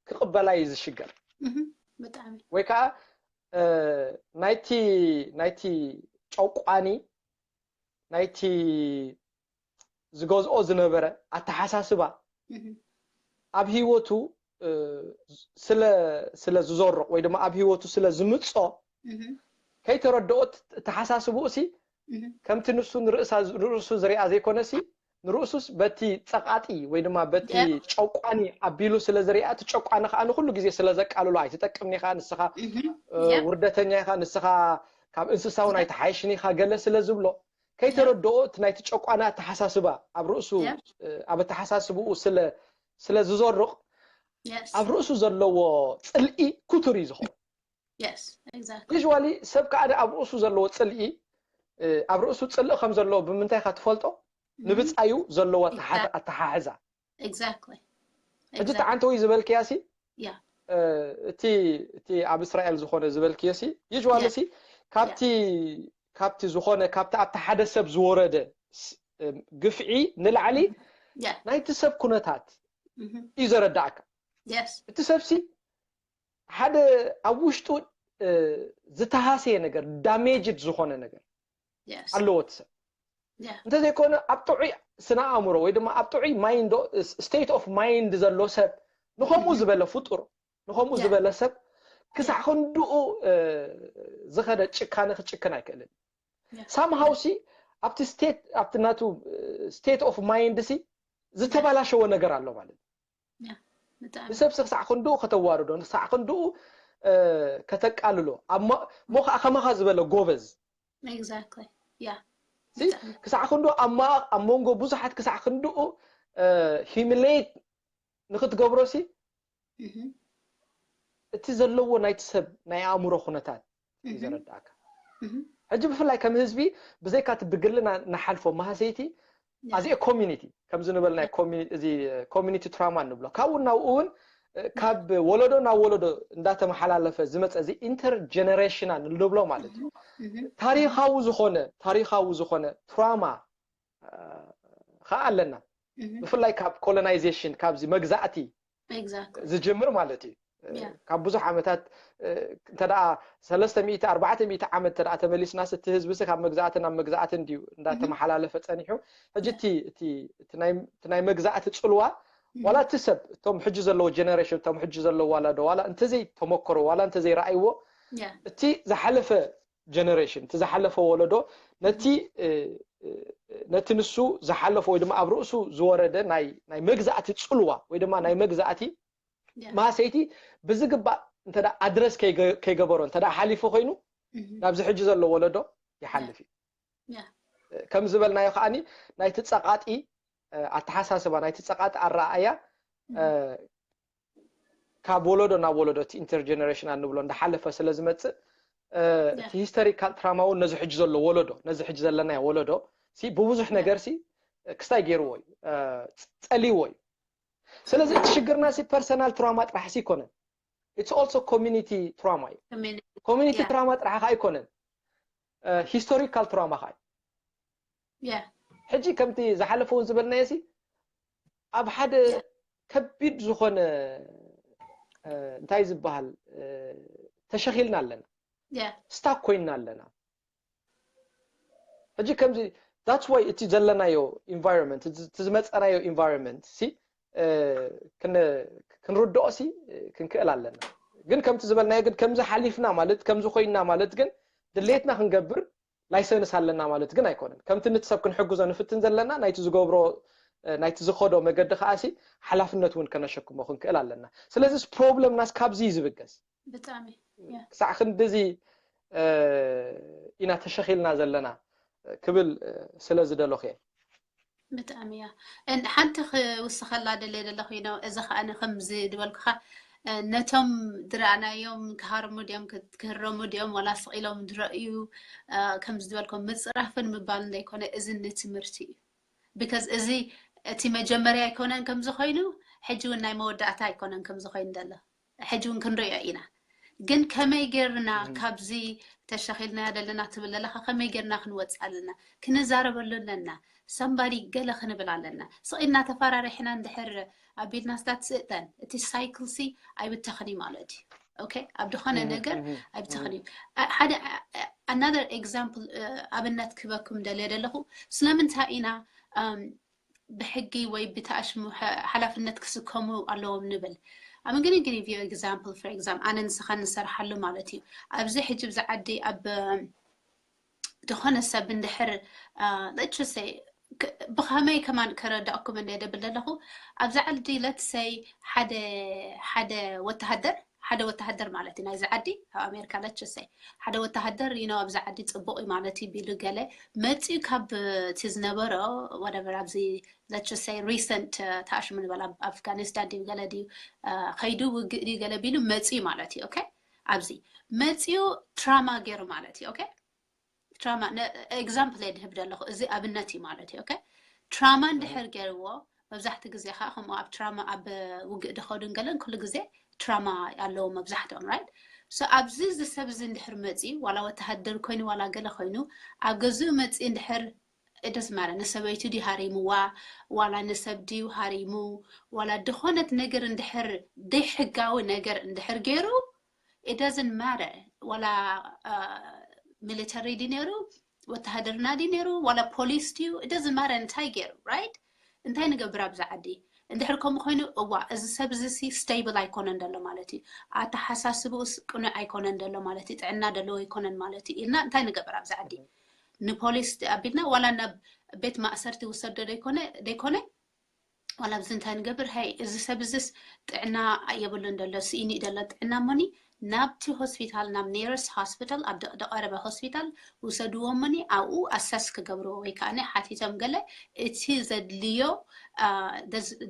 ክቕበላ እዩ ዝሽገር። ወይ ከዓ ናይቲ ናይቲ ጨቋኒ ናይቲ ዝገዝኦ ዝነበረ ኣተሓሳስባ ኣብ ህይወቱ ስለ ዝዘርቕ ወይ ድማ ኣብ ህይወቱ ስለ ዝምጾ ከይተረድኦ ተሓሳስብኡ ሲ ከምቲ ንሱ ንርእሱ ዝሪኣ ዘይኮነ ሲ ንርእሱስ በቲ ጸቓጢ ወይ ድማ በቲ ጨቋኒ ኣቢሉ ስለ ዝሪኣ እቲ ጨቋኒ ከዓ ንኩሉ ግዜ ስለ ዘቃልሎ ኣይትጠቅምን ኢኻ ንስኻ ውርደተኛ ኢኻ ንስኻ ካብ እንስሳ እውን ኣይትሓይሽን ኢኻ ገለ ስለ ዝብሎ ከይተረድኦ እቲ ናይቲ ጨቋኒ ኣተሓሳስባ ኣብ ርእሱ ኣብ ኣተሓሳስብኡ ስለ ስለ ዝዘርቕ ኣብ ርእሱ ዘለዎ ፅልኢ ክቱር እዩ ዝኸውን። ዩዥዋሊ ሰብ ከዓ ኣብ ርእሱ ዘለዎ ፅልኢ ኣብ ርእሱ ፅልኢ ከም ዘለዎ ብምንታይ ኢኻ ትፈልጦ? ንብፃዩ ዘለዎ ኣተሓሕዛ። ሕጂ ተዓንተዊ ዝበልክያ ሲ እቲ እቲ ኣብ እስራኤል ዝኾነ ዝበልክዮ ሲ ዩዥዋሊ ሲ ካብቲ ካብቲ ዝኾነ ካብቲ ኣብቲ ሓደ ሰብ ዝወረደ ግፍዒ ንላዕሊ ናይቲ ሰብ ኩነታት እዩ ዘረዳእካ። እቲ ሰብ ሲ ሓደ ኣብ ውሽጡ ዝተሃሰየ ነገር ዳሜጅድ ዝኾነ ነገር ኣለዎ እቲ ሰብ እንተዘይኮነ ኣብ ጥዑይ ስነ ኣእምሮ ወይ ድማ ኣብ ጥዑይ ማይንድ ስቴት ኦፍ ማይንድ ዘሎ ሰብ ንከምኡ ዝበለ ፍጡር ንከምኡ ዝበለ ሰብ ክሳዕ ክንድኡ ዝኸደ ጭካነ ክጭክን ኣይክእልን። ሳምሃው ሲ ኣብቲ ስቴት ኣብቲ ናቱ ስቴት ኦፍ ማይንድ ሲ ዝተባላሸወ ነገር ኣሎ ማለት እዩ። ንሰብሲ ክሳዕ ክንድኡ ከተዋርዶ ክሳዕ ክንድኡ ከተቃልሎ ሞ ከዓ ከማኻ ዝበለ ጎበዝ ክሳዕ ክንድኡ ኣብ መንጎ ብዙሓት ክሳዕ ክንድኡ ሂሚሌት ንክትገብሮ ሲ እቲ ዘለዎ ናይቲ ሰብ ናይ ኣእምሮ ኩነታት እዩ ዘረዳእካ። ሕጂ ብፍላይ ከም ህዝቢ ብዘይካ እቲ ብግልና ንሓልፎ ማህሰይቲ ኣዚ ኮሚኒቲ ከምዚ ንበል ናይ እዚ ኮሚኒቲ ትራማ ንብሎ ካብኡ ናብኡ እውን ካብ ወለዶ ናብ ወለዶ እንዳተመሓላለፈ ዝመፀ እዚ ኢንተርጀነሬሽናል ንብሎ ማለት እዩ። ታሪካዊ ዝኾነ ታሪካዊ ዝኾነ ትራማ ከዓ ኣለና። ብፍላይ ካብ ኮሎናይዜሽን ካብዚ መግዛእቲ ዝጅምር ማለት እዩ። ካብ ብዙሕ ዓመታት እንተ ሰለስተ ሚእቲ ኣርባዕተ ሚእቲ ዓመት እንተ ተመሊስናስ እቲ ህዝቢ ካብ መግዛእቲ ናብ መግዛእቲ እንድዩ እንዳተመሓላለፈ ፀኒሑ። ሕጂ እቲ ናይ መግዛእቲ ፅልዋ ዋላ እቲ ሰብ እቶም ሕጂ ዘለዎ ጀነሬሽን እቶም ሕጂ ዘለዎ ዋላ ዶ ዋላ እንተዘይ ተመከሮ ዋላ እንተዘይ ረኣይዎ እቲ ዝሓለፈ ጀነሬሽን እቲ ዝሓለፈ ወለዶ ነቲ ነቲ ንሱ ዝሓለፎ ወይ ድማ ኣብ ርእሱ ዝወረደ ናይ መግዛእቲ ፅልዋ ወይ ድማ ናይ መግዛእቲ ማሰይቲ ብዝግባእ እንተ ኣድረስ ከይገበሮ እንተ ሓሊፉ ኮይኑ ናብዚ ሕጂ ዘሎ ወለዶ ይሓልፍ እዩ። ከም ዝበልናዮ ከዓኒ ናይቲ ፀቓጢ ኣተሓሳስባ ናይቲ ፀቓጢ ኣረኣእያ ካብ ወለዶ ናብ ወለዶ እቲ ኢንተርጀነሬሽናል ንብሎ እንዳሓለፈ ስለ ዝመፅእ እቲ ሂስቶሪካል ትራማ እውን ነዚ ሕጂ ዘሎ ወለዶ ነዚ ሕጂ ዘለናዮ ወለዶ ብብዙሕ ነገር ሲ ክስታይ ገይርዎ እዩ፣ ፀሊዎ እዩ። ስለዚ እቲ ሽግርና ሲ personal trauma ጥራሕ ሲ ኣይኮነን። It's also community trauma እዩ። Community trauma ጥራሕ ከዓ ኣይኮነን፣ historical trauma ከዓ እዩ። ሕጂ ከምቲ ዝሓለፈ እውን ዝበልናዮ ሲ ኣብ ሓደ ከቢድ ዝኾነ እንታይ ዝበሃል ተሸኺልና ኣለና፣ stuck ኮይንና ኣለና። ሕጂ ከምዚ that's why እቲ ዘለናዮ environment፣ እቲ ዝመፀናዮ environment ሲ ክንርድኦ ሲ ክንክእል ኣለና። ግን ከምቲ ዝበልናዮ ግን ከምዚ ሓሊፍና ማለት ከምዚ ኮይንና ማለት ግን ድሌትና ክንገብር license ኣለና ማለት ግን ኣይኮነን። ከምቲ ንትሰብ ክንሕግዞ ንፍትን ዘለና ናይቲ ዝገብሮ ናይቲ ዝኸዶ መገዲ ከዓ ሲ ሓላፍነት እውን ከነሸክሞ ክንክእል ኣለና። ስለዚ problem ናስ ካብዚ እዩ ዝብገስ። ብጣዕሚ ክሳዕ ክንድዚ ኢና ተሸኺልና ዘለና ክብል ስለ ዝደለኹ እየ። ብጣዕሚ እያ። ሓንቲ ክውስኸላ ደለ ደለኹ ነው። እዚ ከዓ ከምዚ ዝበልኩኻ ነቶም ዝረኣናዮም ክሃርሙ ድዮም ክህረሙ ድዮም ዋላ ስቕ ኢሎም ዝረእዩ ከምዚ ዝበልኩም ምፅራፍን ምባል እንዳይኮነ እዚ ንትምህርቲ እዩ። Because እዚ እቲ መጀመርያ ኣይኮነን ከምዚ ኮይኑ ሕጂ እውን ናይ መወዳእታ ኣይኮነን ከምዚ ኮይኑ ዘሎ ሕጂ እውን ክንሪኦ ኢና። ግን ከመይ ጌርና ካብዚ ተሸኺልናያ ዘለና ትብል ዘለኻ ከመይ ጌርና ክንወፅእ ኣለና? ክንዛረበሉ ኣለና። Somebody ገለ ክንብል ኣለና። ስቕ ኢልና ተፈራሪሕና እንድሕር ኣቢልና ስታት ስእተን እቲ cycle ሲ ኣይብተኽን እዩ ማለት እዩ። Okay ኣብ ዝኾነ ነገር ኣይብተኽን እዩ። ሓደ another example ኣብነት ክበኩም ደልየ ደለኹ ስለምንታይ ኢና ብሕጊ ወይ ብተኣሽሙ ሓላፍነት ክስከሙ ኣለዎም ንብል። I'm gonna give you example for example ኣነ ንስኻ ንሰርሓሉ ማለት እዩ። ኣብዚ ሕጂ ብዚ ዓዲ ኣብ ዝኾነ ሰብ እንድሕር let's just say ብኸመይ ከማን ከረዳእኩም እንደ ደብል ዘለኹ ኣብዚ ዓዲ let's say ሓደ ሓደ ወተሃደር ሓደ ወተሃደር ማለት እዩ ናይዚ ዓዲ ኣብ ኣሜሪካ let's just say ሓደ ወተሃደር you know ኣብዚ ዓዲ ፅቡቕ እዩ ማለት እዩ ቢሉ ገለ መፅኡ ካብ እቲ ዝነበሮ whatever ኣብዚ let's just say recent ተኣሽሙ ንበል ኣብ ኣፍጋኒስታን ድዩ ገለ ድዩ ከይዱ ውግእ ድዩ ገለ ቢሉ መፅኡ ማለት እዩ okay ኣብዚ መፅኡ trauma ገይሩ ማለት እዩ okay trauma example እየ ዝህብ ዘለኹ እዚ ኣብነት እዩ ማለት እዩ okay trauma እንድሕር ገይርዎ መብዛሕቲ ግዜ ከዓ ከምኡ ኣብ trauma ኣብ ውግእ ድኸዱን ገለን ኩሉ ግዜ trauma ኣለዎ መብዛሕትኦም right so ኣብዚ እዚ ሰብ እዚ እንድሕር መፂኡ ዋላ ወተሃደር ኮይኑ ዋላ ገለ ኮይኑ ኣብ ገዝኡ መፂኡ እንድሕር it doesn't matter ንሰበይቱ ድዩ ሃሪምዋ ዋላ ንሰብ ድዩ ሃሪሙ ዋላ ድኾነት ነገር እንድሕር ደይሕጋዊ ነገር እንድሕር ገይሩ it doesn't matter ዋላ military ድዩ ነይሩ ወተሃደርና ድዩ ነይሩ ዋላ ፖሊስ ድዩ it doesn't matter እንታይ ገይሩ right እንታይ ንገብር ኣብዚ ዓዲ እንድሕር ከምኡ ኮይኑ እዋ እዚ ሰብ እዚ ሲ stable ኣይኮነን ዘሎ ማለት እዩ ኣተሓሳስብኡስ ቅኑዕ ኣይኮነን ዘሎ ማለት እዩ ጥዕና ዘለዎ ኣይኮነን ማለት እዩ ኢልና እንታይ ንገብር ኣብዚ ዓዲ ንፖሊስ ኣቢልና ዋላ ናብ ቤት ማእሰርቲ ውሰዶ ደይኮነ ደይኮነ ዋላ ኣብዚ እንታይ ንገብር ሃይ እዚ ሰብ እዚስ ጥዕና የብሉን ደሎ ስኢኑ እዩ ደሎ ጥዕና እሞኒ ናብቲ ሆስፒታል ናብ nearest hospital ኣብ ዝቐረበ ሆስፒታል ውሰድዎ እሞኒ ኣብኡ assess ክገብርዎ ወይ ከዓ ሓቲቶም ገለ እቲ ዘድልዮ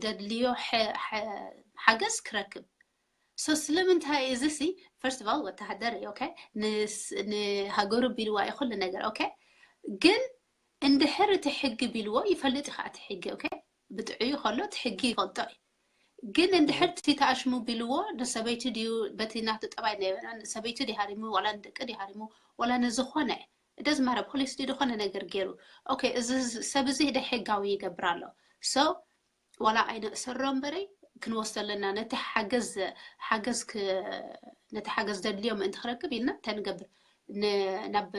ዘድልዮ ሓገዝ ክረክብ so ስለምንታይ እዚ ሲ first of all ወተሃደር እዩ okay ንሃገሩ ቢልዋ እዩ ኩሉ ነገር okay ግን እንድሕር እቲ ሕጊ ቢልዎ ይፈልጥ እዩ ከዓ እቲ ሕጊ okay ብጥዑዩ ከሎ እቲ ሕጊ ይፈልጦ እዩ ግን እንድሕር እቲ ተኣሽሙ ቢልዎ ንሰበይቱ ድዩ በቲ ናቱ ጠባይ ሰበይቱ ድዩ ሃሪሙ ዋላ ንደቂ ድዩ ሃሪሙ ዋላ ንዝኾነ it doesn't matter ፖሊስ ድዩ ዝኾነ ነገር ገይሩ okay እዚ ሰብ እዚ ደይ ሕጋዊ ይገብር ኣሎ so ዋላ ኣይነእሰሮ እምበረይ ክንወስዶ ኣለና ነቲ ሓገዝ ሓገዝ ነቲ ሓገዝ ዘድልዮ ምእንቲ ክረክብ ኢልና እንታይ ንገብር ናብ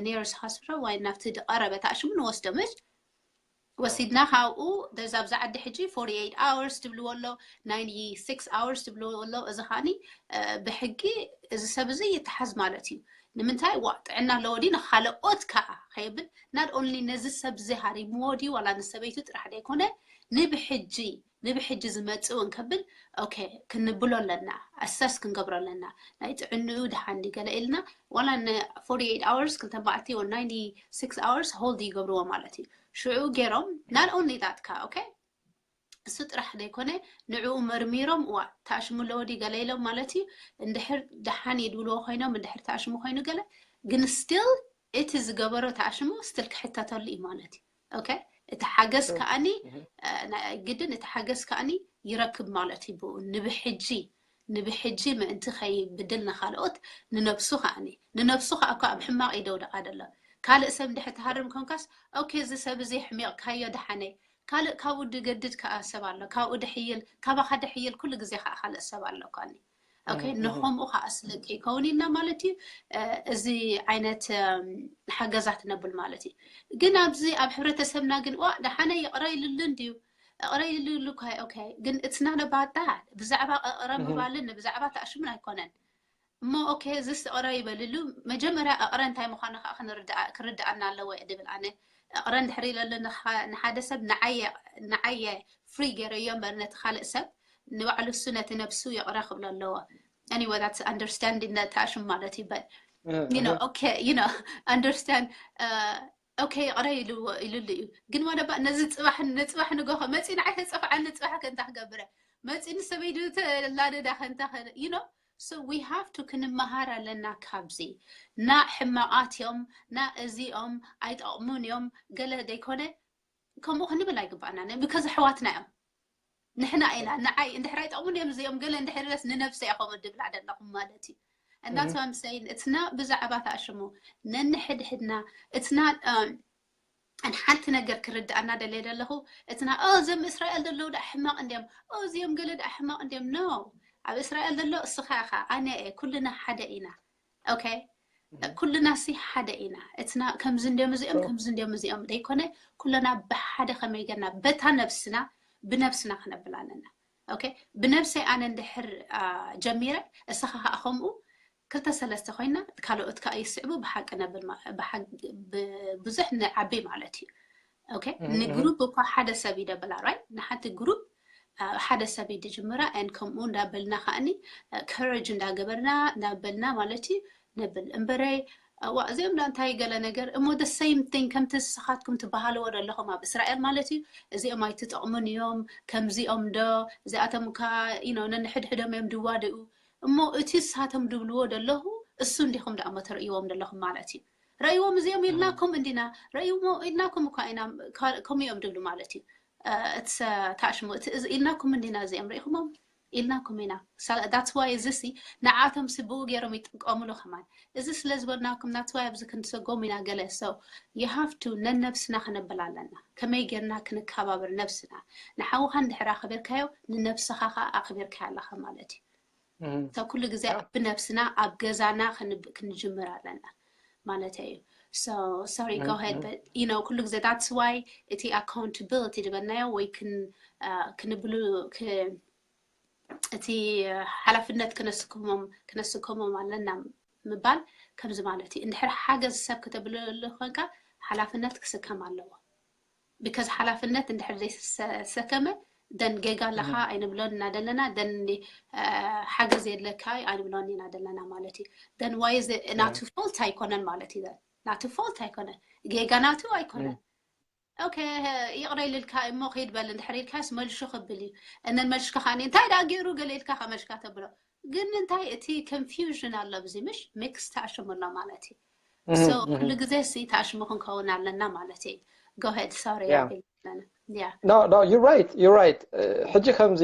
nearest hospital ወይ ናብቲ ዝቐረበ ተኣሽሙ ንወስዶ ምሽ ወሲድና ካብኡ ደዛ ኣብዚ ዓዲ ሕጂ forty eight hours ትብልዎ ኣሎ ninety six hours ትብልዎ ኣሎ እዚ ከዓኒ ብሕጊ እዚ ሰብ እዚ ይተሓዝ ማለት እዩ ንምንታይ ዋ ጥዕና ኣለዎ ድዩ ንካልኦት ከዓ ከየብል not only ነዚ ሰብ እዚ ሃሪምዎ ድዩ ዋላ ንሰበይቱ ጥራሕ ዘይኮነ ንብሕጂ ንብሕጂ ዝመፅእ እውን ከብል okay ክንብሎ ኣለና assess ክንገብሮ ኣለና ናይ ጥዕንኡ ድሓን ገለ ኢልና ዋላ ን forty eight hours ክልተ መዓልቲ or ninety six hours hold ይገብርዎ ማለት እዩ ሽዑ ገይሮም not only that ከዓ okay እሱ ጥራሕ ዘይኮነ ንዕኡ መርሚሮም እዋ ተኣሽሙ ኣለዎ ድዩ ገለ ኢሎም ማለት እዩ እንድሕር ደሓን ይድብልዎ ኮይኖም እንድሕር ተኣሽሙ ኮይኑ ገለ ግን still እቲ ዝገበሮ ተኣሽሙ still ክሕተተሉ እዩ ማለት እዩ okay እቲ ሓገዝ ከዓኒ ግድን እቲ ሓገዝ ከኣኒ ይረክብ ማለት እዩ። ብኡ ንብሕጂ ንብሕጂ ምእንቲ ከይብድል ንኻልኦት፣ ንነብሱ ከኣኒ፣ ንነብሱ ከኣ እኳ ኣብ ሕማቕ ይደውድቓ ደሎ። ካልእ ሰብ እንድሕር ትሃርም ኮንካስ፣ ኦኬ፣ እዚ ሰብ እዚ ሕሚቕካዮ ደሓነ፣ ካልእ ካብኡ ድገድድ ከኣ ሰብ ኣሎ፣ ካብኡ ድሕይል፣ ካባኻ ድሕይል ኩሉ ግዜ ከኣ ካልእ ሰብ ኣሎ እኳኒ። ኦኬ፣ ንኸምኡ ከኣ ስለ ከይከውን ኢልና ማለት እዩ። እዚ ዓይነት ሓገዛት ነብል ማለት እዩ። ግን ኣብዚ ኣብ ሕብረተሰብና ግን ዋ ደሓነ ይቕረ ኢሉሉ እንድዩ፣ እቕረ ኢሉሉ እኳ፣ ኦኬ፣ ግን it's not about that። ብዛዕባ እቕረ ምባልን ብዛዕባ ተኣሽሙን ኣይኮነን። እሞ ኦኬ፣ እዚስ እቕረ ይበልሉ፣ መጀመርያ እቕረ እንታይ ምዃኑ ከዓ ክንርድኣ- ክርድኣና ኣለዎ እየ ድብል ኣነ። እቕረ እንድሕር ኢለሉ ንኻ- ንሓደ ሰብ ንዓየ ንዓየ ፍሪ ገይረዮ እምበር ነቲ ካልእ ሰብ ንባዕሉ እሱ ነቲ ነብሱ ይቕረ ክብሎ ኣለዎ። Anyway, that's understanding ነቲ ኣሽም ማለት እዩ። But you know, okay, you know, understand, okay፣ ይቕረ ኢልዎ ኢሉሉ እዩ። ግን what about ነዚ ፅባሕ ንፅባሕ ንጎኸ መፂ ንዓይ ተፀፍዓኒ ፅባሕ ከንታ ክገብረ መፂ ንሰበይዱ ተላደዳ ከንታ you know, so we have to ክንመሃር ኣለና ካብዚ። ና ሕማቓት እዮም፣ ና እዚኦም ኣይጠቕሙን እዮም ገለ ዘይኮነ ከምኡ ክንብል ኣይግባእና። Because ኣሕዋትና እዮም። ንሕና ኢና ንዓይ እንድሕር ኣይጠቕሙን እዮም እዚኦም ገለ እንድሕር ኢለስ ንነብሰይ እየ ከምኡ ድብላ ደለኹም ማለት እዩ። And that's what I'm saying. It's not ብዛዕባ ተኣሽሙ ነንሕድሕድና። It's not, um, ሓንቲ ነገር ክርድኣና ደልየ ደለኹ። It's not ኦ እዞም እስራኤል ዘለዉ ደኣ ሕማቕ እንድዮም፣ ኦ እዚኦም ገለ ደኣ ሕማቕ እንድዮም። No፣ ኣብ እስራኤል ዘሎ እስኻ ኢኻ፣ ኣነ እየ፣ ኩልና ሓደ ኢና። ኦኬ፣ ኩልና ሲ ሓደ ኢና። It's not ከምዚ እንድዮም እዚኦም ከምዚ እንድዮም እዚኦም ዘይኮነ፣ ኩልና ብሓደ ከመይ ጌርና በታ ነብስና ብነብስና ክነብል ኣለና። ኦኬ፣ ብነብሰይ ኣነ እንድሕር ጀሚረ፣ እስኻ ከዓ ከምኡ፣ ክልተ ሰለስተ ኮይና ካልኦት ከዓ ይስዕቡ። ብሓቂ ነብል ብዙሕ ንዓቢ ማለት እዩ። ኦኬ፣ ንግሩፕ እኳ ሓደ ሰብ ይደበላ ራይ ንሓንቲ ግሩፕ ሓደ ሰብ ይድጅምራ ን ከምኡ እንዳበልና ከዓኒ ከረጅ እንዳገበርና እንዳበልና ማለት እዩ። ነብል እምበረይ ዋ እዚኦም ዳ እንታይ ገለ ነገር እሞ the same thing ከምቲ ንስኻትኩም ትበሃልዎ ዘለኹም ኣብ እስራኤል ማለት እዩ። እዚኦም ኣይትጠቕሙን እዮም፣ ከምዚኦም ዶ እዚኣቶም ካ you know ነንሕድሕዶም እዮም ድዋድኡ። እሞ እቲ ንሳቶም ድብልዎ ደለኹ እሱ እንዲኹም ደኣ እሞ ተርእይዎም ደለኹም ማለት እዩ። ረእይዎም እዚኦም ኢልናኩም እንዲና ረእይዎ ኢልናኩም እኳ ኢና። ከምኡ እዮም ድብሉ ማለት እዩ። ተኣሽሙ ኢልናኩም እንዲና እዚኦም ርኢኹሞም ኢልናኩም ኢና። That's why እዚ ሲ ንዓቶም ሲ ብኡ ገይሮም ይጥቀምሉ ከማን። እዚ ስለ ዝበልናኩም that's why ኣብዚ ክንሰጎም ኢና ገለ so you have to ነነብስና ክነብል ኣለና። ከመይ ጌርና ክንከባበር ነብስና። ንሓውኻ እንድሕር ኣኽቢርካዮ ንነብስኻ ከዓ ኣኽቢርካዮ ኣለኻ ማለት እዩ። So ኩሉ ግዜ ብነብስና ኣብ ገዛና ክንጅምር ኣለና ማለት እዩ። So sorry, go ahead, but you know ኩሉ ግዜ that's why እቲ accountability ዝበልናዮ ወይ ክንብሉ እቲ ሓላፍነት ክነስከሞም ኣለና ምባል ከምዚ ማለት እዩ። እንድሕር ሓገዝ ሰብ ክተብለሉ ኮንካ ሓላፍነት ክስከም ኣለዎ። Because ሓላፍነት እንድሕር ዘይሰከመ then ጌጋ ኣለኻ ኣይንብሎን ኢና ዘለና then ሓገዝ የድለካ ኣይንብሎን ኢና ዘለና ማለት እዩ። Then why is it ናቱ fault ኣይኮነን ማለት እዩ። ናቱ fault ኣይኮነን፣ ጌጋ ናቱ ኣይኮነን። ኦኬ ይቕረ ኢልልካ እሞ ከይድ በል እንድሕር ኢልካስ መልሹ ክብል እዩ። እነን መልሽካ ከኣ እንታይ ደኣ ገይሩ ገለ ኢልካ ከመልሽካ ተብሎ ግን እንታይ እቲ confusion ኣሎ ኣብዚ ምሽ mix ተኣሽሙ ኣሎ ማለት እዩ። So ኩሉ ግዜ ሲ ተኣሽሙ ክንከውን ኣለና ማለት እዩ። Go ahead, sorry yeah. No, no, you're right, you're right. ሕጂ ከምዚ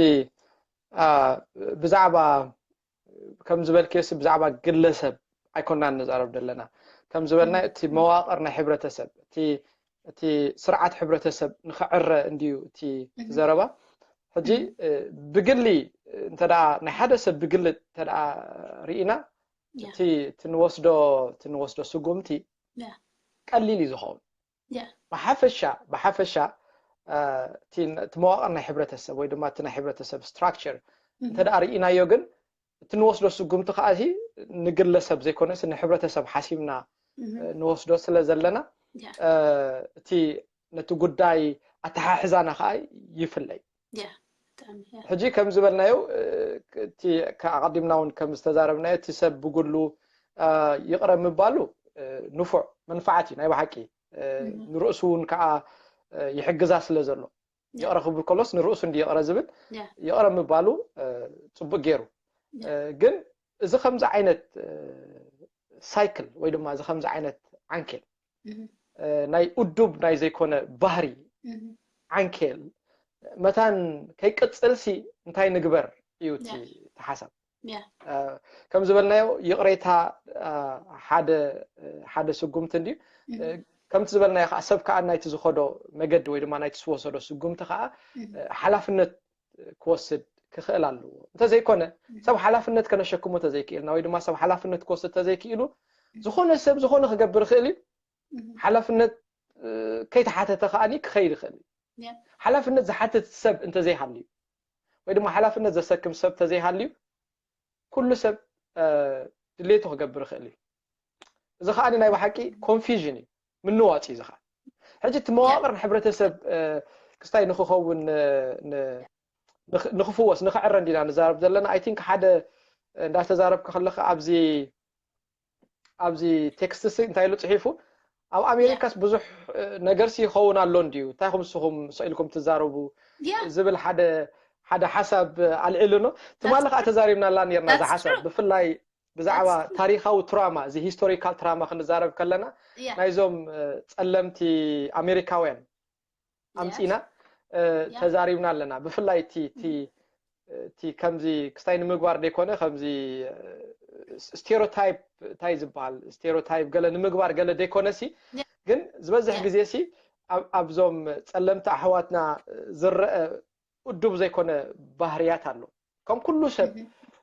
ብዛዕባ ከም ዝበልክዮ ሲ ብዛዕባ ግለሰብ ኣይኮናን ንዛረብ ዘለና። ከም ዝበልና እቲ መዋቕር ናይ ሕብረተሰብ እቲ እቲ ስርዓት ሕብረተሰብ ንኽዕረ እንድዩ እቲ ዘረባ። ሕጂ ብግሊ እንተ ናይ ሓደ ሰብ ብግሊ እንተ ርኢና እቲ ትንወስዶ ትንወስዶ ስጉምቲ ቀሊል እዩ ዝኸውን። ብሓፈሻ ብሓፈሻ እቲ መዋቕር ናይ ሕብረተሰብ ወይ ድማ እቲ ናይ ሕብረተሰብ structure እንተ ርኢናዮ ግን እቲ ንወስዶ ስጉምቲ ከዓ ንግለሰብ ዘይኮነስ ንሕብረተሰብ ሓሲብና ንወስዶ ስለ ዘለና እቲ ነቲ ጉዳይ ኣተሓሕዛና ከዓ ይፍለይ። ሕጂ ከም ዝበልናዮ እቲ ኣቐዲምና እውን ከም ዝተዛረብናዮ እቲ ሰብ ብግሉ ይቕረ ምባሉ ንፉዕ መንፋዓት እዩ ናይ ብሓቂ ንርእሱ እውን ከዓ ይሕግዛ ስለ ዘሎ ይቕረ ክብል ከሎስ ንርእሱ እንዲ ይቕረ ዝብል ይቕረ ምባሉ ፅቡቅ ገይሩ ግን እዚ ከምዚ ዓይነት ሳይክል ወይ ድማ እዚ ከምዚ ዓይነት ዓንኬል ናይ ኡዱብ ናይ ዘይኮነ ባህሪ ዓንኬል መታን ከይቅፅልሲ እንታይ ንግበር እዩ እቲ ሓሳብ። ከም ዝበልናዮ ይቕሬታ ሓደ ስጉምቲ እንድዩ። ከምቲ ዝበልናዮ ከዓ ሰብ ከዓ ናይቲ ዝኸዶ መገዲ ወይ ድማ ናይቲ ዝወሰዶ ስጉምቲ ከዓ ሓላፍነት ክወስድ ክኽእል ኣለዎ። እንተዘይኮነ ሰብ ሓላፍነት ከነሸክሞ ተዘይክእልና ወይ ድማ ሰብ ሓላፍነት ክወስድ ተዘይክእሉ ዝኾነ ሰብ ዝኾነ ክገብር ይኽእል እዩ። ሓላፍነት ከይተሓተተ ከዓኒ ክኸይድ ይኽእል እዩ። ሓላፍነት ዝሓትት ሰብ እንተዘይሃልዩ ወይ ድማ ሓላፍነት ዘሰክም ሰብ ተዘይሃልዩ ኩሉ ሰብ ድሌቱ ክገብር ይኽእል እዩ። እዚ ከዓኒ ናይ ብሓቂ ኮንፊዥን እዩ፣ ምንዋፅ እዩ። እዚ ከዓ ሕጂ እቲ መዋቕር ንሕብረተሰብ ክስታይ ንክኸውን ንክፍወስ ንክዕረ እንዲና ንዛረብ ዘለና። ኣይ ቲንክ ሓደ እንዳተዛረብካ ከለካ ኣብዚ ኣብዚ ቴክስት ሲ እንታይ ኢሉ ፅሒፉ? ኣብ ኣሜሪካስ ብዙሕ ነገር ሲ ይኸውን ኣሎ እንድዩ፣ እንታይ ኹም ንስኹም ሰኢልኩም ትዛረቡ ዝብል ሓደ ሓደ ሓሳብ ኣልዒሉ ኖ። ትማሊ ከዓ ተዛሪብናላ ነርና እዚ ሓሳብ፣ ብፍላይ ብዛዕባ ታሪካዊ ትራማ፣ እዚ ሂስቶሪካል ትራማ ክንዛረብ ከለና ናይዞም ፀለምቲ ኣሜሪካውያን ኣምፂና ተዛሪብና ኣለና። ብፍላይ እቲ እቲ እቲ ከምዚ ክስታይ ንምግባር ደይኮነ ከምዚ ስቴሮታይፕ እንታይ ዝበሃል ስቴሮታይፕ ገለ ንምግባር ገለ ደይኮነ ሲ ግን ዝበዝሕ ግዜ ሲ ኣብዞም ፀለምቲ ኣሕዋትና ዝረአ እዱብ ዘይኮነ ባህርያት ኣሎ። ከም ኩሉ ሰብ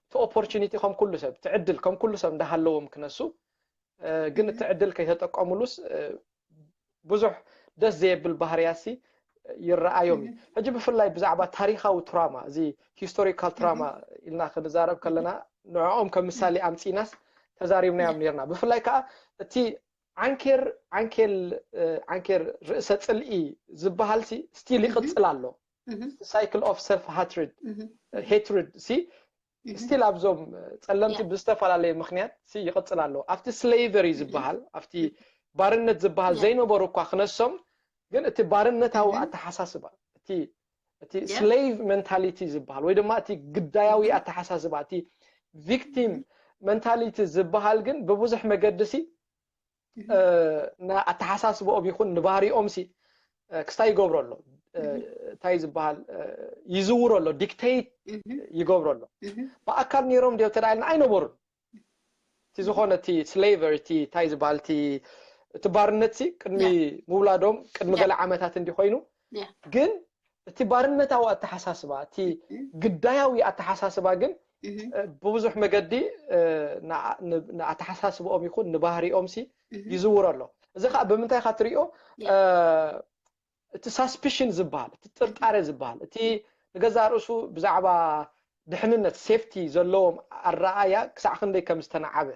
እቲ ኦፖርቹኒቲ ከም ኩሉ ሰብ እቲ ዕድል ከም ኩሉ ሰብ እንዳሃለዎም ክነሱ ግን እቲ ዕድል ከይተጠቀሙሉስ ብዙሕ ደስ ዘየብል ባህርያሲ ይረኣዮም እዩ። ሕጂ ብፍላይ ብዛዕባ ታሪካዊ ትራማ እዚ ሂስቶሪካል ትራማ ኢልና ክንዛረብ ከለና ንዕኦም ከም ምሳሌ ኣምፂናስ ተዛሪብናዮም ነርና። ብፍላይ ከዓ እቲ ዓንኬር ዓንኬል ዓንኬር ርእሰ ፅልኢ ዝበሃል ሲ ስቲል ይቅፅል ኣሎ። ሳይክል ኦፍ ሰልፍ ሃትርድ ሄትርድ ሲ ስቲል ኣብዞም ፀለምቲ ብዝተፈላለየ ምክንያት ሲ ይቅፅል ኣሎ። ኣብቲ ስሌቨሪ ዝበሃል ኣብቲ ባርነት ዝበሃል ዘይነበሩ እኳ ክነሶም ግን እቲ ባርነታዊ ኣተሓሳስባ እቲ እቲ ስሌቭ ሜንታሊቲ ዝበሃል ወይ ድማ እቲ ግዳያዊ ኣተሓሳስባ እቲ ቪክቲም ሜንታሊቲ ዝበሃል ግን ብብዙሕ መገዲ ሲ ንኣተሓሳስብኦም ይኹን ንባህሪኦም ሲ ክስታይ ይገብሮ ኣሎ እንታይ ዝበሃል ይዝውሮ ኣሎ ዲክቴት ይገብሮ ኣሎ። ብኣካል ነይሮም ድዮም ተዳልና ኣይነበሩን። እቲ ዝኾነ እቲ ስሌቨሪ እቲ እንታይ ዝበሃል እቲ እቲ ባርነት ሲ ቅድሚ ምውላዶም ቅድሚ ገለ ዓመታት እንዲ ኮይኑ ግን እቲ ባርነታዊ ኣተሓሳስባ እቲ ግዳያዊ ኣተሓሳስባ ግን ብብዙሕ መገዲ ንኣተሓሳስብኦም ይኹን ንባህሪኦም ሲ ይዝውሮ ኣሎ። እዚ ከዓ ብምንታይ ካ ትሪኦ እቲ ሳስፒሽን ዝበሃል እቲ ጥርጣሬ ዝበሃል እቲ ንገዛእ ርእሱ ብዛዕባ ድሕንነት ሴፍቲ ዘለዎም ኣረኣያ ክሳዕ ክንደይ ከም ዝተናዓበ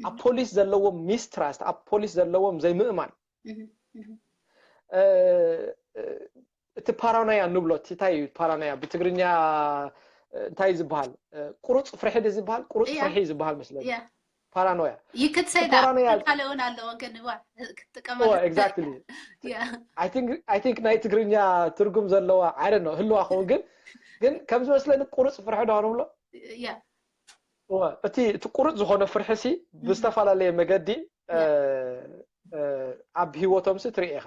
ኣብ ፖሊስ ዘለዎም ሚስትራስት ኣብ ፖሊስ ዘለዎም ዘይምእማን እቲ ፓራኖያ ንብሎ እንታይ እዩ ፓራኖያ ብትግርኛ እንታይ ዝበሃል ቁሩፅ ፍርሒ ድ ዝበሃል ቁሩፅ ፍርሒ ዝበሃል መስለኒ ፓራኖያ ይክትሰይዳ ካልኦን ኣለዎ ግን ክትጥቀመሉ I think ናይ ትግርኛ ትርጉም ዘለዋ I don't know ህልዋ ኸውን ግን ግን ከም ዝመስለኒ ቁሩፅ ፍርሒ ዶ ንብሎ እቲ እቲ ቁሩፅ ዝኾነ ፍርሒ ሲ ብዝተፈላለየ መገዲ ኣብ ሂወቶም ሲ ትርኢ ኢኻ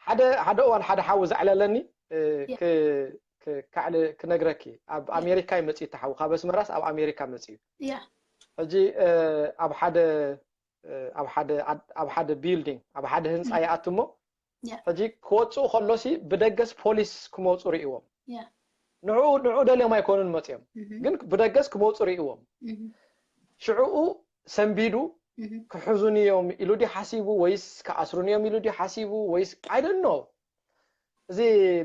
ሓደ ሓደ እዋን ሓደ ሓዊ ዘዕለለኒ ክነግረኪ ኣብ ኣሜሪካ ይመፅእ ተሓዊ ካብ ኣስመራስ ኣብ ኣሜሪካ መፅዩ ሕጂ ኣብ ሓደ ኣብ ሓደ ቢልዲንግ ኣብ ሓደ ህንፃ ይኣትሞ ሕጂ ክወፅኡ ከሎሲ ብደገስ ፖሊስ ክመፁ ርእዎም ንዑ ንዑ ደልዮም ኣይኮኑን መፅዮም ግን ብደገስ ክመፁ ርእዎም ሽዕኡ ሰንቢዱ ክሕዙኒ እዮም ኢሉ ድዩ ሓሲቡ ወይስ ክኣስሩኒ እዮም ኢሉ ድዩ ሓሲቡ ወይስ I don't know እዚ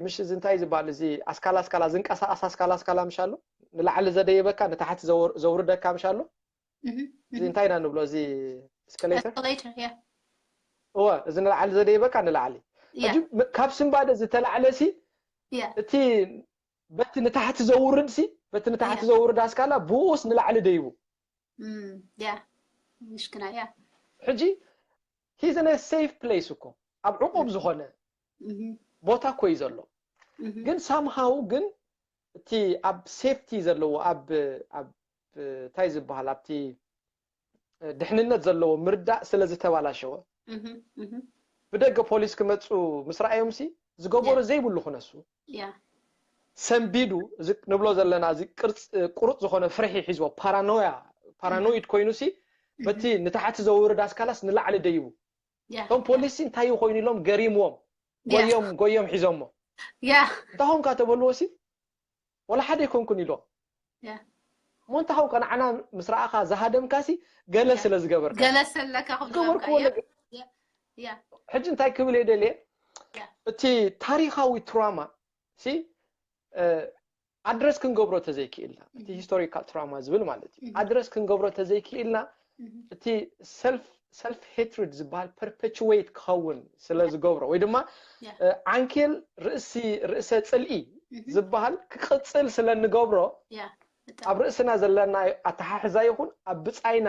ምሽ እዚ እንታይ ዝበሃል እዚ ኣስካላ ኣስካላ ዝንቀሳቀስ ኣስካላ ኣስካላ ምሽ ኣሎ ንላዕሊ ዘደይበካ ንታሕቲ ዘውርደካ ምሽ ኣሎ እዚ እንታይ ኢና ንብሎ እዚ እስከሌተር እወ እዚ ንላዕሊ ዘደይበካ ንላዕሊ ካብ ስንባደ ዝተላዕለ ሲ እቲ በቲ ንታሕቲ ዘውርድ ሲ በቲ ንታሕቲ ዘውርድ ኣስካላ ብኡስ ንላዕሊ ደይቡ ምሽክና ያ ሕጂ he's in a safe place እኮ ኣብ ዕቁብ ዝኾነ ቦታ እኮ እዩ ዘሎ ግን ሳምሃው ግን እቲ ኣብ ሴፍቲ ዘለዎ ኣብ ኣብ እንታይ ዝበሃል ኣብቲ ድሕንነት ዘለዎ ምርዳእ ስለ ዝተባላሸወ ብደገ ፖሊስ ክመፁ ምስ ረኣዮም ሲ ዝገበሮ ዘይብሉ ክነሱ ሰንቢዱ፣ እዚ ንብሎ ዘለና እዚ ቅርፅ ቁሩፅ ዝኾነ ፍርሒ ሒዝዎ፣ ፓራኖያ፣ ፓራኖይድ ኮይኑ ሲ በቲ ንታሕቲ ዘውርድ ኣስካላስ ንላዕሊ ደይቡ። እቶም ፖሊስ ሲ እንታይ ኮይኑ ኢሎም ገሪምዎም፣ ጎዮም ጎዮም ሒዞሞ። እንታይ ኾንካ ተበልዎ ሲ ወላ ሓደ ኣይኮንኩን ኢሎ። እሞ እንታይ ኾንካ ንዓና ምስ ረኣኻ ዝሃደምካ ሲ ገለ ስለ ዝገበርካ ገለ ስለካ ዝገበርክዎ ነገር። ሕጂ እንታይ ክብል እየ ደልየ፣ እቲ ታሪኻዊ ትራማ ሲ ኣድረስ ክንገብሮ ተዘይክኢልና፣ እቲ ሂስቶሪካል ትራማ ዝብል ማለት እዩ። ኣድረስ ክንገብሮ ተዘይክኢልና፣ እቲ ሰልፍ ሰልፍ ሄትርድ ዝበሃል ፐርፔቹዌት ክኸውን ስለ ዝገብሮ፣ ወይ ድማ ዓንኬል ርእሲ ርእሰ ፅልኢ ዝበሃል ክቕፅል ስለ እንገብሮ፣ ኣብ ርእስና ዘለና ኣተሓሕዛ ይኹን ኣብ ብፃይና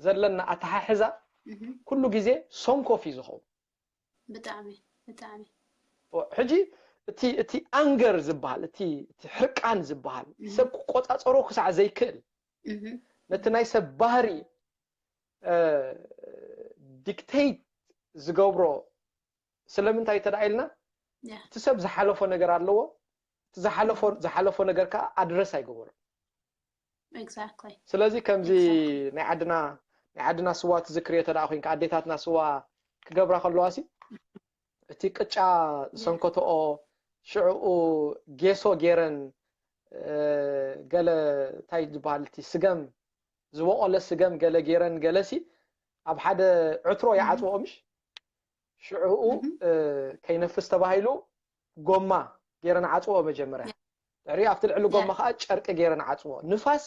ዘለና ኣተሓሕዛ ኩሉ ግዜ ሰንኮፍ እዩ ዝኸውን። ብጣዕሚ ብጣዕሚ ሕጂ እቲ እቲ ኣንገር ዝበሃል እቲ እቲ ሕርቃን ዝበሃል ሰብ ክቆፃፀሮ ክሳዕ ዘይክእል ነቲ ናይ ሰብ ባህሪ ዲክቴት ዝገብሮ ስለምንታይ ተዳ ኢልና እቲ ሰብ ዝሓለፎ ነገር ኣለዎ። ዝሓለፎ ነገር ከዓ ኣድረስ ኣይገበሮን። ስለዚ ከምዚ ናይ ዓድና ናይ ዓድና ስዋ ትዝክርዮ ተዳ ኮይንካ ኣዴታትና ስዋ ክገብራ ከለዋ ሲ እቲ ቅጫ ዝሰንከተኦ ሽዕኡ ጌሶ ገይረን ገለ እንታይ ዝበሃል እቲ ስገም ዝበቆለ ስገም ገለ ገይረን ገለሲ ኣብ ሓደ ዕትሮ ይዓፅዎ ምሽ ሽዕኡ ከይነፍስ ተባሂሉ ጎማ ገይረን ዓፅዎ መጀመርያ ድሕሪ ኣብቲ ልዕሊ ጎማ ከዓ ጨርቂ ገይረን ዓፅዎ ንፋስ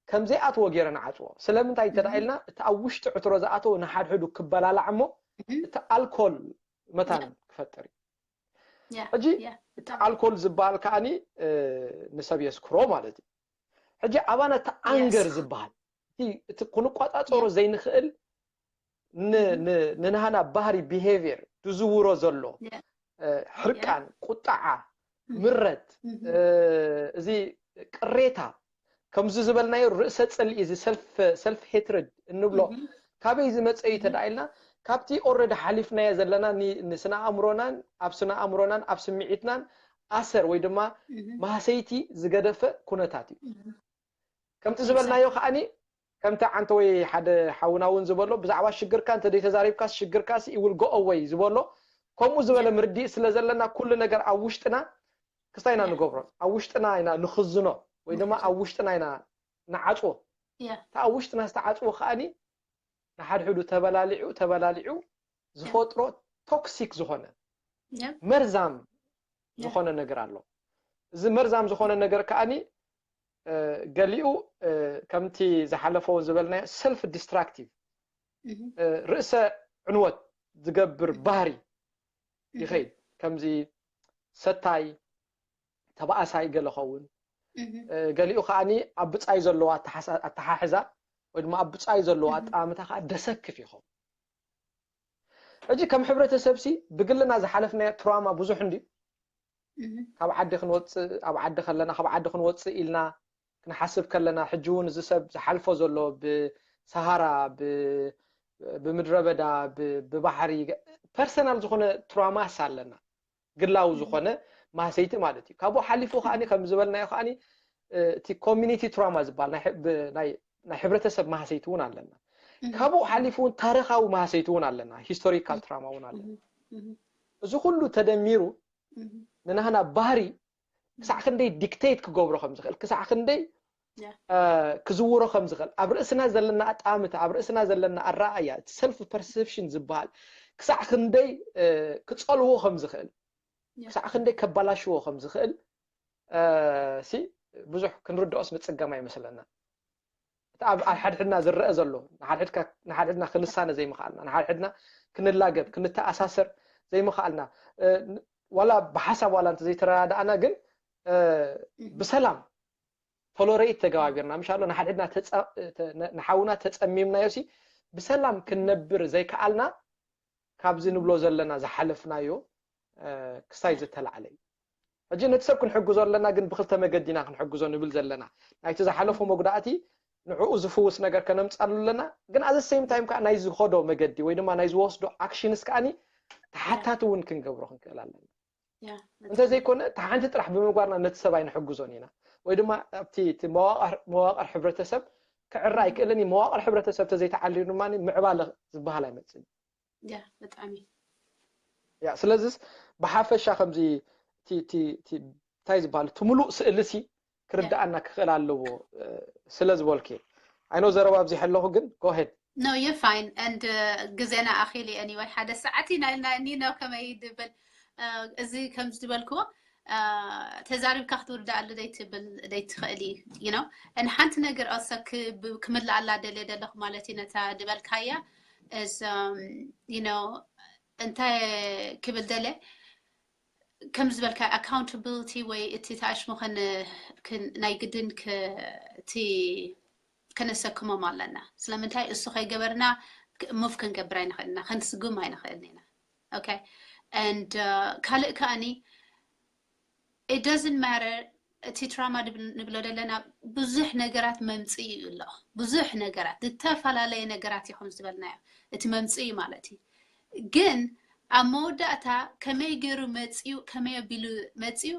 ከምዘይኣትዎ ገይረን ዓፅዎ ስለምንታይ እንተዳ ኢልና እቲ ኣብ ውሽጢ ዕትሮ ዝኣተወ ንሓድሕዱ ክበላላዕ እሞ እቲ ኣልኮል መታን ክፈጥር እዩ ሕጂ እቲ ኣልኮል ዝበሃል ከዓኒ ንሰብ የስክሮ ማለት እዩ ሕጂ ኣባና እቲ ኣንገር ዝበሃል እቲ ክንቋፃፀሮ ዘይንኽእል ንናህና ባህሪ ቢሄቪየር ዝዝውሮ ዘሎ ሕርቃን ቁጣዓ ምረት እዚ ቅሬታ ከምዚ ዝበልናዮ ርእሰ ፅልኢ እዚ ሰልፍ ሄትርድ እንብሎ ካበይ ዝመፀ እዩ ተዳ ኢልና ካብቲ ኦረዲ ሓሊፍናዮ ዘለና ንስነ ኣእምሮናን ኣብ ስነ ኣእምሮናን ኣብ ስምዒትናን ኣሰር ወይ ድማ ማህሰይቲ ዝገደፈ ኩነታት እዩ ከምቲ ዝበልናዮ ከዓኒ ከምቲ ዓንተ ወይ ሓደ ሓውና እውን ዝበሎ ብዛዕባ ሽግርካ እንተ ዘይተዛሪብካስ ሽግርካ ይውል ጎ ኣወይ ዝበሎ ከምኡ ዝበለ ምርዲእ ስለ ዘለና ኩሉ ነገር ኣብ ውሽጥና ክስታይ ኢና ንገብሮ ኣብ ውሽጥና ኢና ንኽዝኖ ወይ ድማ ኣብ ውሽጥና ኢና ንዓፅዎ እታ ኣብ ውሽጥና ዝተዓፅዎ ከዓኒ ንሓድሕዱ ተበላሊዑ ተበላሊዑ ዝፈጥሮ ቶክሲክ ዝኾነ መርዛም ዝኾነ ነገር ኣሎ እዚ መርዛም ዝኾነ ነገር ከዓኒ ገሊኡ ከምቲ ዝሓለፈ ዝበልናዮ ሰልፍ ዲስትራክቲቭ ርእሰ ዕንወት ዝገብር ባህሪ ይኸይድ ከምዚ ሰታይ ተባእሳይ ገለ ኸውን ገሊኡ ከዓኒ ኣብ ብፃይ ዘለዎ ኣተሓሕዛ ወይ ድማ ኣብ ብፃይ ዘለዎ ኣጠማምታ ከዓ ደሰክፍ ይኸውን ሕጂ ከም ሕብረተሰብ ሲ ብግልና ዝሓለፍናዮ ትራማ ብዙሕ እንድዩ ካብ ዓዲ ክንወፅእ ኣብ ዓዲ ከለና ካብ ዓዲ ክንወፅእ ኢልና ክንሓስብ ከለና ሕጂ እውን እዚ ሰብ ዝሓልፎ ዘሎ ብሰሃራ ብምድረ በዳ ብባሕሪ ፐርሰናል ዝኾነ ትራማስ ኣለና ግላዊ ዝኾነ ማህሰይቲ ማለት እዩ ካብኡ ሓሊፉ ከዓኒ ከም ዝበልናዮ ከዓኒ እቲ ኮሚኒቲ ትራማ ዝበሃል ናይ ሕብረተሰብ ማህሰይቲ እውን ኣለና ካብኡ ሓሊፉ እውን ታሪካዊ ማህሰይቲ እውን ኣለና ሂስቶሪካል ትራማ እውን ኣለና እዚ ኩሉ ተደሚሩ ንናህና ባህሪ ክሳዕ ክንደይ ዲክቴት ክገብሮ ከም ዝኽእል ክሳዕ ክንደይ ክዝውሮ ከም ዝኽእል ኣብ ርእስና ዘለና ኣጣምታ ኣብ ርእስና ዘለና ኣረኣያ ሰልፍ ፐርሰፕሽን ዝበሃል ክሳዕ ክንደይ ክፀልዎ ከም ዝኽእል ክሳዕ ክንደይ ከባላሽዎ ከም ዝኽእል ሲ ብዙሕ ክንርድኦስ ምፅገም ኣይመስለና እቲ ኣብ ሓድሕድና ዝረአ ዘሎ ንሓድሕድና ክንሳነ ዘይምኽኣልና ንሓድሕድና ክንላገብ ክንተኣሳሰር ዘይምኽኣልና ዋላ ብሓሳብ ዋላ እንተ ዘይተረዳዳእና ግን ብሰላም ቶሎሬት ተገባቢርና ምሻሎ ንሓድሕድና ንሓውና ተፀሚምናዮ ሲ ብሰላም ክንነብር ዘይከኣልና ካብዚ ንብሎ ዘለና ዝሓለፍናዮ ክሳይ ዝተላዕለ እዩ ሕጂ ነቲ ሰብ ክንሕግዞ ኣለና ግን ብክልተ መገዲ ኢና ክንሕግዞ ንብል ዘለና ናይቲ ዝሓለፎ መጉዳእቲ ንዕኡ ዝፍውስ ነገር ከነምፃሉ ኣለና ግን ኣዘ ሴም ታይም ከዓ ናይ ዝኸዶ መገዲ ወይ ድማ ናይ ዝወስዶ ኣክሽንስ ከዓኒ ተሓታቲ እውን ክንገብሮ ክንክእል ኣለና እንተዘይኮነ፣ እቲ ሓንቲ ጥራሕ ብምግባርና ነቲ ሰብ ኣይንሕግዞን ኢና። ወይ ድማ ኣብቲ መዋቕር ሕብረተሰብ ክዕረ ኣይክእልን እዩ። መዋቕር ሕብረተሰብ ተዘይተዓልዩ ድማ ምዕባለ ዝበሃል ኣይመፅን። ብጣዕሚ ያ ስለዚስ ብሓፈሻ ከምዚ እንታይ ዝበሃል እቲ ምሉእ ስእልሲ ክርዳኣና ክኽእል ኣለዎ ስለ ዝበልኩ። I know ዘረባ ኣብዚሐ ኣለኹ፣ ግን go ahead። No, you're fine. And ግዜና ኣኺሉ። Anyway ሓደ ሰዓት ኢና ኢልና እኒ ነው ከመይ ድብል እዚ ከም ዝበልክዎ ተዛሪብካ ክትውዳኣሉ ደይትብል ደይትኽእሊ። You know፣ and ሓንቲ ነገር also ክምልኣላ ደልየ ደለኹ ማለት እዩ ነታ ድበልካያ is you know እንታይ ክብል ደለ ከም ዝበልካ accountability ወይ እቲ ተኣሽሙ ናይ ግድን እቲ ከነሰክሞም ኣለና። ስለምንታይ እሱ ከይገበርና move ክንገብር ኣይንኽእልና፣ ክንስጉም ኣይንኽእልን ኢና። Okay and ካልእ ከኣኒ it doesn't matter እቲ trauma ንብሎ ዘለና ብዙሕ ነገራት መምፅኢ እዩ ኣሎ። ብዙሕ ነገራት ዝተፈላለየ ነገራት ይኹም ዝበልናዮ እቲ መምፅኢ ማለት እዩ። ግን ኣብ መወዳእታ ከመይ ገይሩ መፅዩ ከመይ ኣቢሉ መፅዩ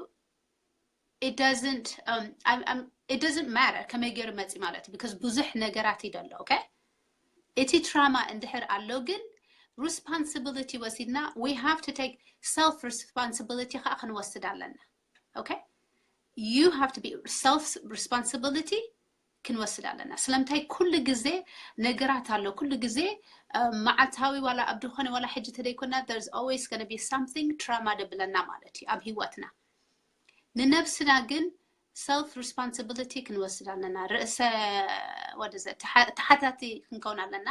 it doesn't um, um, it doesn't matter ከመይ ገይሩ መፂ ማለት እዩ። Because ብዙሕ ነገራት እዩ ዘሎ። Okay እቲ trauma እንድሕር ኣሎ ግን responsibility ወሲድና we have to take self responsibility ከዓ ክንወስድ ኣለና። Okay you have to be self responsibility ክንወስድ ኣለና። ስለምንታይ ኩሉ ግዜ ነገራት ኣሎ። ኩሉ ግዜ መዓልታዊ ዋላ ኣብ ድኾነ ዋላ ሕጂ ተደይኮና there's always gonna be something trauma ደብለና ማለት እዩ ኣብ ህይወትና። ንነብስና ግን self responsibility ክንወስድ ኣለና። ርእሰ ወደዘ ተሓታቲ ክንከውን ኣለና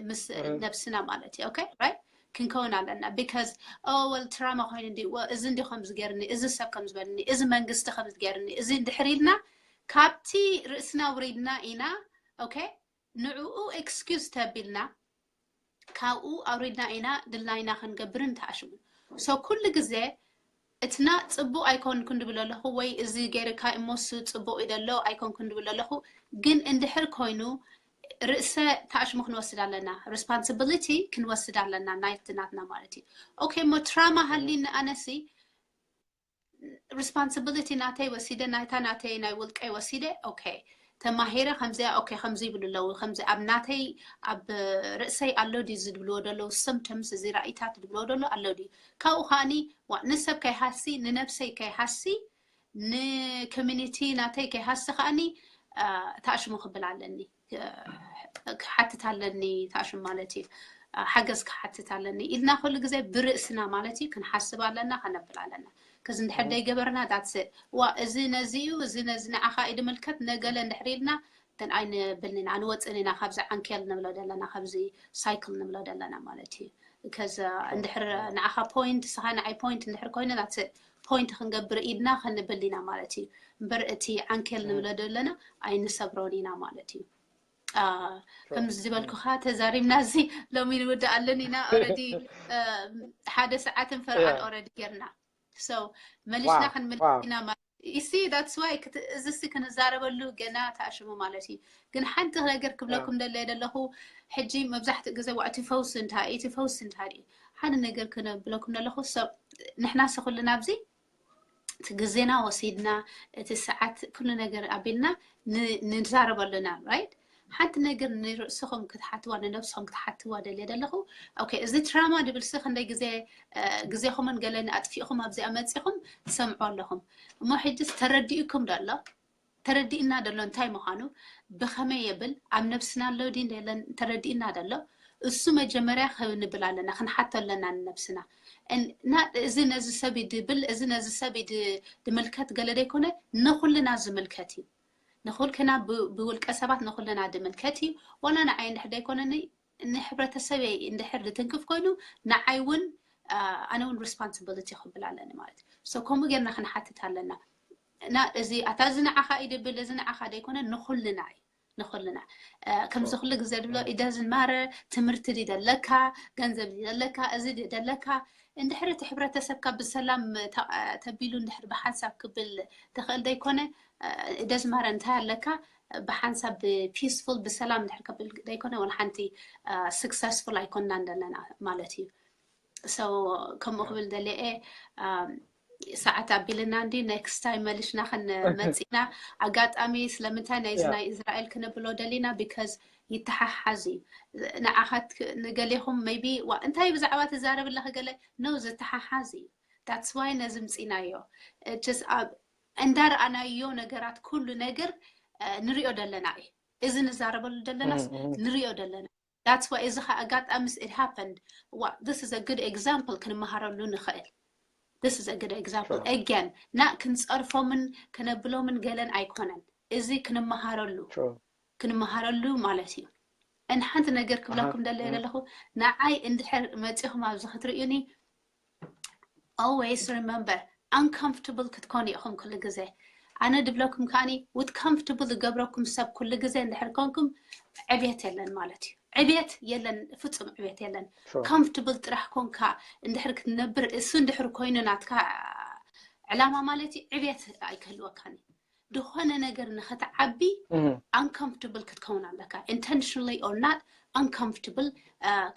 ምስ ነብስና ማለት እዩ። Okay right ክንከውን ኣለና። Because oh well trauma ኮይኑ እንዲ እዚ እንዲ ከም ዝገርኒ፣ እዚ ሰብ ከም ዝበልኒ፣ እዚ መንግስቲ ከም ዝገርኒ፣ እዚ እንድሕር ኢልና ካብቲ ርእስና ውሪድና ኢና። Okay ንዕኡ excuse ተቢልና ካብኡ ኣውሪድና ኢና ድላይና ክንገብርን ተኣሽሙ። So ኩሉ ግዜ እትና ጽቡቕ ኣይኮንኩን ድብል ኣለኹ ወይ እዚ ገይርካ እሞሱ ጽቡቕ እዩ ደሎ ኣይኮንኩን ድብል ኣለኹ። ግን እንድሕር ኮይኑ ርእሰ ተኣሽሙ ክንወስድ ኣለና፣ responsibility ክንወስድ ኣለና ናይቲ ናትና ማለት እዩ። Okay እሞ trauma ሃሊኒ ኣነሲ responsibility ናተይ ወሲደ፣ ናይታ ናተይ ናይ ውልቀይ ወሲደ። Okay ተማሂረ ከምዚያ okay ከምዚ ይብሉ ኣለዉ፣ ከምዚ ኣብ ናተይ ኣብ ርእሰይ ኣሎ ድዩ ዝብልዎ ደለዉ symptoms፣ እዚ ራእይታት ዝብልዎ ደሎ ኣሎ ድዩ? ካብኡ ከኣኒ ንሰብ ከይሃሲ ንነብሰይ ከይሃሲ ን community ናተይ ከይሃሲ ከኣኒ ተኣሽሙ ክብል ኣለኒ፣ ክሓትት ኣለኒ፣ ተኣሽሙ ማለት እዩ ሓገዝ ክሓትት ኣለኒ ኢልና ኩሉ ግዜ ብርእስና ማለት እዩ ክንሓስብ ኣለና፣ ከነብል ኣለና። ከዚ እንድሕር ደይገበርና that's it ዋ እዚ ነዚ እዩ እዚ ነዚ ንዓኻ እዩ ድምልከት ነገለ እንድሕር ኢልና ግን ኣይንብልን ኢና፣ ንወፅእን ኢና ካብዚ ዓንኬል ንብሎ ዘለና፣ ካብዚ cycle ንብሎ ዘለና ማለት እዩ። ከዚ እንድሕር ንዓኻ point ንስኻ ንዓይ point እንድሕር ኮይኑ that's it point ክንገብር ኢድና ክንብል ኢና ማለት እዩ። እምበር እቲ ዓንኬል ንብሎ ዘለና ኣይንሰብሮን ኢና ማለት እዩ። ከምዚ ዝበልኩኻ ተዛሪብና እዚ ሎሚ ንውድኣለን ኢና። Already ሓደ ሰዓትን ፈርቓን already ጌርና። So መሊስና ክንምልስ ኢና ማለት እዩ። See that's why እዚ ሲ ክንዛረበሉ ገና ተኣሽሙ ማለት እዩ። ግን ሓንቲ ነገር ክብለኩም ደለየ ደለኹ ሕጂ መብዛሕትኡ ግዜ ዋ እቲ ፈውሲ እንታይ እቲ ፈውሲ እንታይ እዩ ሓደ ነገር ክነብለኩም ደለኹ። ንሕና ሲ ኩልና ኣብዚ እቲ ግዜና ወሲድና እቲ ሰዓት ኩሉ ነገር ኣቢልና ንዛረበሉና right ሓንቲ ነገር ንርእስኹም ክትሓትዋ ንነብስኹም ክትሓትዋ ደልየ ደለኹ። Okay እዚ trauma ድብል ሲ ክንደይ ግዜ ግዜኹምን ገለን ኣጥፊእኹም ኣብዚኣ መፂኹም ትሰምዑ ኣለኹም። እሞ ሕጅስ ተረዲእኩም ደሎ ተረዲእና ደሎ እንታይ ምዃኑ ብኸመይ የብል ኣብ ነብስና ኣሎ ድን የለን ተረዲእና ደሎ እሱ መጀመርያ ክንብል ኣለና ክንሓቶ ኣለና ንነብስና። እና እዚ ነዚ ሰብ ድብል እዚ ነዚ ሰብ ድምልከት ገለ ደይኮነ ንኩልና ዝምልከት እዩ። ንኩልክና ብውልቀ ሰባት ንኩልና ድምልከት እዩ። ዋላ ንዓይ እንድሕር ደይኮነኒ ንሕብረተሰበይ እንድሕር ድትንክፍ ኮይኑ ንዓይ እውን ኣነ እውን responsibility ክብል ኣለኒ ማለት እዩ። So ከምኡ ጌርና ክንሓትት ኣለና። እና እዚ ኣታ እዚ ንዓኻ እዩ ድብል እዚ ንዓኻ ደይኮነ ንኩልና እዩ ንኩልና ከምዚ ኩሉ ግዜ ድብሎ it doesn't matter ትምህርቲ ድዩ ደለካ ገንዘብ ድዩ ደለካ እዚ ድዩ ደለካ እንድሕር እቲ ሕብረተሰብካ ብሰላም ተቢሉ እንድሕር ብሓንሳብ ክብል ትኽእል ደይኮነ it doesn't matter እንታይ ኣለካ ብሓንሳብ ብ peaceful ብሰላም እንድሕር ከብል ደይኮነ ወላ ሓንቲ successful ኣይኮንናን ዘለና ማለት እዩ። So ከምኡ ክብል ደሊየ። ሰዓት ኣቢልና እንዲ next time መሊስና ክንመፅእ ኢና። ኣጋጣሚ ስለምንታይ ናይዚ ናይ እስራኤል ክነብሎ ደሊና? Because ይተሓሓዝ እዩ። ንዓኻት ንገሌኹም maybe ዋ እንታይ ብዛዕባ ትዛረብ ኣለኺ ገለ no ዝተሓሓዝ እዩ። That's why ነዚ ምፂናዮ። Just ኣብ እንዳረኣናዮ ነገራት ኩሉ ነገር ንሪኦ ደለና እዩ። እዚ ንዛረበሉ ደለናስ ንሪኦ ደለና። That's why እዚ ኸ ኣጋጣሚስ it happened. This is a good example ክንመሃረሉ ንኽእል። This is a good example. Again, ና ክንፀርፎምን ከነብሎምን ገለን ኣይኮነን። እዚ ክንመሃረሉ ክንመሃረሉ ማለት እዩ። እን ሓንቲ ነገር ክብለኩም ደለየ ዘለኹ፣ ንዓይ እንድሕር መፂኹም ኣብዚ ክትርእዩኒ always remember uncomfortable ክትኮኑ ኢኹም ኩሉ ግዜ። ኣነ ድብለኩም ከዓኒ with comfortable ዝገብረኩም ሰብ ኩሉ ግዜ እንድሕር ኮንኩም ዕብየት የለን ማለት እዩ። ዕብየት የለን፣ ፍጹም ዕብየት የለን። Comfortable ጥራሕ ኮንካ እንድሕር ክትነብር እሱ እንድሕር ኮይኑ ናትካ ዕላማ ማለት እዩ ዕብየት ኣይክህልወካን እዩ። ዝኾነ ነገር ንኽትዓቢ uncomfortable ክትከውን ኣለካ። Intentionally or not uncomfortable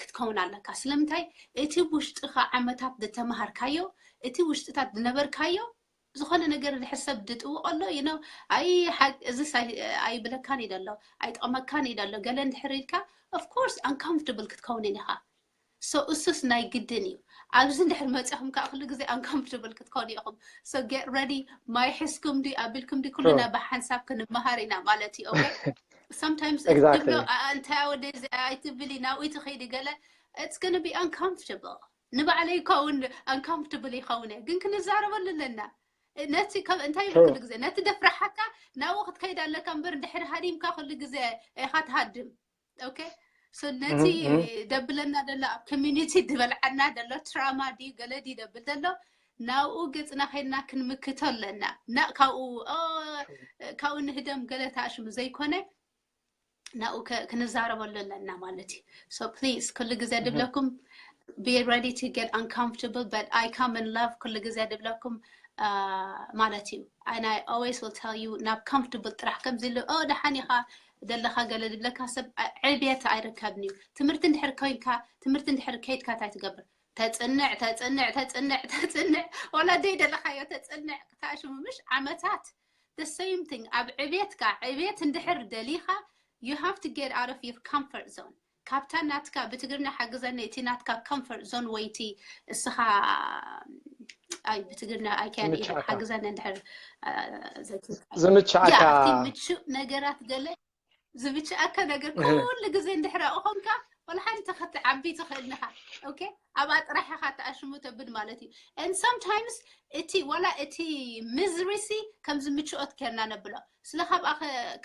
ክትከውን ኣለካ። ስለምንታይ? እቲ ውሽጥኻ ዓመታት ዝተምሃርካዮ፣ እቲ ውሽጥታት ዝነበርካዮ ዝኾነ ነገር ድሕር ሰብ ድጥውቆ ኣሎ you know ኣይ ሓቅ እዚስ ኣይብለካን እዩ ደሎ ኣይጠቕመካን እዩ ደሎ ገለ እንድሕር ኢልካ of course uncomfortable ክትከውን ኢኻ። So እሱስ ናይ ግድን እዩ። ኣብዚ እንድሕር መፂኹም ከዓ ኩሉ ግዜ uncomfortable ክትኮኑ ኢኹም። So get ready ማይ ሒዝኩም ዲ ኣቢልኩም ዲ ኩልና ብሓንሳብ ክንመሃር ኢና ማለት እዩ። Okay sometimes ትብሎ እንታይ ወደ ኣይትብሊ ናብኡ ትኸይዲ ገለ it's gonna be uncomfortable ንባዕለይ ይከውን uncomfortable ይኸውን እየ ግን ክንዛረበሉ ኣለና። ነቲ እንታይ ኩሉ ግዜ ነቲ ደፍራሓካ ናብኡ ክትከይድ ኣለካ እምበር እንድሕር ሃዲምካ ኩሉ ግዜ ኢኻ ትሃድም። Okay so ነቲ ደብለና ደሎ ኣብ community ድበልዓና ደሎ trauma ድዩ ገለ ድዩ ደብል ደሎ ናብኡ ገፅና ከይድና ክንምክቶ ኣለና። ና ካብኡ ካብኡ ንህደም ገለ ተኣሽሙ ዘይኮነ ናብኡ ክንዛረበሉ ኣለና ማለት እዩ። So please ኩሉ ግዜ ድብለኩም be ready to get uncomfortable but I come in love ኩሉ ግዜ ድብለኩም ማለት እዩ። And I always will tell you ናብ comfortable ጥራሕ ከምዚ ኢሉ ኦ ደሓን ኢኻ ደለኻ ገለ ድብለካ ሰብ ዕብየት ኣይርከብን እዩ። ትምህርቲ እንድሕር ኮይንካ ትምህርቲ እንድሕር ከይድካ እንታይ ትገብር? ተፅንዕ ተፅንዕ ተፅንዕ ተፅንዕ ዋላ ደይ ደለኻዮ ተፅንዕ ክታሽሙ ምሽ ዓመታት the same thing ኣብ ዕብየትካ ዕብየት እንድሕር ደሊኻ you have to get out of your comfort zone ካብታ ናትካ ብትግርኛ ሓግዘኒ እቲ ናትካ comfort zone ወይ እቲ እስኻ ኣይ ብትግርኛ I can't even ሓግዘኒ እንድሕር ዝምችኣካ ምቹእ ነገራት ገለ ዝምችኣካ ነገር ኩሉ ግዜ እንድሕር ኣብኡ ኾንካ ወላ ሓንቲ ክትዓቢ ትኽእል ኢኻ። Okay ኣብኣ ጥራሕ ኢኻ ተኣሽሙ ተብል ማለት እዩ። And sometimes እቲ ዋላ እቲ misery ሲ ከምዚ ምችኦት ጌርና ነብሎ ስለ ካብኣ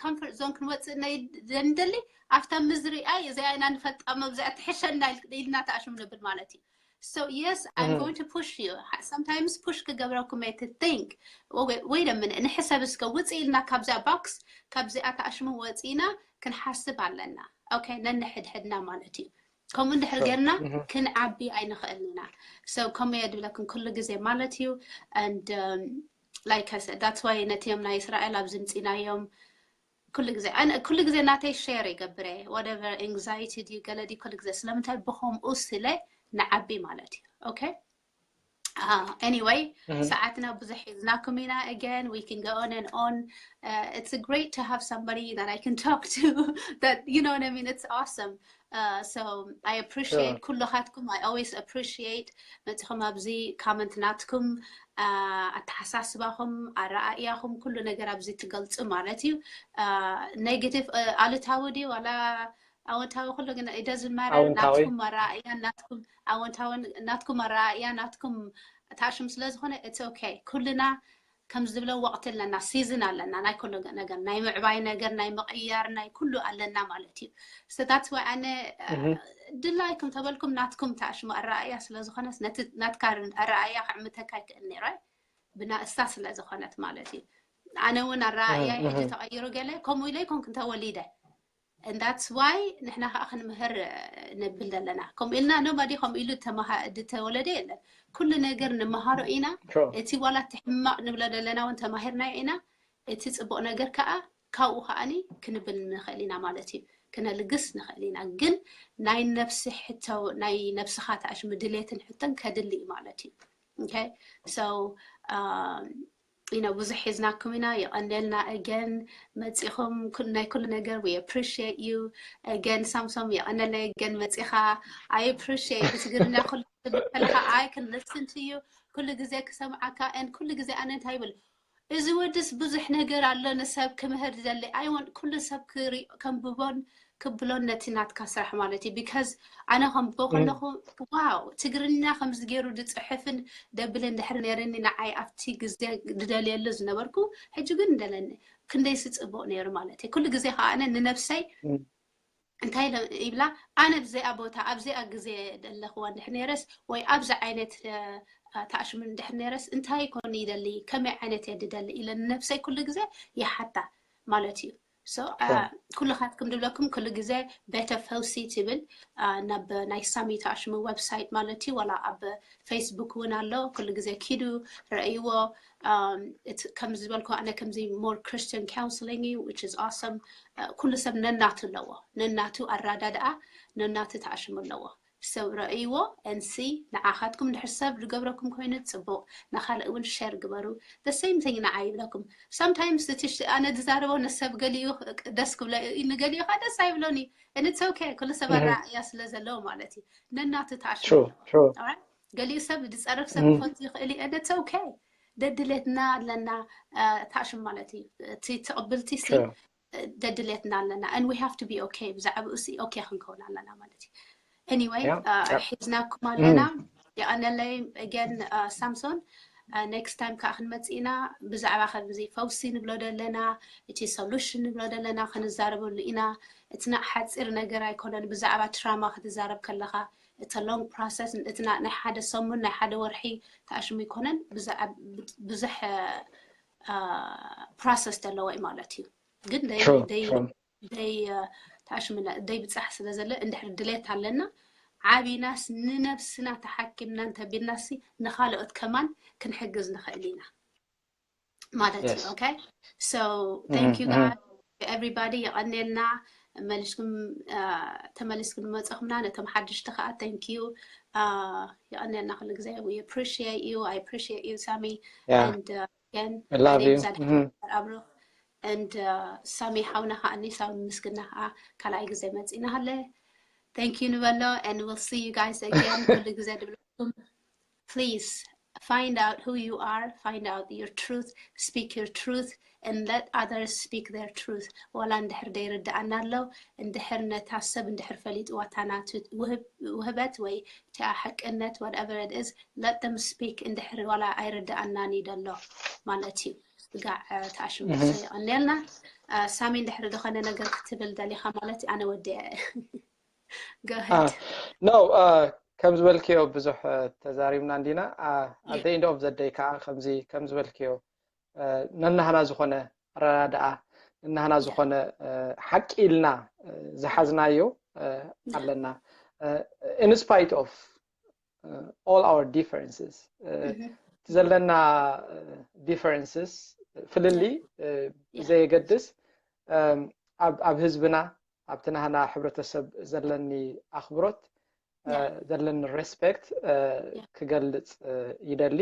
comfort zone ክንወፅእ ናይ ዘንደሊ ኣብታ misery ኣይ እዚኣ ኢና ንፈልጣ መብዛዕ ትሕሸና ኢልና ተኣሽሙ ነብል ማለት እዩ። So yes I'm going to push you sometimes push ክገብረኩም እየ to think ወይ ደምን ንሕሰብ እስከ ውፅእ ኢልና ካብዛ box ካብዚኣ ተኣሽሙ ወፂእና ክንሓስብ ኣለና። Okay ነንሕድሕድና ማለት እዩ። ከምኡ እንድሕር ጌርና ክንዓቢ ኣይንኽእልን ኢና። So ከምኡ እየ ድብለኩም ኩሉ ግዜ ማለት እዩ። And like I said that's why ነቲኦም ናይ እስራኤል ኣብዚ ምፂናዮም ኩሉ ግዜ ኩሉ ግዜ ናተይ share ይገብር እየ whatever anxiety ድዩ ገለ ድዩ ኩሉ ግዜ ስለምንታይ ብኸምኡ ስለ ንዓቢ ማለት እዩ። Okay anyway ሰዓትና ብዙሕ ሒዝናኩም ኢና። Again we can go on and on. It's great to have somebody that I can talk to that you know what I mean it's awesome. So I appreciate ኩልኻትኩም I always appreciate መፅኹም ኣብዚ comment ናትኩም ኣተሓሳስባኹም ኣረኣእያኹም ኩሉ ነገር ኣብዚ ትገልፁ ማለት እዩ። Negative ኣሉታዊ ድዩ ዋላ ኣወንታዊ ኩሉ ግን it doesn't matter ናትኩም ኣረኣእያ ናትኩም ኣወንታዊ ናትኩም ኣረኣእያ ናትኩም ታሽም ስለዝኾነ it's okay ኩልና ከም ዝብሎ ወቕቲ ኣለና season ኣለና ናይ ኩሉ ነገር ናይ ምዕባይ ነገር ናይ ምቕያር ናይ ኩሉ ኣለና ማለት እዩ። So that's why ኣነ ድላይ ከም ተበልኩም ናትኩም ታሽሙ ኣረኣእያ ስለዝኾነስ ናትካ ኣረኣእያ ክዕምተካ ይክእል ነይረ ብናእስታ ስለዝኾነት ማለት እዩ። ኣነ እውን ኣረኣእያ ሕጂ ተቐይሩ ገለ ከምኡ ኢለ ይኮንኩ እንተወሊደ And that's why ንሕና ከዓ ክንምህር ንብል ዘለና ከምኡ ኢልና nobody ከምኡ ኢሉ ዝተወለደ የለን። ኩሉ ነገር ንምሃሮ ኢና። እቲ ዋላ እቲ ሕማቕ ንብሎ ዘለና እውን ተማሂርናዮ ኢና። እቲ ፅቡቕ ነገር ከዓ ካብኡ ከዓኒ ክንብል ንኽእል ኢና ማለት እዩ። ክነልግስ ንኽእል ኢና። ግን ናይ ነፍሲ ሕቶ ናይ ነፍስኻ ተኣሽሙ ድሌትን ሕቶን ከድሊ እዩ ማለት እዩ። Okay? So you know ብዙሕ ሒዝናኩም ኢና። የቐንየልና። Again መፂኹም ናይ ኩሉ ነገር we appreciate you። Again ሳምሶም የቐንየልና። Again መፂኻ I appreciate ብትግርኛ ኩሉ ከለካ I can listen to you ኩሉ ግዜ ክሰምዓካ and ኩሉ ግዜ ኣነ እንታይ ይብል እዚ ወድስ ብዙሕ ነገር ኣሎ ንሰብ ክምህር ዝደሊ I want ኩሉ ሰብ ክሪኦ ከንብቦን ክብሎን ነቲ ናትካ ስራሕ ማለት እዩ። Because ኣነ ከንብቦ ከለኹ ዋው ትግርኛ ከምዚ ገይሩ ዝፅሕፍን ደብልን ድሕር ነይርኒ ንዓይ ኣብቲ ግዜ ዝደልየሉ ዝነበርኩ ሕጂ ግን እንደለኒ ክንደይሲ ፅቡቕ ነይሩ ማለት እዩ። ኩሉ ግዜ ከዓ ኣነ ንነብሰይ እንታይ ይብላ ኣነ ኣብዚኣ ቦታ ኣብዚኣ ግዜ ዘለኽዋ እንድሕር ነይረስ ወይ ኣብዚ ዓይነት ተኣሽሙ እንድሕር ነይረስ እንታይ ኮን ይደሊ ከመይ ዓይነት እየ ድደሊ ኢለ ንነብሰይ ኩሉ ግዜ ይሓታ ማለት እዩ። So ኩልኻትኩም ድብለኩም ኩሉ ግዜ ቤተ ፈውሲ ትብል ናብ ናይ ሳሚ ተኣሽሙ website ማለት እዩ። ዋላ ኣብ Facebook እውን ኣሎ። ኩሉ ግዜ ኪዱ ረእይዎ። ከም ዝበልኩ ኣነ ከምዚ more Christian counseling እዩ which is awesome። ኩሉ ሰብ ነናቱ ኣለዎ፣ ነናቱ ኣራዳድኣ፣ ነናቱ ተኣሽሙ ኣለዎ። ሰብ ረእይዎ and see ንዓኻትኩም ድሕር ሰብ ዝገብረኩም ኮይኑ ፅቡቕ፣ ንኻልእ እውን share ግበሩ። The same thing ንዓይ ይብለኩም። Sometimes እቲ ኣነ ዝዛረቦ ንሰብ ገሊኡ ደስ ክብሎ ንገሊኡ ከዓ ደስ ኣይብሎን እዩ። And it's okay ኩሉ ሰብ ኣረኣእያ ስለ ዘለዎ ማለት እዩ። ነናቱ ተኣሽሙ ኣለዎ። ገሊኡ ሰብ ዝፀርፍ ሰብ ክፈቱ ይኽእል እዩ። And it's okay ደድሌትና ኣለና ተኣሽሙ ማለት እዩ። እቲ ትቕብልቲ ሲ ደድሌትና ኣለና and we have to be okay ብዛዕባኡ ሲ okay ክንከውን ኣለና ማለት እዩ። Anyway ሒዝናኩም ኣለና። የቐነለይ። Again ሳምሶን next time ከዓ ክንመፅእ ኢና። ብዛዕባ ከምዚ ፈውሲ ንብሎ ዘለና እቲ solution ንብሎ ዘለና ክንዛረበሉ ኢና። እቲ ናዕ ሓፂር ነገር ኣይኮነን። ብዛዕባ trauma ክትዛረብ ከለካ it's a long process። እቲ ናይ ሓደ ሰሙን ናይ ሓደ ወርሒ ተኣሽሙ ኣይኮነን። ብዙሕ process ዘለዎ እዩ ማለት እዩ። ግን ደይ ተኣሽምና ደይ ብፃሕ ስለ ዘለ እንድሕር ድሌት ኣለና ዓቢናስ ንነብስና ተሓኪምና እንተቢልናሲ ንካልኦት ከማን ክንሕግዝ ንኽእል ኢና ማለት እዩ። Okay so thank you guys everybody። የቐኔልና። መሊስኩም ተመሊስኩም መፀኹምና ነቶም ሓድሽቲ ከዓ thank you። የቐኔልና ኩሉ ግዜ we appreciate you. I appreciate you Sami. And again love you. ኣብሩ and ሳሚ ሓውና ከዓ እኒ ሳሚ ምስግና ከዓ ካልኣይ ግዜ መፂና ሃለ thank you ንበሎ and we'll see you guys again። ኩሉ ግዜ ድብለኩም please find out who you are, find out your truth, speak your truth and let others speak their truth። ዋላ እንድሕር ደይርድኣና ኣሎ እንድሕር ነታ ሰብ እንድሕር ፈሊጥዋ ታናቱ ውህበት ወይ እቲኣ ሓቅነት whatever it is let them speak እንድሕር ዋላ ኣይርድኣናን እዩ ደሎ ማለት እዩ። ጋዕ ተኣሽሙ የቐንየልና። ሳሚ እንድሕር ዝኾነ ነገር ክትብል ደሊኻ ማለት ኣነ ወዲአ no ከም ዝበልክዮ ብዙሕ ተዛሪብና እንዲና። At the end of the day ከዓ ከምዚ ከም ዝበልክዮ ነናህና ዝኾነ ኣረዳድኣ ነናህና ዝኾነ ሓቂ ኢልና ዝሓዝናዮ ኣለና። In spite of all our differences ዘለና differences ፍልልይ ብዘየገድስ ኣብ ህዝብና ኣብቲ ናህና ሕብረተሰብ ዘለኒ ኣኽብሮት ዘለኒ respect ክገልፅ ይደሊ።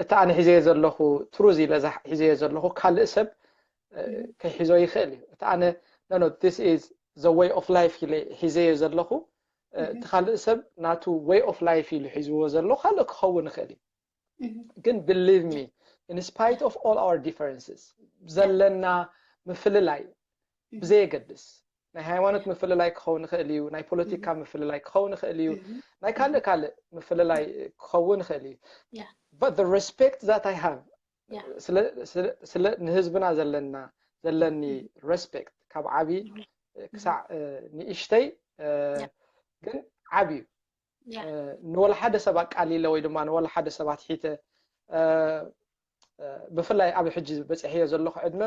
እቲ ኣነ ሒዘዮ ዘለኹ truth ኢለ ሒዘዮ ዘለኹ ካልእ ሰብ ከይሒዞ ይኽእል እዩ። እቲ ኣነ no no this is the way of life ኢለ ሒዘዮ ዘለኹ እቲ ካልእ ሰብ ናቱ way of life ኢሉ ሒዝዎ ዘሎ ካልእ ክኸውን ይኽእል እዩ። ግን believe me in spite of all our differences ዘለና ምፍልላይ ብዘየገድስ ናይ ሃይማኖት ምፍልላይ ክኸውን ይኽእል እዩ፣ ናይ ፖለቲካ ምፍልላይ ክኸውን ይኽእል እዩ፣ ናይ ካልእ ካልእ ምፍልላይ ክኸውን ይኽእል እዩ። But the respect that I have ስለ ንህዝብና ዘለና ዘለኒ respect ካብ ዓቢ ክሳዕ ንእሽተይ ግን ዓቢ እዩ። ንወላ ሓደ ሰብ ኣቃሊለ ወይ ድማ ንወላ ሓደ ሰብ ኣትሒተ ብፍላይ ኣብ ሕጂ በፂሐዮ ዘለኹ ዕድመ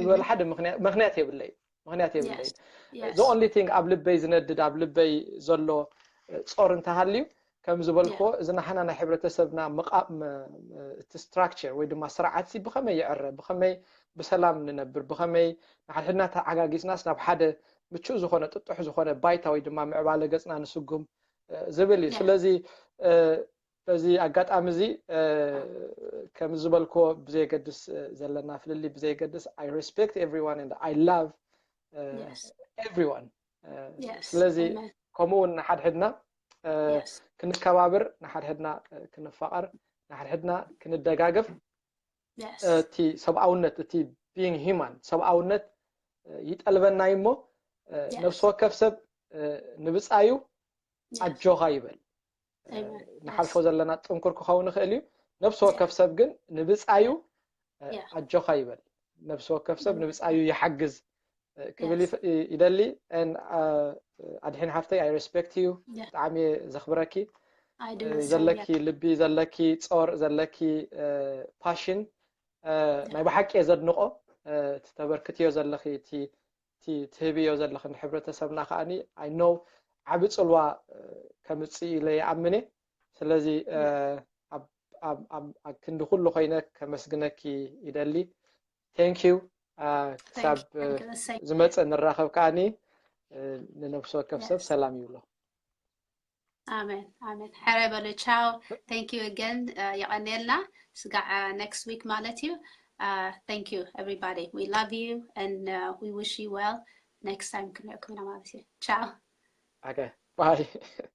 ብወላ ሓደ ምክንያት የብለይ ምክንያት የብለይ። The only thing ኣብ ልበይ ዝነድድ ኣብ ልበይ ዘሎ ፆር እንተሃልዩ ከም ዝበልኮ እዚ ናሕና ናይ ሕብረተሰብና ምቓም እቲ structure ወይ ድማ ስርዓት ሲ ብኸመይ ይዕረ ብኸመይ ብሰላም ንነብር ብኸመይ ንሓድሕድና ተዓጋጊፅናስ ናብ ሓደ ምቹእ ዝኾነ ጥጡሕ ዝኾነ ባይታ ወይ ድማ ምዕባለ ገፅና ንስጉም ዝብል እዩ ስለዚ በዚ ኣጋጣሚ እዚ ከም ዝበልኮ ብዘየገድስ ዘለና ፍልልይ ብዘየገድስ I respect everyone and I love everyone ስለዚ ከምኡ እውን ንሓድሕድና ክንከባብር ንሓድሕድና ክንፋቐር ንሓድሕድና ክንደጋገፍ እቲ ሰብኣውነት እቲ being human ሰብኣውነት ይጠልበና እዩ እሞ ነብሲ ወከፍ ሰብ ንብፃዩ ኣጆኻ ይበል ንሓልፎ ዘለና ጥንኩር ክኸውን ይኽእል እዩ ነብሲ ወከፍ ሰብ ግን ንብፃዩ ኣጆኻ ይበል ነብሲ ወከፍ ሰብ ንብፃዩ ይሓግዝ ክብል ይደሊ ኣድሒን ሓፍተይ I respect you ብጣዕሚ ዘኽብረኪ ዘለኪ ልቢ ዘለኪ ፆር ዘለኪ passion ናይ ብሓቂ እየ ዘድንቆ እቲ ተበርክትዮ ዘለኺ እቲ ትህብዮ ዘለኺ ንሕብረተሰብና ከዓኒ I know ዓቢ ፅልዋ ከምፅእ ኢለ ይኣምን እየ ስለዚ ኣብ ክንዲ ኩሉ ኮይነ ከመስግነኪ ይደሊ thank you ክሳብ ዝመፅእ ንራኸብ ከዓኒ ንነብሲ ወከፍ ሰብ ሰላም ይብሎ ኣሜን ኣሜን ሕረ በሉ ቻው thank you again የቐንየልና ስጋዕ next week ማለት እዩ thank you everybody we love you and we wish you well next time ክንሪኦኩም ኢና ማለት እዩ ቻው okay bye